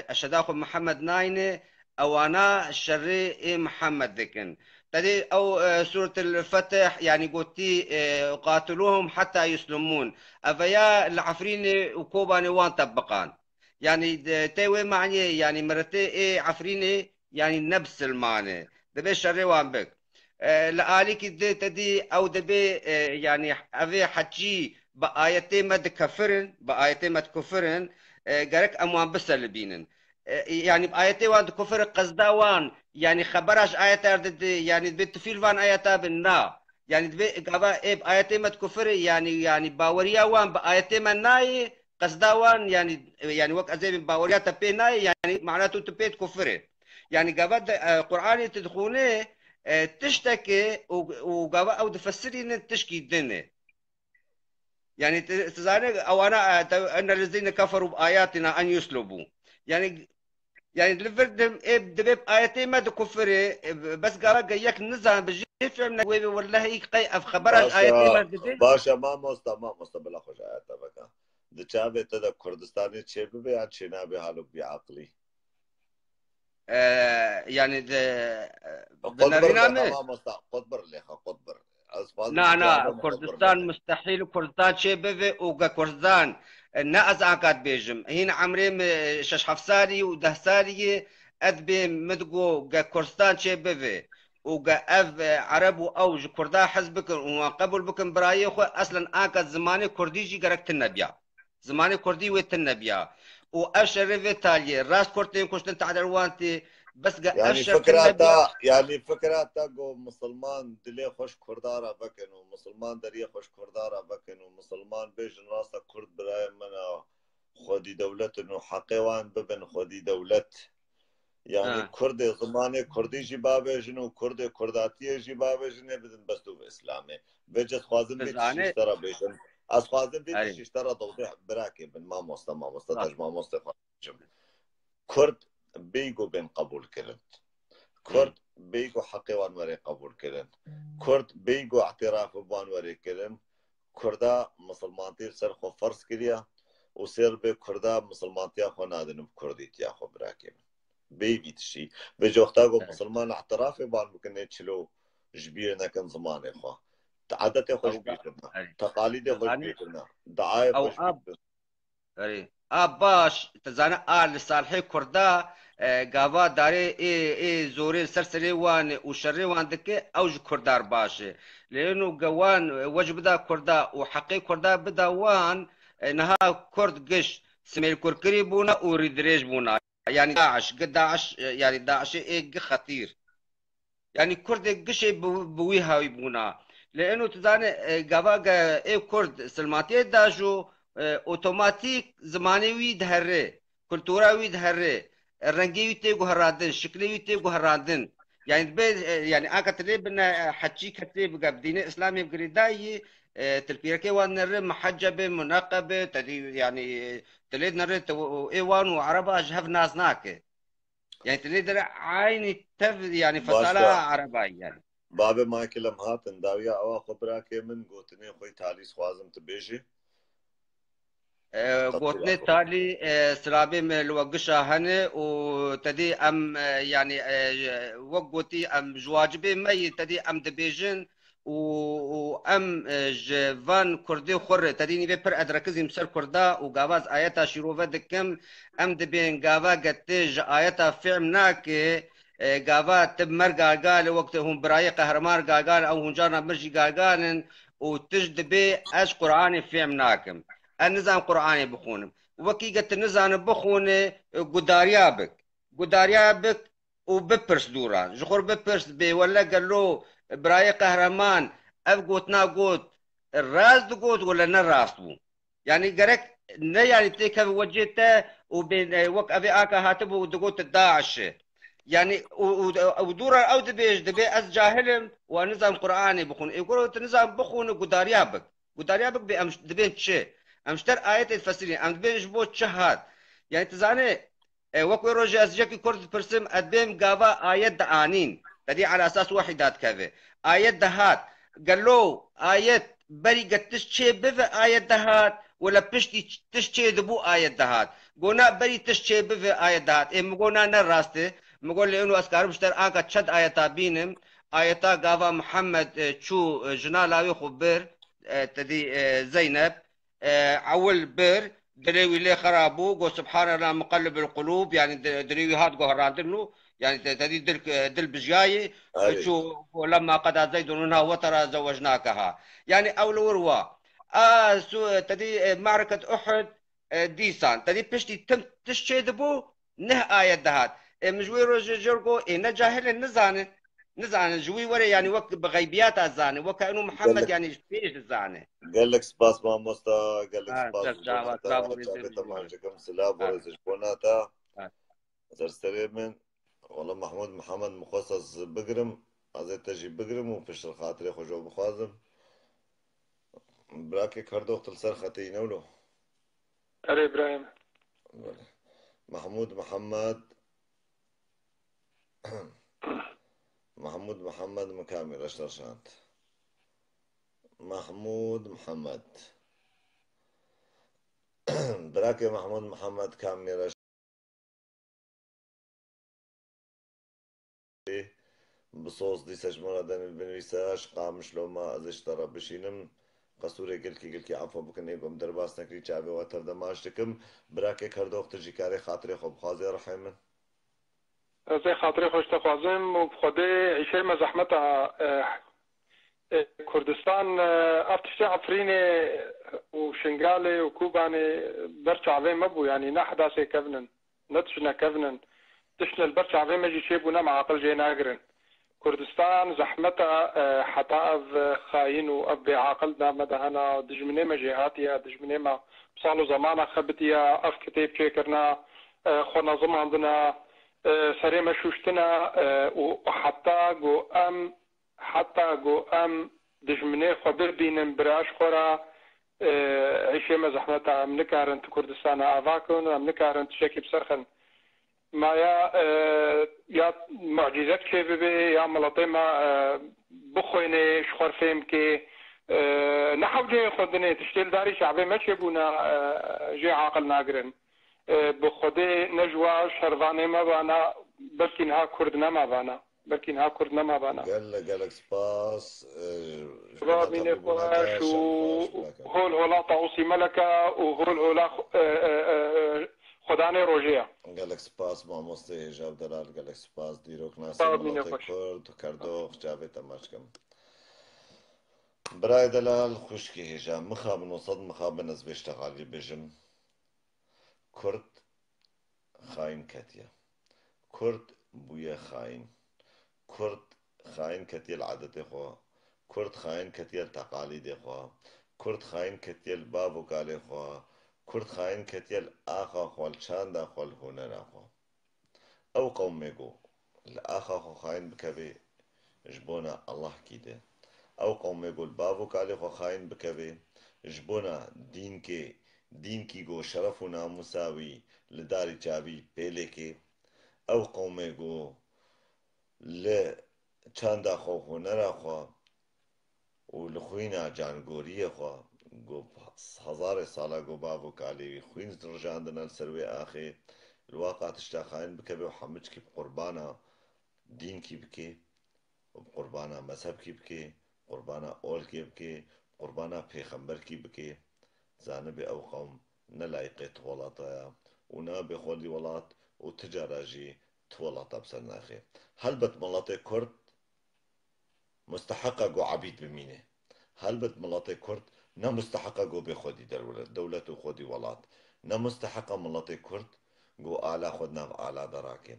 eşheda xwe Mihemed nayne, ewana şerê ê Mihemed dikin. Tedê ew, e, Sûretul Fetih, yanî gotî, e, "Qatiluhum heta yuslimun." Eveya li Efrînê û Kobanê wan tebiqan. Yanî, e, tê wê maniyê, yanî miretê ê Efrînê, yanî ne bisilman e. Dibê şerê wan bik. E, li alîkî di te dî ew dibê, e, yanî evê heçî bi ayetê me dikefirin, bi ayetê me dikufirin, e, gerek em wan biselibînin. E, yanî bi ayetê wan dikufir qezda wan, yanî xebera ji ayeta re didi, yanî dibê tifîl van ayeta bin, na. Yanî dibê gava ê bi ayetê me dikufir, yanî, yanî baweriya wan bi ayetê me nayê, qezda wan, yanî, yanî wek ez ê baweriya te pê nayê, yanî mana tu tu pê dikufirê. Yanî gava de, e, Qur'anê tu dixûnê, e, tiştekê û, û gava ew difesirînin tişkî din e. Yanî tu, tu zanî ewana, e, te, "Enne lezîne keferû bi ayatina en yuslubû." Yanî, yanî li vir dim, ê, dibê bi ayetê me dikufirê, e, bes gava ge yek nizan bi jê fêm ne wê wellehî qey ev xebera ji ayetê me dibê. Baş e, mamosta, mamosta, bila xwe ji ayeta veke. Di çavê te de Kurdistanê çêbibe yan çênabe halo bîaqilî? E, yanî di, e, bi nerîna min. Mamosta, qut bir lêxa, qut bir. Ez fazla Na, na, Kurdistan mustehîl Kurdistan çê bive û ge Kurdistan, e, ne ez anka dibêjim. Hîn emrê min şeş heft salî û deh salî ye, ez dibê min digo ge Kurdistan çê bive û ge ev, e, Ereb û ew ji Kurda hez bikin û wan qebûl bikin birayê xwe, eslen anka zimanê Kurdî jî gerek tune biya. Zimanê kurdî wê tune biya. Û ev şerê vê taliyê, rast kurd tên kuştin, te'der wan tê, bes ge ev şer tune biya. Yanî fikra te, yanî fikra te ku misilman dilê xwe ji kurda re vekin û misilman deriyê xwe ji kurda re vekin û misilman bêjin, rast e, kurd birayê min e, xwedî dewlet in û heqê wan bibin xwedî dewlet. Yanî Ha. Kurdê zimanê kurdî jî bavêjin û kurdê kurdatiyê jî bavêjin, ê bidin bes dûv Îslamê. Vêce ez xwazim vê tiştî ji te re bêjim. Ez xwazim vê tiştî ji te re dewdê birakê bin, mamoste, mamoste, te ji mamostê xwe bêjim. Kurd bêyî ku bên qebûl kirin. Kurd bêyî ku heqê wan were qebûl kirin. Kurd bêyî ku îtiraf bi wan were kirin. Kurda misilmantî li ser xwe ferz kiriya û sê ribê Kurda misilmantiya xwe nadin bi kurdîtiya xwe, birakê min. Bêyî vî tiştî. Vê coxta ku misilman îtirafê ban bikin, ê çilo ji bîr nekin zimanê xwe. Te edetê xwe ji bîr kirine. Teqalîdê xwe ji bîr kirine. Diayê xwe ji bîr kirine. Erê. A baş, tu zane a li salhê Kurda, e, gava darê ê, ê zorê li ser serê wan û şerê wan dike, ew ji Kurda re baş e. Lê êno ge wan, e, we ji bida Kurda û heqê Kurda bida wan, e, niha Kurd giş simêlkurkirî bûna û rîdirêj bûna. Yanî DAIŞ, gi DAIŞ, e, yanî DAIŞê ê gi xetîr. Yanî Kurdê gişê bi, bi wî hawî bûna. Lê êno tu zanî, e, gava ge ê Kurd silmantiyê da jû, e, otomatîk zimanê wî dihere, kultura wî dihere, e, rengê wî tê guherandin, şiklê wî tê guherandin. Yanî dibe, e, yanî anka tu lê bine, e, heçî kesê bige bi dînê Îslamê bi girêdayî, e, tu li pîrekê wan nere, muhecebe, muneqebe, te dî, yanî, e, tu lê nere, tu ê wan û Ereba ji hev nas nake. Yanî tu lê dere eynî tev, yanî fesala Ereba ye yanî. Bavê Michael em hatin dawiya ewa xwe birakê min, gotinê xwe talî dixwazim tu bêjî. E, gotinê talî, e, silavê me li we gişa hene û te dî em, e, yanî, e, wek gotî em ji wacibê me yî, te dî em dibêjin û, û em, e, ji van Kurdê xwe re, te dî nîvê pir ez direkizîm ser Kurda û gava ez ayeta şîrove dikim, em dibên gava getê ji ayeta fêm nake, e, gava tu bi mer galgal e, wek tu hûn birayê qehreman galgal e, ew hûn carna mir jî galgal in û tu ji dibê ez Qur'anê fêm nakim. Ez nizam Qur'anê bixûnim. Wekî ge tu nizane bixûne, e, gudariya bik. Gudariya bik û bipirs dûra. Ji xwe bipirs bê wele gelo birayê qehreman ev gotina got rast digot wele ne rast bû. Yani gerek ne yani têkeve wecê te û bê, e, wek evê aka hatibû û digot DAIŞ e. Yani û, û, û dûra ew dibêj, dibê ez cahil im û ez nizam Qur'anê bixwin. Ê goro tu nizam bixwin û gudariya bik. Gudariya bik bê em ş-, dibên çi? Em ji ter ayetê difesirîn. Em dibên ji bo çi hat? Yani tu zanê, e, wek wê rojê ez yekî Kurd dipirsim, ez dibêm gava ayet dianîn. Te dî ala esas wehî dadikeve. Ayet dihat. Gelo ayet berî ge tişt çê bive ayet dihat, wele piştî ç-, tişt çê dibû ayet dihat. Gona berî tişt çê bive ayet dihat. Ê min gona ne rast e. Min got lê ino ez karim ji ter anka çend ayeta bînim. Ayeta gava Muhammed, e, çû, e, jina lawê xwe bir, e, te dî, e, Zeynep, e, ewil bir, dilê wî lê xera bû, got, "Subhanallah muqallibul qulub", yani di-, dilê wî hat guherandin û, yani te-, te dî dil, e, dil bijiyayê, e, Erê. Çû, got, "Lemma qeda Zeydun minha wetera zewecnakeha." Yani ew li wir wa. A, su-, te dî, e, Ma'reket Uhud, e, dîsan. Te dî piştî tim tişt çê dibû, neh ayet dihat. E, min ji wê rojê jê go, ê ne cahil in, nizanin. Nizanin, ji wî were, yani wek bi xeybiyata zane, weke inu Muhammed, Gelek, yani pêş dizane. Gelek spas mamosta, gelek Ha, spas dest ji bona dawa, te, sağ ol, çavê te rêzê maç dikim, silav û Ha. rêz ji bona te. Ha. Ser serê min, wala Mahmud Muhammed min xwest ez bigirim, ez ê te jî bigirim û piştir xatirê xwe ji we bixwazim. Birakê Kerdox, tu li ser xetê yî ne wilo? Erê, birayê min. Belê. Mahmud Muhammed. Mahmud Muhammed min kamî reş derşand. Mahmud Muhammed. Birakê Mahmud Muhammed kamî reş Bi soz dîse ji min re denê binivîse, ji Qamişlo me, ez ê ji te re bişînim. Qesûrê gilkî gilkî efo bikin, ê ku em derbas nekirî, çavê we tev de maç dikim. Birakê Kerdox, tu jî karê xatirê xwe bixwazê rihê min. Ez ê xatirê xwe ji te xwazim û bi Xwedê îşê me zehmet e, e, e, Kurdistan, e, ev tiştê Efrînê û Şingalê û Kobanê ber çavê me bû, yanî ne heda sê kevin in. Ne tişt nekevin in. Tişt li ber çavê me jî çêbûne, me aqil jê nagirin. Kurdistan zehmet e, e, heta ev, e, xayîn û ev bêaqil di nav me de hene. Dijminê me jêhatiye, dijminê me sal û zemana xebitiye, ev kitêb çêkirine, e, xwe nezimandine, e, serê me şûştine, e, û heta ku em Heta ku em dijminê xwe bibînin, bira ji xwe re, e, îşê me zehmet e, em nikarin tu Kurdistana ava kin, em nikarin tiştekî bi ser xin. Ma ya, e, ya mucîzek çê bibe, ya miletê me, e, bixwêne, ji xwe fêm ke, e, ne hewceyê xwendinê, tiştê li darî çavê me çêbûne, e, jê aqil nagirin. E, bi Xwedê ne ji wa şervanê me bana, belkî niha Kurd nema bana. Belkî niha Kurd nema bana. Gelek, gelek spas. E, Xweda mînê xwe weş û hol hola Tawusî Meleke û hol hola xwe-, e, e, e, e, Xwedanê rojê ye. Gelek spas mamoste Hêja Delal, gelek spas. Dîroknasê Xweda mînê miletê xweş. Kurd, Kerdox, çavê te maç kim. Birayê Delal, xwişkê Hêja, mixabin û sed mixabin ez vê ştegalî bêjim. Kurd xayîn ketiye. Kurd bûye xayîn. Kurd xayîn ketiye li adetê xwe. Kurd xayîn ketiye li teqalîdê xwe. Kurd xayîn ketiye li bav û kalê xwe. Kurd xayîn ketiye li axa xwe, li çanda xwe, li hunera xwe. Ew qewmê ku li axa xwe xayîn bikevê, ji bona Allah kî de. Ew qewmê ku li bav û kalê xwe xayîn bikevê, ji bona dînkê, dînkî ku şeref û namûsa wî li darî çavî pêlêkê. Ew qewmê ku li çanda xwe û hunera xwe û li xwîna cangoriyê xwe, ku hezarê sala ku bav û kalê wî xwîn rijandine li ser wê axê, li waqa tişta xayîn bikeve û hemû çikî bi qurbana dînkî bike û bi qurbana mezhebkî bike qurbana olkê bikê, qurbana pêxemberkî bikê, zanibe ew qewm ne layiqê tu welata ye û nabe xwedî welat û ti cara jî tu welata bi ser naxê. Helbet miletê Kurd musteheq e ku ebîd bimîne. Helbet miletê Kurd ne musteheq e ku bê xwedî dewle-, dewlet û xwedî welat. Ne musteheq e miletê Kurd ku ala xwe di nav ala de rake.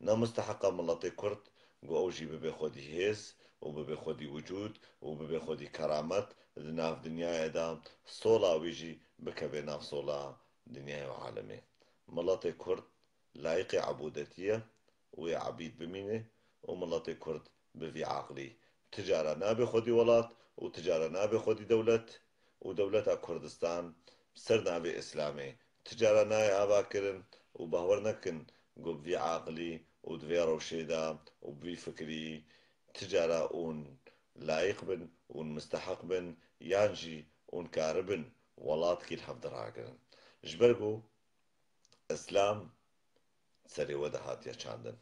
Ne musteheq e miletê Kurd ku ew jî bibe xwedî hêz û bibe xwedî wicûd û bibe xwedî keramet di nav dinyayê de, sola wî jî bikeve nav sola dinyayê û alemê. Miletê Kurd layiqê ebûdetî ye û yê ebîd bimîne û miletê Kurd bi vî aqilî ti cara nabe xwedî welat û ti cara nabe xwedî dewlet û dewleta Kurdistan bi ser navê Îslamê ti cara nayê avakirin û bawer nekin ku bi vî aqilî û di vê rewşê de û bi vî fikirî ti cara hûn layiq bin, hûn misteheq bin yan jî hûn karibin welatkî li hev de ragirin. Ji ber ku Îslam serê we de hatiye çandin.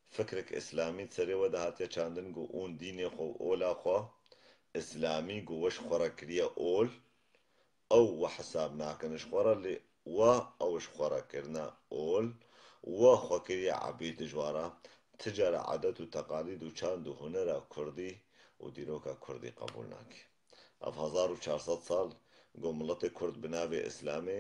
Fikrek Îslamî serê we de hatiye çandin ku hûn dînê xwe û ola xwe Îslamî ku we ji xwe re kiriye ol, ew we hesab nakin ji xwe re, lê we ew ji xwe re kirine ol, we xwe kiriye ebîd ji we re, ti cara edet û teqalîd û çand û hunera kurdî û dîroka kurdî qebûl nake. Ev hezar û çar sed sal ku miletê kurd bi navê Îslamê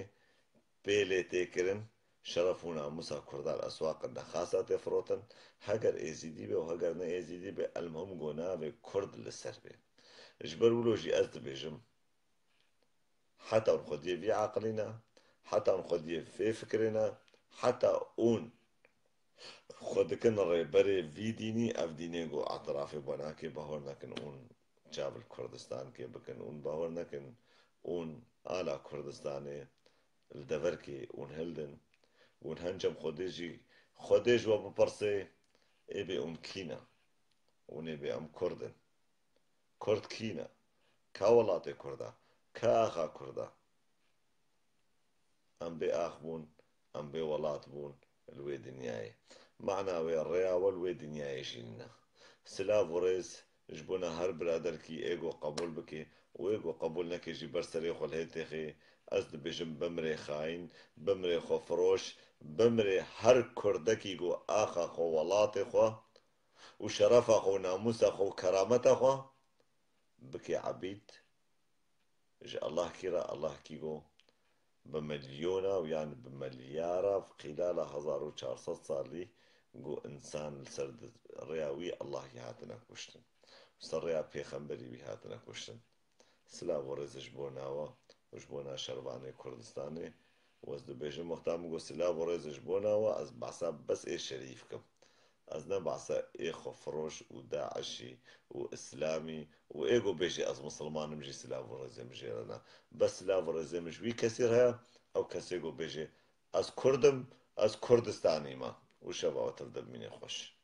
pê lê tê kirin, şeref û namûsa kurda li eswaqên nexasa tê firotin, heger êzîdî be û heger ne êzîdî be, elmuhim ku navê kurd li ser be. Ji ber wilo jî ez dibêjim, heta hûn xwediyê vî aqilî ne, heta hûn xwediyê vê fikirê ne, heta hûn xwe dikin rêberê vî dînî, ev dînê ku etirafê xwe nake, bawer nekin hûn çav li Kurdistankê bikin, hûn bawer nekin hûn ala Kurdistanê li deverkê hûn hildin, hûn hencem Xwedê jî, Xwedê ji we bipirsê, ê bê hûn kî ne? Hûn ê bê em Kurd in. Kurd kî ne? Ka welatê Kurd e? Ka axa Kurd e? Em bê ax bûn, em bê welat bûn li wê dinyayê. Mana wê rêya we li wê dinyayê jî nîne. Silav û rêz ji bona her biraderkî ê ku qebûl bike û ê ku qebûl neke jî ber serê xwe li hê têxê. Ez dibêjim bimrê xayîn, bimrê xwefiroş, bimrê her kurdekî ku axa xwe, welatê xwe û şerefa xwe û namûsa xwe û kerameta xwe bike ebîd ji Allahkî re, Allahkî ku bi milyona û yan bi milyara qîlala hezar û çar sed salî ku însan li ser di-, rêya wî Allahî hatine kuştin. Ser rêya pêxemberî wî hatine kuştin. Silav û rêz ji bona we û ji bona şervanê Kurdistanê. Û ez dibêjim, wexta min got silav û rêz ji bona we, ez behsa bes ê şerîf kim. Ez ne behsa ê xwefiroş û DAIŞî û Îslamî û ê ku bêjî ez misilman im jî silav û rêzê min jê re ne. Bes silav û rêzê min ji wî kesî re heye, ew kesê ku bêjê ez Kurd im, ez Kurdistanî me. Û şeva we tev de bimîne xweş.